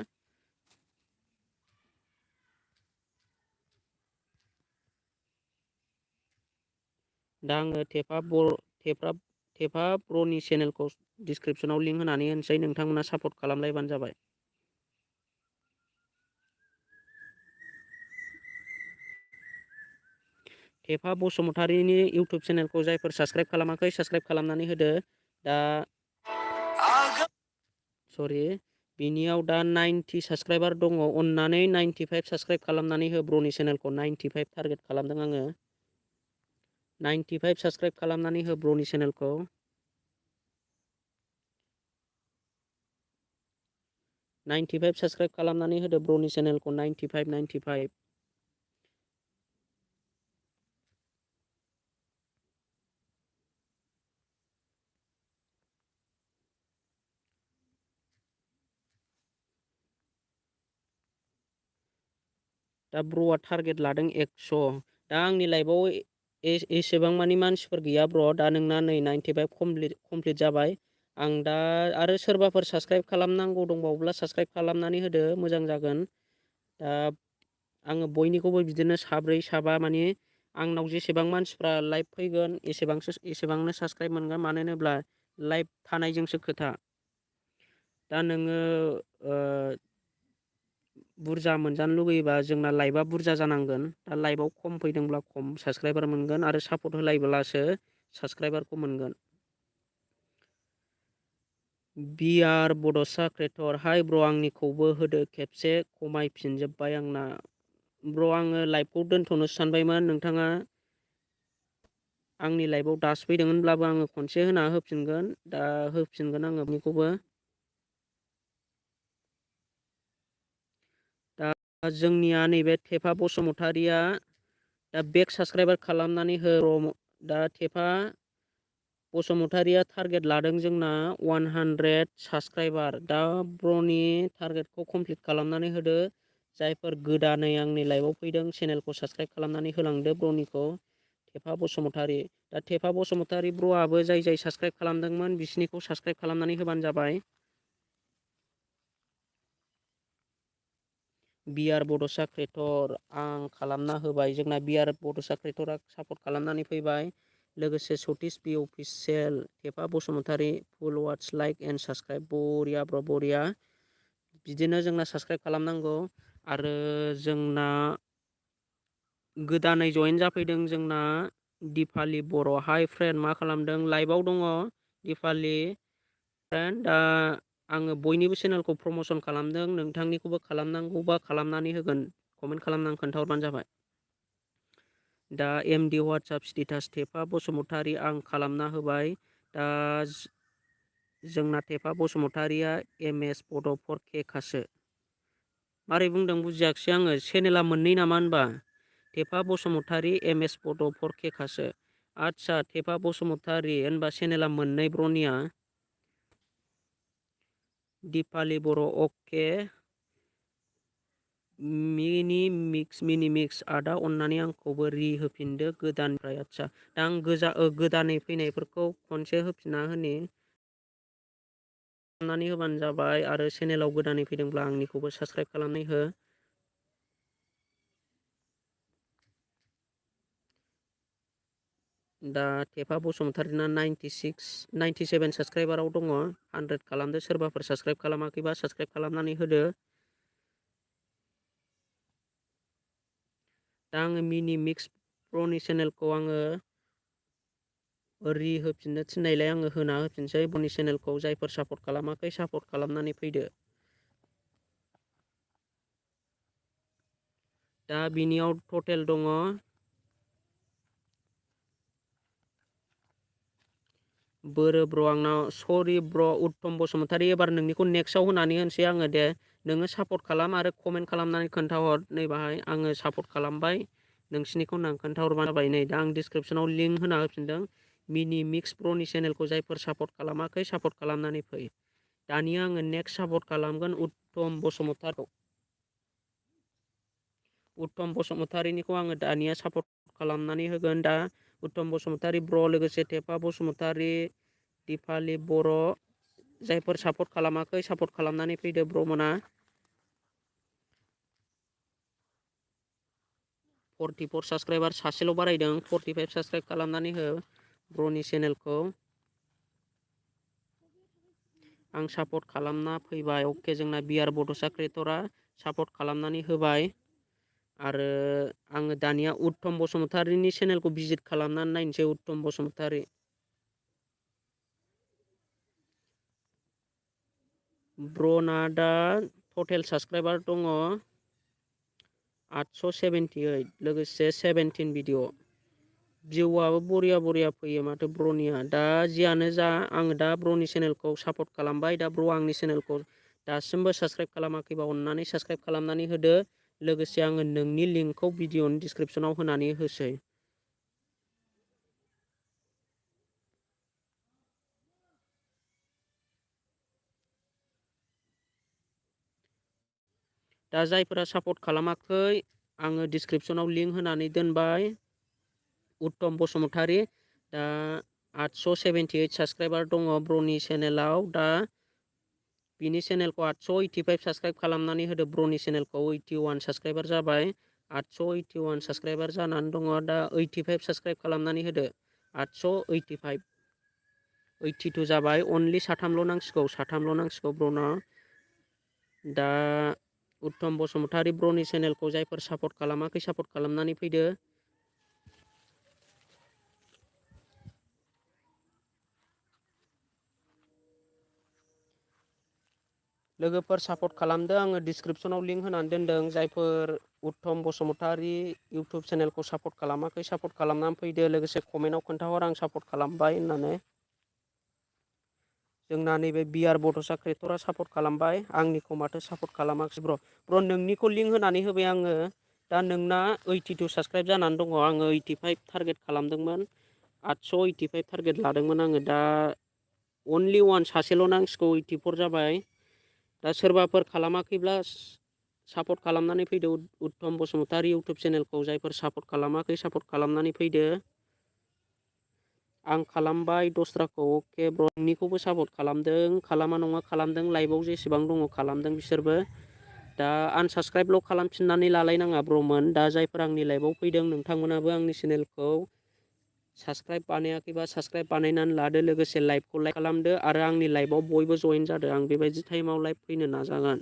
दा आङो थेफा ब्र'नि चेनेलखौ डिसक्रिपसनाव लिंक होनानै होनोसै, नोंथांमोना सापर्ट खालामलायबानो जाबाय। थेफा बसुमतारिनि इउटुब चेनेलखौ जायफोर साबस्क्राइब खालामाखै साबस्क्राइब खालामनानै होदो। दा सरि, बिनियाव दा 90 साबस्क्राइबार दङ। अननानै 95 साबस्क्राइब खालामनानै हो ब्र'नि चेनेलखौ। 95 टारगेट खालामदों आङो। 95 साबस्क्राइब खालामनानै हो ब्र'नि चेनेलखौ। 95 साबस्क्राइब खालामनानै होदो ब्र'नि चेनेलखौ। 95। दा ब्र'आ टारगेट लादों 100। दा आंनि लाइभआव एसेबां मानि मानसिफोर गैया ब्र'। दा नोंना नै 95 कमप्लिट जाबाय। आं दा आरो सोरबाफोर साबस्क्राइब खालामनांगौ दंबावोब्ला साबस्क्राइब खालामनानै होदो, मोजां जागोन। दा आङो बयनिखौबो बिदिनो साब्रै साबा मानि आंनाव जेसेबां मानसिफ्रा लाइभ फैगोन एसेबांनो साबस्क्राइब मोनगोन। मानो होनोब्ला लाइभ थानायजोंसो खोथा। दा नोङो बुरजा मोनजानो लुगैयोबा जोंना लाइभआ बुरजा जानांगोन। दा लाइभआव खम फैदोंब्ला खम साबस्क्राइबार मोनगोन आरो सापर्ट होलायब्लासो साबस्क्राइबारखौ मोनगोन। बिआर बड'सा क्रिएटर हाय ब्र आंनिखौबो होदो खेबसे खमायफिनजोब्बाय आंना। ब्र आङो लाइभखौ दोनथ'नो सानबायमोन। नोंथाङा आंनि लाइभआव दासो फैदों होनब्लाबो आङो खनसे होना होफिनगोन। दा होफिनगोन आङो बेखौबो। दा जोंनिया नैबे थेफा बसुमतारिया दा बेक साबस्क्राइबार खालामनानै हो। दा थेफा बसुमतारिया टारगेट लादों जोंना 100 साबस्क्राइबार। दा ब्रनि टारगेटखौ कमप्लिट खालामनानै होदो। जायफोर गोदानै आंनि लाइभआव फैदों चेनेलखौ साबस्क्राइब खालामनानै होलांदो ब्रनिखौ। थेफा बसुमतारि। दा थेफा बसुमतारि ब्रआबो जाय जाय साबस्क्राइब खालामदोंमोन बिसिनिखौ साबस्क्राइब खालामनानै होबानो जाबाय। बिआर बड'सा क्रिएटर आं खालामना होबाय। जोंना बिआर बड'सा क्रिएटरा सापर्ट खालामनानै फैबाय। लोगोसे सतीश बि अफिसियेल थेफा बसुमतारि फुल वाट्स लाइक एन्ड साबस्क्राइब। बरिया ब्र बरिया। बिदिनो जोंना साबस्क्राइब खालामनांगौ। आरो जोंना गोदानै जয়েन जाफैदों जोंना दिपालि बर'। हाय फ्रेन्ड मा खालामदों? लाइभआव दङ दिपालि फ्रेन्ड। दा आङो बयनिबो चेनेलखौ प्रमसन खालामदों। नोंथांनिखौबो खालामनांगौबा खालामनानै होगोन। कमेन्ट खालामनानै खोन्थाहरबानो जाबाय। दा एमडि वाट्सएप स्टेटास थेफा बसुमतारि आं खालामना होबाय। दा जोंना थेफा बसुमतारिया एमएस बड' 4K खासो। मारै बुंदों बुजियाखिसै आङो। चेनेला मोननै नामा होनबा? थेफा बसुमतारि एमएस बड' 4K खासो। आदसा थेफा बसुमतारि होनबा चेनेला मोननै ब्रनिया। दिपालि बर' अके। मिनि मिक्स आदा अननानै आंखौबो रि होफिनदो गोदाननिफ्राय। आदसा दा आं गोदानै फैनायफोरखौ खनसे होफिनना होनि। खालामनानै होबानो जाबाय। आरो चेनेलाव गोदानै फैदोंब्ला आंनिखौबो साबस्क्राइब खालामनानै हो। दा थेफा बसुमतारिना 97 साबस्क्राइबाराव दङ। 100 खालामदो। सोरबाफोर साबस्क्राइब खालामाखैबा साबस्क्राइब खालामनानै होदो। दा आङो मिनि मिक्स प्र'नि चेनेलखौ आङो रि होफिननो थिननायलाय आङो होना होफिनसै। बनि चेनेलखौ जायफोर सापर्ट खालामाखै सापर्ट खालामनानै फैदो। दा बिनियाव टटेल दङ बोरो ब्र आंनाव सरि ब्र उत्तम बसुमतारि। एबार नोंनिखौ नेक्स्टआव होनानै होनसै आङो दे। नोङो सापर्ट खालाम आरो कमेन्ट खालामनानै खोन्थाहर। नै बाहाय आङो सापर्ट खालामबाय। नोंसिनिखौ होननानै खोन्थाहरबानो जाबाय। नै दा आं डिसक्रिपसनाव लिंक होना होफिनदों। मिनि मिक्स प्र'नि चेनेलखौ जायफोर सापर्ट खालामाखै सापर्ट खालामनानै फै। दानिया आङो नेक्स्ट सापर्ट खालामगोन उत्तम बसुमतारिखौ। उत्तम बसुमतारिनिखौ आङो दानिया सापर्ट खालामनानै होगोन। दा उत्तम बसुमतारि ब्र लोगोसे थेफा बसुमतारि दिपालि बर' जायफोर सापर्ट खालामाखै सापर्ट खालामनानै फैदो ब्रमोना। 44 साबस्क्राइबार सासेल' बारायदों। 45 साबस्क्राइब खालामनानै हो ब्रनि चेनेलखौ। आं सापर्ट खालामना फैबाय। अके जोंना बिआर बड'सा क्रिएटरा सापर्ट खालामनानै होबाय। आरो आङो दानिया उत्तम बसुमतारिनि चेनेलखौ भिजिट खालामनानै नायनोसै। उत्तम बसुमतारि ब्रना दा टटेल साबस्क्राइबार दङ 878। लोगोसे 17 भिडिअ। भिउआबो बरिया फैयो माथो ब्रनिया। दा जियानो जा आङो दा ब्रनि चेनेलखौ सापर्ट खालामबाय। दा ब्र आंनि चेनेलखौ दासिमबो साबस्क्राइब खालामाखैबा अननानै साबस्क्राइब खालामनानै होदो। लोगोसे आङो नोंनि लिंकखौ भिडिअनि डिसक्रिपसनाव होनानै होसै। दा जायफोरा सापर्ट खालामाखै आङो डिसक्रिपसनाव लिंक होनानै दोनबाय। उत्तम बसुमतारि दा 878 साबस्क्राइबार दङ ब्रनि चेनेलाव। दा बिनि चेनेलखौ 885 साबस्क्राइब खालामनानै होदो। ब्रनि चेनेलखौ 81 साबस्क्राइबार जाबाय। 881 साबस्क्राइबार जानानै दङ। दा 85 साबस्क्राइब खालामनानै होदो। 885 82 जाबाय। अनलि साथामल' नांसिगौ ब्रना। दा उत्तम बसुमतारी ब्र'नि चेनेलखौ जायफोर सापर्ट खालामाखै सापर्ट खालामनानै फैदो। लोगोफोर सापर्ट खालामदो, आङो डिसक्रिपसनाव लिंक होनानै दोनदों। जायफोर उत्तम बसुमतारी इउटुब चेनेलखौ सापर्ट खालामाखै सापर्ट खालामनानै फैदो। लोगोसे कमेन्टआव खोन्थाहर आं सापर्ट खालामबाय होननानै। जोंना नैबे बिआर बड'सा क्रिएटरा सापर्ट खालामबाय, आंनिखौ माथो सापर्ट खालामाखिसै ब्र' नोंनिखौ लिंक होनानै होबाय आङो। दा नोंना 82 साबस्क्राइब जानानै दङ। आङो 85 टारगेट खालामदोंमोन, 885 टारगेट लादोंमोन आङो। दा अनलि वान सासेल' नांसिगौ, 84 जाबाय। दा सोरबाफोर खालामाखैब्ला सापर्ट खालामनानै फैदो उत्तम बसुमतारी इउटुब चेनेलखौ। जायफोर सापर्ट खालामाखै सापर्ट खालामनानै फैदो। आं खालामबाय दस्राखौ। अके ब्र, नोंनिखौबो सापर्ट खालामदों, खालामा नङा खालामदों। लाइभआव जेसेबां दङ खालामदों बिसोरबो। दा आनसाबस्क्राइबल' खालामफिननानै लालायनाङा ब्र'मोन। दा जायफोर आंनि लाइभआव फैदों नोंथांमोनाबो आंनि चेनेलखौ साबस्क्राइब बानायाखैबा साबस्क्राइब बानायनानै लादो। लोगोसे लाइभखौ लाइक खालामदो आरो आंनि लाइभआव बयबो जइन जादो। आं बेबायदि टाइमाव लाइभ फैनो नाजागोन।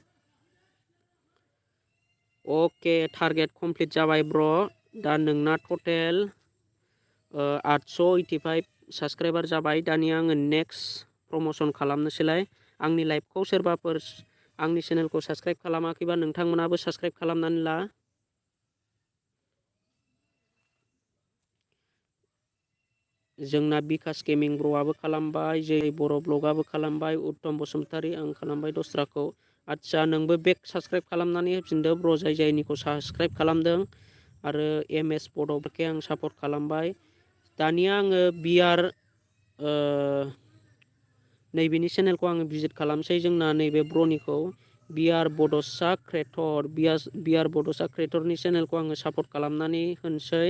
अके, टारगेट कमप्लिट जाबाय ब्र। दा नोंना टटेल 885 साबस्क्राइबार जाबाय। दानिया आङो नेक्स्ट प्रमसन खालामनोसैलाय। आंनि लाइभखौ सोरबाफोर आंनि चेनेलखौ साबस्क्राइब खालामाखैबा नोंथांमोनाबो साबस्क्राइब खालामनानै ला। जोंना बिकास गेमिं ब्र'आबो खालामबाय, जेरै बर' ब्लगआबो खालामबाय, उत्तम बसुमतारी आं खालामबाय दस्राखौ। आदसा नोंबो बेक साबस्क्राइब खालामनानै होफिनदो ब्र, जाय जायनिखौ साबस्क्राइब खालामदों। आरो एम एस बड'फोरखौ आं सापर्ट खालामबाय। दानिया आङो बिआर नैबेनि चेनेलखौ आङो भिजिट खालामसै। जोंना नैबे ब्र'निखौ बिआर बड'सा क्रिएटर, बिआर बड'सा क्रिएटरनि चेनेलखौ आङो सापर्ट खालामनानै होनोसै।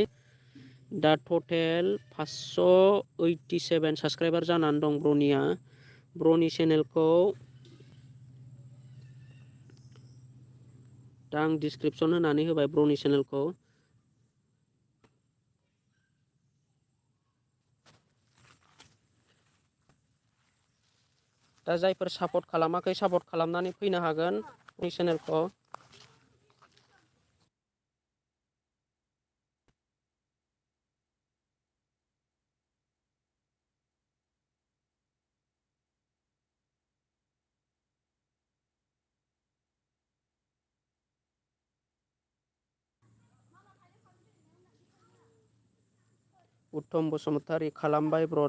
दा टटेल 587 साबस्क्राइबार जानानै दं ब्र'निया। ब्र'नि चेनेलखौ दा आं डिसक्रिपसन होनानै होबाय ब्र'नि चेनेलखौ। दा जायफोर सापर्ट खालामाखै सापर्ट खालामनानै फैनो हागोन ब्र'नि चेनेलखौ। उत्तम बसुमतारी खालामबाय ब्र,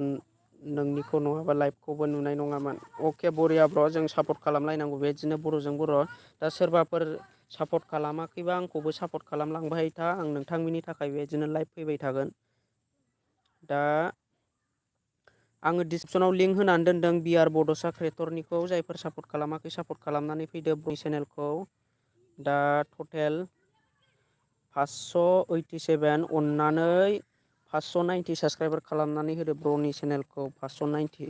नोंनिखौ नङाबा लाइभखौबो नुनाय नङामोन। अके बरिया ब्र, जों सापर्ट खालामलायनांगौ बेदिनो बर'जों बर'। दा सोरबाफोर सापर्ट खालामाखैबा आंखौबो सापर्ट खालामलांबाय था। आं नोंथांमोननि थाखाय बेदिनो लाइभ फैबाय थागोन। दा आङो डिसक्रिपसनाव लिंक होनानै दोनदों बिआर बड'सा क्रिएटरनिखौ। जायफोर सापर्ट खालामाखै सापर्ट खालामनानै फैदो ब्र'नि चेनेलखौ। दा टटेल 587, अननानै 590 साबस्क्राइबार खालामनानै होदो ब्र'नि चेनेलखौ। 590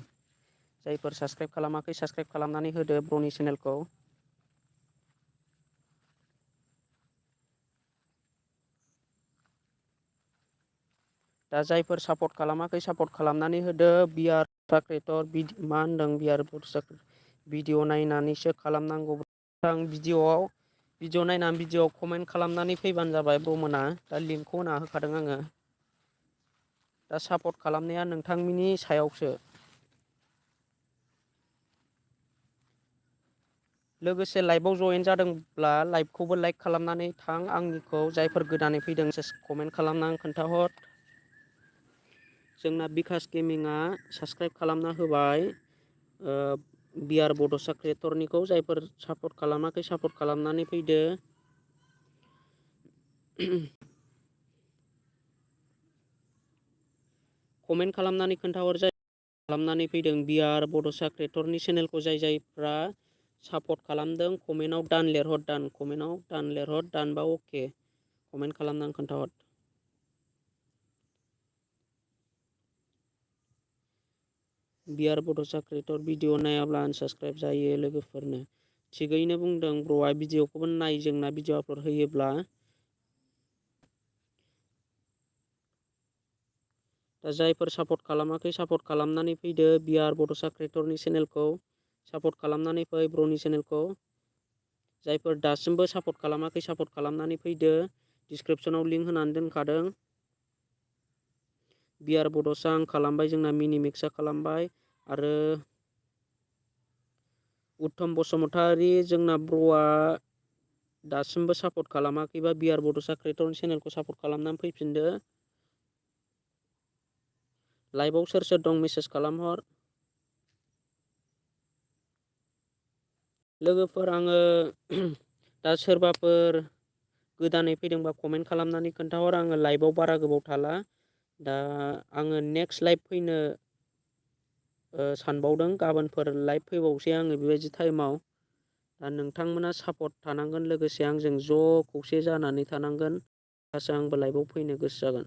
जायफोर साबस्क्राइब खालामाखै साबस्क्राइब खालामनानै होदो ब्र'नि चेनेलखौ। दा जायफोर सापर्ट खालामाखै सापर्ट खालामनानै होदो। बिआर क्रिएटर मा होनदों, बिआर भिडिअ नायनानैसो खालामनांगौ। आं भिडिअ नायनानै भिडिअ कमेन्ट खालामनानै फैबानो जाबाय ब्र'मोना। दा लिंकखौ होना होखादों आङो। दा सापर्ट खालामनाया नोंथांनि सायावसो। लोगोसे लाइभआव जइन जादोंब्ला लाइभखौबो लाइक खालामनानै थां आंनिखौ। जायफोर गोदानै फैदों कमेन्ट खालामनानै खोन्थाहर। जोंना बिकास गेमिंआ साबस्क्राइब खालामना होबाय बिआर बड'सा क्रिएटरनिखौ। जायफोर सापर्ट खालामाखै सापर्ट खालामनानै फैदो। कमेन्ट खालामनानै खोन्थाहर जाय खालामनानै फैदों बिआर बड'सा क्रिएटरनि चेनेलखौ। जाय जायफ्रा सापर्ट खालामदों कमेन्टआव दान लिरहर, दान कमेन्टआव दान लिरहर। दानबा अके, कमेन्ट खालामनानै खोन्थाहर। बिआर बड'सा क्रिएटर भिडिअ नायाब्ला आनसाबस्क्राइब जायो लोगोफोरनो। थिगैनो बुंदों ब्र'आ, भिडिअखौबो नाय। जोंना भिडिअ आपल'ड होयोब्ला। दा जायफोर सापर्ट खालामाखै सापर्ट खालामनानै फैदो बिआर बड'सा क्रिएटरनि चेनेलखौ। सापर्ट खालामनानै फै ब्र'नि चेनेलखौ। जायफोर दासिमबो सापर्ट खालामाखै सापर्ट खालामनानै फैदो। डिसक्रिपसनाव लिंक होनानै दोनखादों। बियार बड'सा आं खालामबाय, जोंना मिनि मिक्सा खालामबाय आरो उत्तम बसुमतारी जोंना ब्र'आ दासिमबो सापर्ट खालामाखैबा बियार बड'सा क्रिएटर चेनेलखौ सापर्ट खालामनानै फैफिनदो। लाइभआव सोर सोर दं मेसेज खालामहर। लोगोफोर आङो दा सोरबाफोर गोदानै फैदोंबा कमेन्ट खालामनानै खोन्थाहर। आङो लाइभआव बारा गोबाव थाला। दा आङो नेक्स्ट लाइभ फैनो सानबावदों। गाबोनफोर लाइभ फैबावसै आङो बेबायदि टाइमाव। दा नोंथांमोना सापर्ट थानांगोन, लोगोसे आंजों ज' खौसे जानानै थानांगोन, होमबासो आंबो लाइभआव फैनो गोसो जागोन।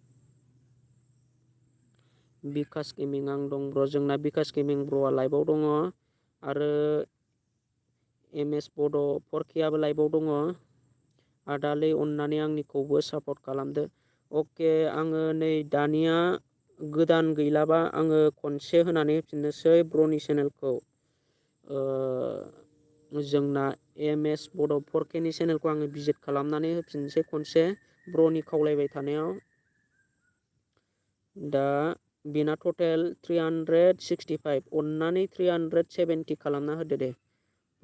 बिकास गेमिं आं दं ब्र', जोंना बिकास गेमिं ब्र'आ लाइभआव दङ आरो एमएस बड' 4केआबो लाइभआव दङ। आदालै अननानै आंनिखौबो सापर्ट खालामदो। अके, आङो नै दानिया गोदान गैलाबा आङो खनसे होनानै होफिननोसै ब्र'नि चेनेलखौ। जोंना एमएस बड' 4केनि चेनेलखौ आङो भिजिट खालामनानै होफिननोसै खनसे ब्र'नि खावलायबाय थानायाव। दा बेना टटेल 365, अननानै 370 खालामना होदो दे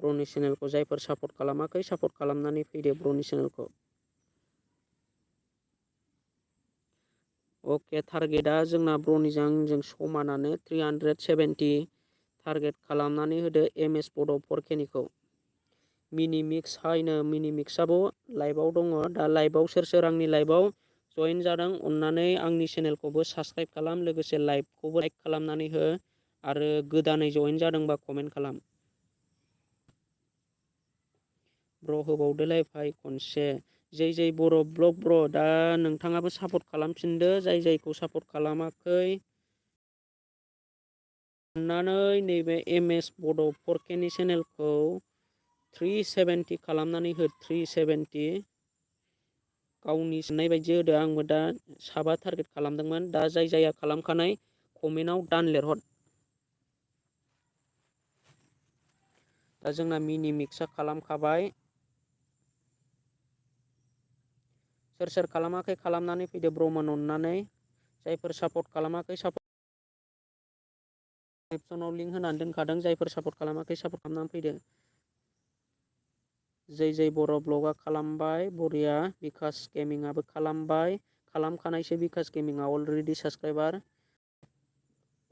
ब्र'नि चेनेलखौ। जायफोर सापर्ट खालामाखै सापर्ट खालामनानै फैदो ब्र'नि चेनेलखौ। अके, टारगेटआ जोंना ब्र'निजों आंजों समानानो 370 टारगेट खालामनानै होदो एमएस बड' 4केनिखौ। मिनि मिक्स हायनो, मिनि मिक्सआबो लाइभआव दङ। दा लाइभआव सोर सोर आंनि लाइभआव जइन जादों अननानै आंनि चेनेलखौबो साबसक्राइब खालाम, लोगोसे लाइभखौबो लाइक खालामनानै हो आरो गोदानै जइन जादोंबा कमेन्ट खालाम। ब्र' होबावदोलाय भाइ खनसे। जै जै बर' ब्लग ब्र', दा नोंथाङाबो सापर्ट खालामफिनदो जाय जायखौ सापर्ट खालामाखै। अननानै नैबे एमएस बड' 4केनि चेनेलखौ 370 खालामनानै हो। 370 गावनि साननाय बायदि होदो। आंबो दा 7 टारगेट खालामदोंमोन। दा जाय जाया खालामखानाय कमेन्टआव दान लिरहर। दा जोंना मिनि मिक्सा खालामखाबाय। सोर सोर खालामाखै खालामनानै फैदो ब्र'मोन अननानै। जायफोर सापर्ट खालामाखै सापर्ट डिसक्रिपसनाव लिंक होनानै दोनखादों। जायफोर सापर्ट खालामाखै सापर्ट खालामनानै फैदो। जै जै बर' ब्लगआ खालामबाय बरिया। बिकास गेमिंआबो खालामबाय, खालामखानायसो बिकास गेमिंआ अलरेडि साबसक्राइबार।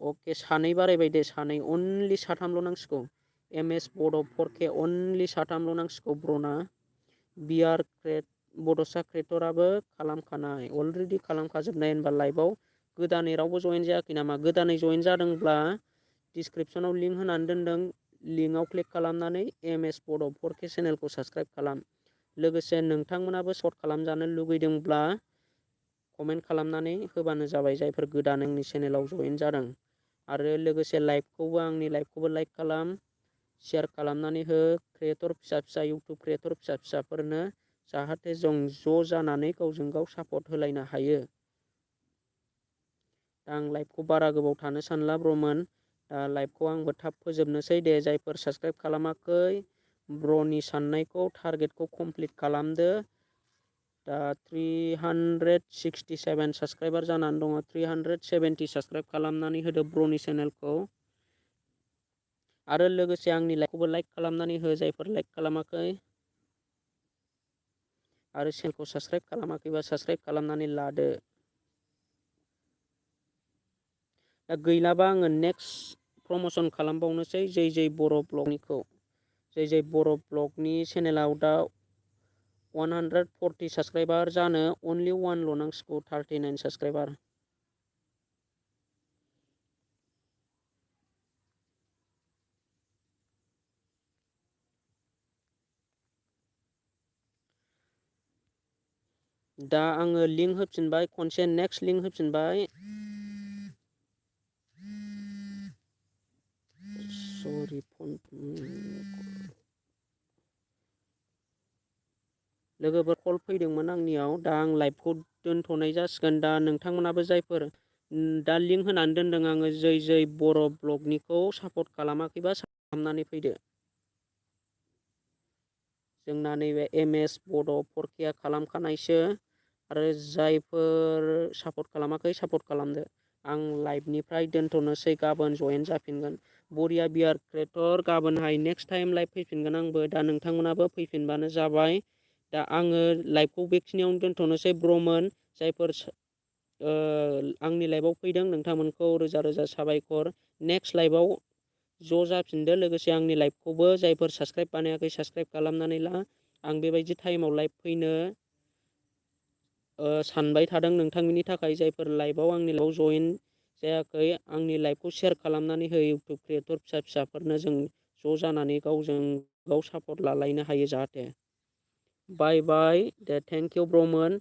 अके, सानै बारायबाय दे, सानै, अनलि साथामल' नांसिगौ। एमएस बड' 4के अनलि साथामल' नांसिगौ ब्र'ना। बियार बड'सा क्रिएटराबो खालामखानाय, अलरेडि खालामखाजोबनाय। होनबा लाइभआव गोदानै रावबो जइन जायाखै नामा? गोदानै जइन जादोंब्ला डिसक्रिपसनाव लिंक होनानै दोनदों, लिंकआव क्लिक खालामनानै एमएस बड' 4के चेनेलखौ साबसक्राइब खालाम। लोगोसे नोंथांमोनाबो सर्ट खालामजानो लुगैदोंब्ला कमेन्ट खालामनानै होबानो जाबाय, जायफोर गोदान आंनि चेनेलाव जइन जादों। आरो लोगोसे लाइभखौबो, आंनि लाइभखौबो लाइक खालाम, शेयार खालामनानै हो क्रिएटर फिसा फिसा, इउटुब क्रिएटर फिसा फिसाफोरनो, जाहाथे जों ज' जानानै गावजों गाव सापर्ट होलायनो हायो। दा आं लाइभखौ बारा गोबाव थानो सानला ब्र'मोन। दा लाइभखौ आंबो थाब फोजोबनोसै दे। जायफोर साबसक्राइब खालामाखै ब्र'नि साननायखौ, टारगेटखौ कमप्लिट खालामदो। दा 367 साबसक्राइबार जानानै दङ। 370 साबसक्राइब खालामनानै होदो ब्र'नि चेनेलखौ। आरो लोगोसे आंनि लाइभखौबो लाइक खालामनानै हो जायफोर लाइक खालामाखै। आरो चेनेलखौ साबसक्राइब खालामाखैबा साबसक्राइब खालामनानै लादो। दा गैलाबा आङो नेक्स्ट प्रमसन खालामबावनोसै जै जै बर' ब्लगनिखौ। जै जै बर' ब्लगनि चेनेलाव दा 140 साबसक्राइबार जानो अनलि 1ल' नांसिगौ, 39 साबसक्राइबार। दा आङो लिंक होफिनबाय खनसे, नेक्स्ट लिंक होफिनबाय। सरि फन लोगोफोर कल फैदोंमोन आंनियाव। दा आं लाइभखौ दोनथ'नाय जासिगोन। दा नोंथांमोनाबो जायफोर दा लिंक होनानै दोनदों आङो, जै जै बर' ब्लगनिखौ सापर्ट खालामाखैबा सापर्ट खालामनानै फैदो। जोंना नैबे MS बड' 4K खालामखानायसो आरो जायफोर सापर्ट खालामाखै सापर्ट खालामदो। आं लाइभनिफ्राय दोनथ'नोसै, गाबोन जयेन जाफिनगोन। बरिया बियार क्रिएटर, गाबोनहाय नेक्स्ट टाइम लाइभ फैफिनगोन आंबो। दा नोंथांमोनाबो फैफिनबानो जाबाय। दा आङो लाइभखौ बेखिनियावनो दोनथ'नोसै। ब्रमोन जायफोर आंनि लाइभआव फैदों नोंथांमोनखौ रोजा रोजा साबायखर। नेक्स्ट लाइभआव ज' जाफिनदो। लोगोसे आंनि लाइभखौबो जायफोर साबस्क्राइब बानायाखै साबस्क्राइब खालामनानै ला। आं बेबायदि टाइमाव लाइभ फैनो सानबाय थादों नोंथांमोननि थाखाय। जायफोर लाइभआव आंनि लाइभआव जयेन जायाखै आंनि लाइभखौ शेयार खालामनानै हो इउटुब क्रिएटर फिसाफोरनो। जों ज' जानानै गावजों गाव सापर्ट लालायनो हायो जाहाथे। बाय बाय दे, थेंक इउ ब्रमोन।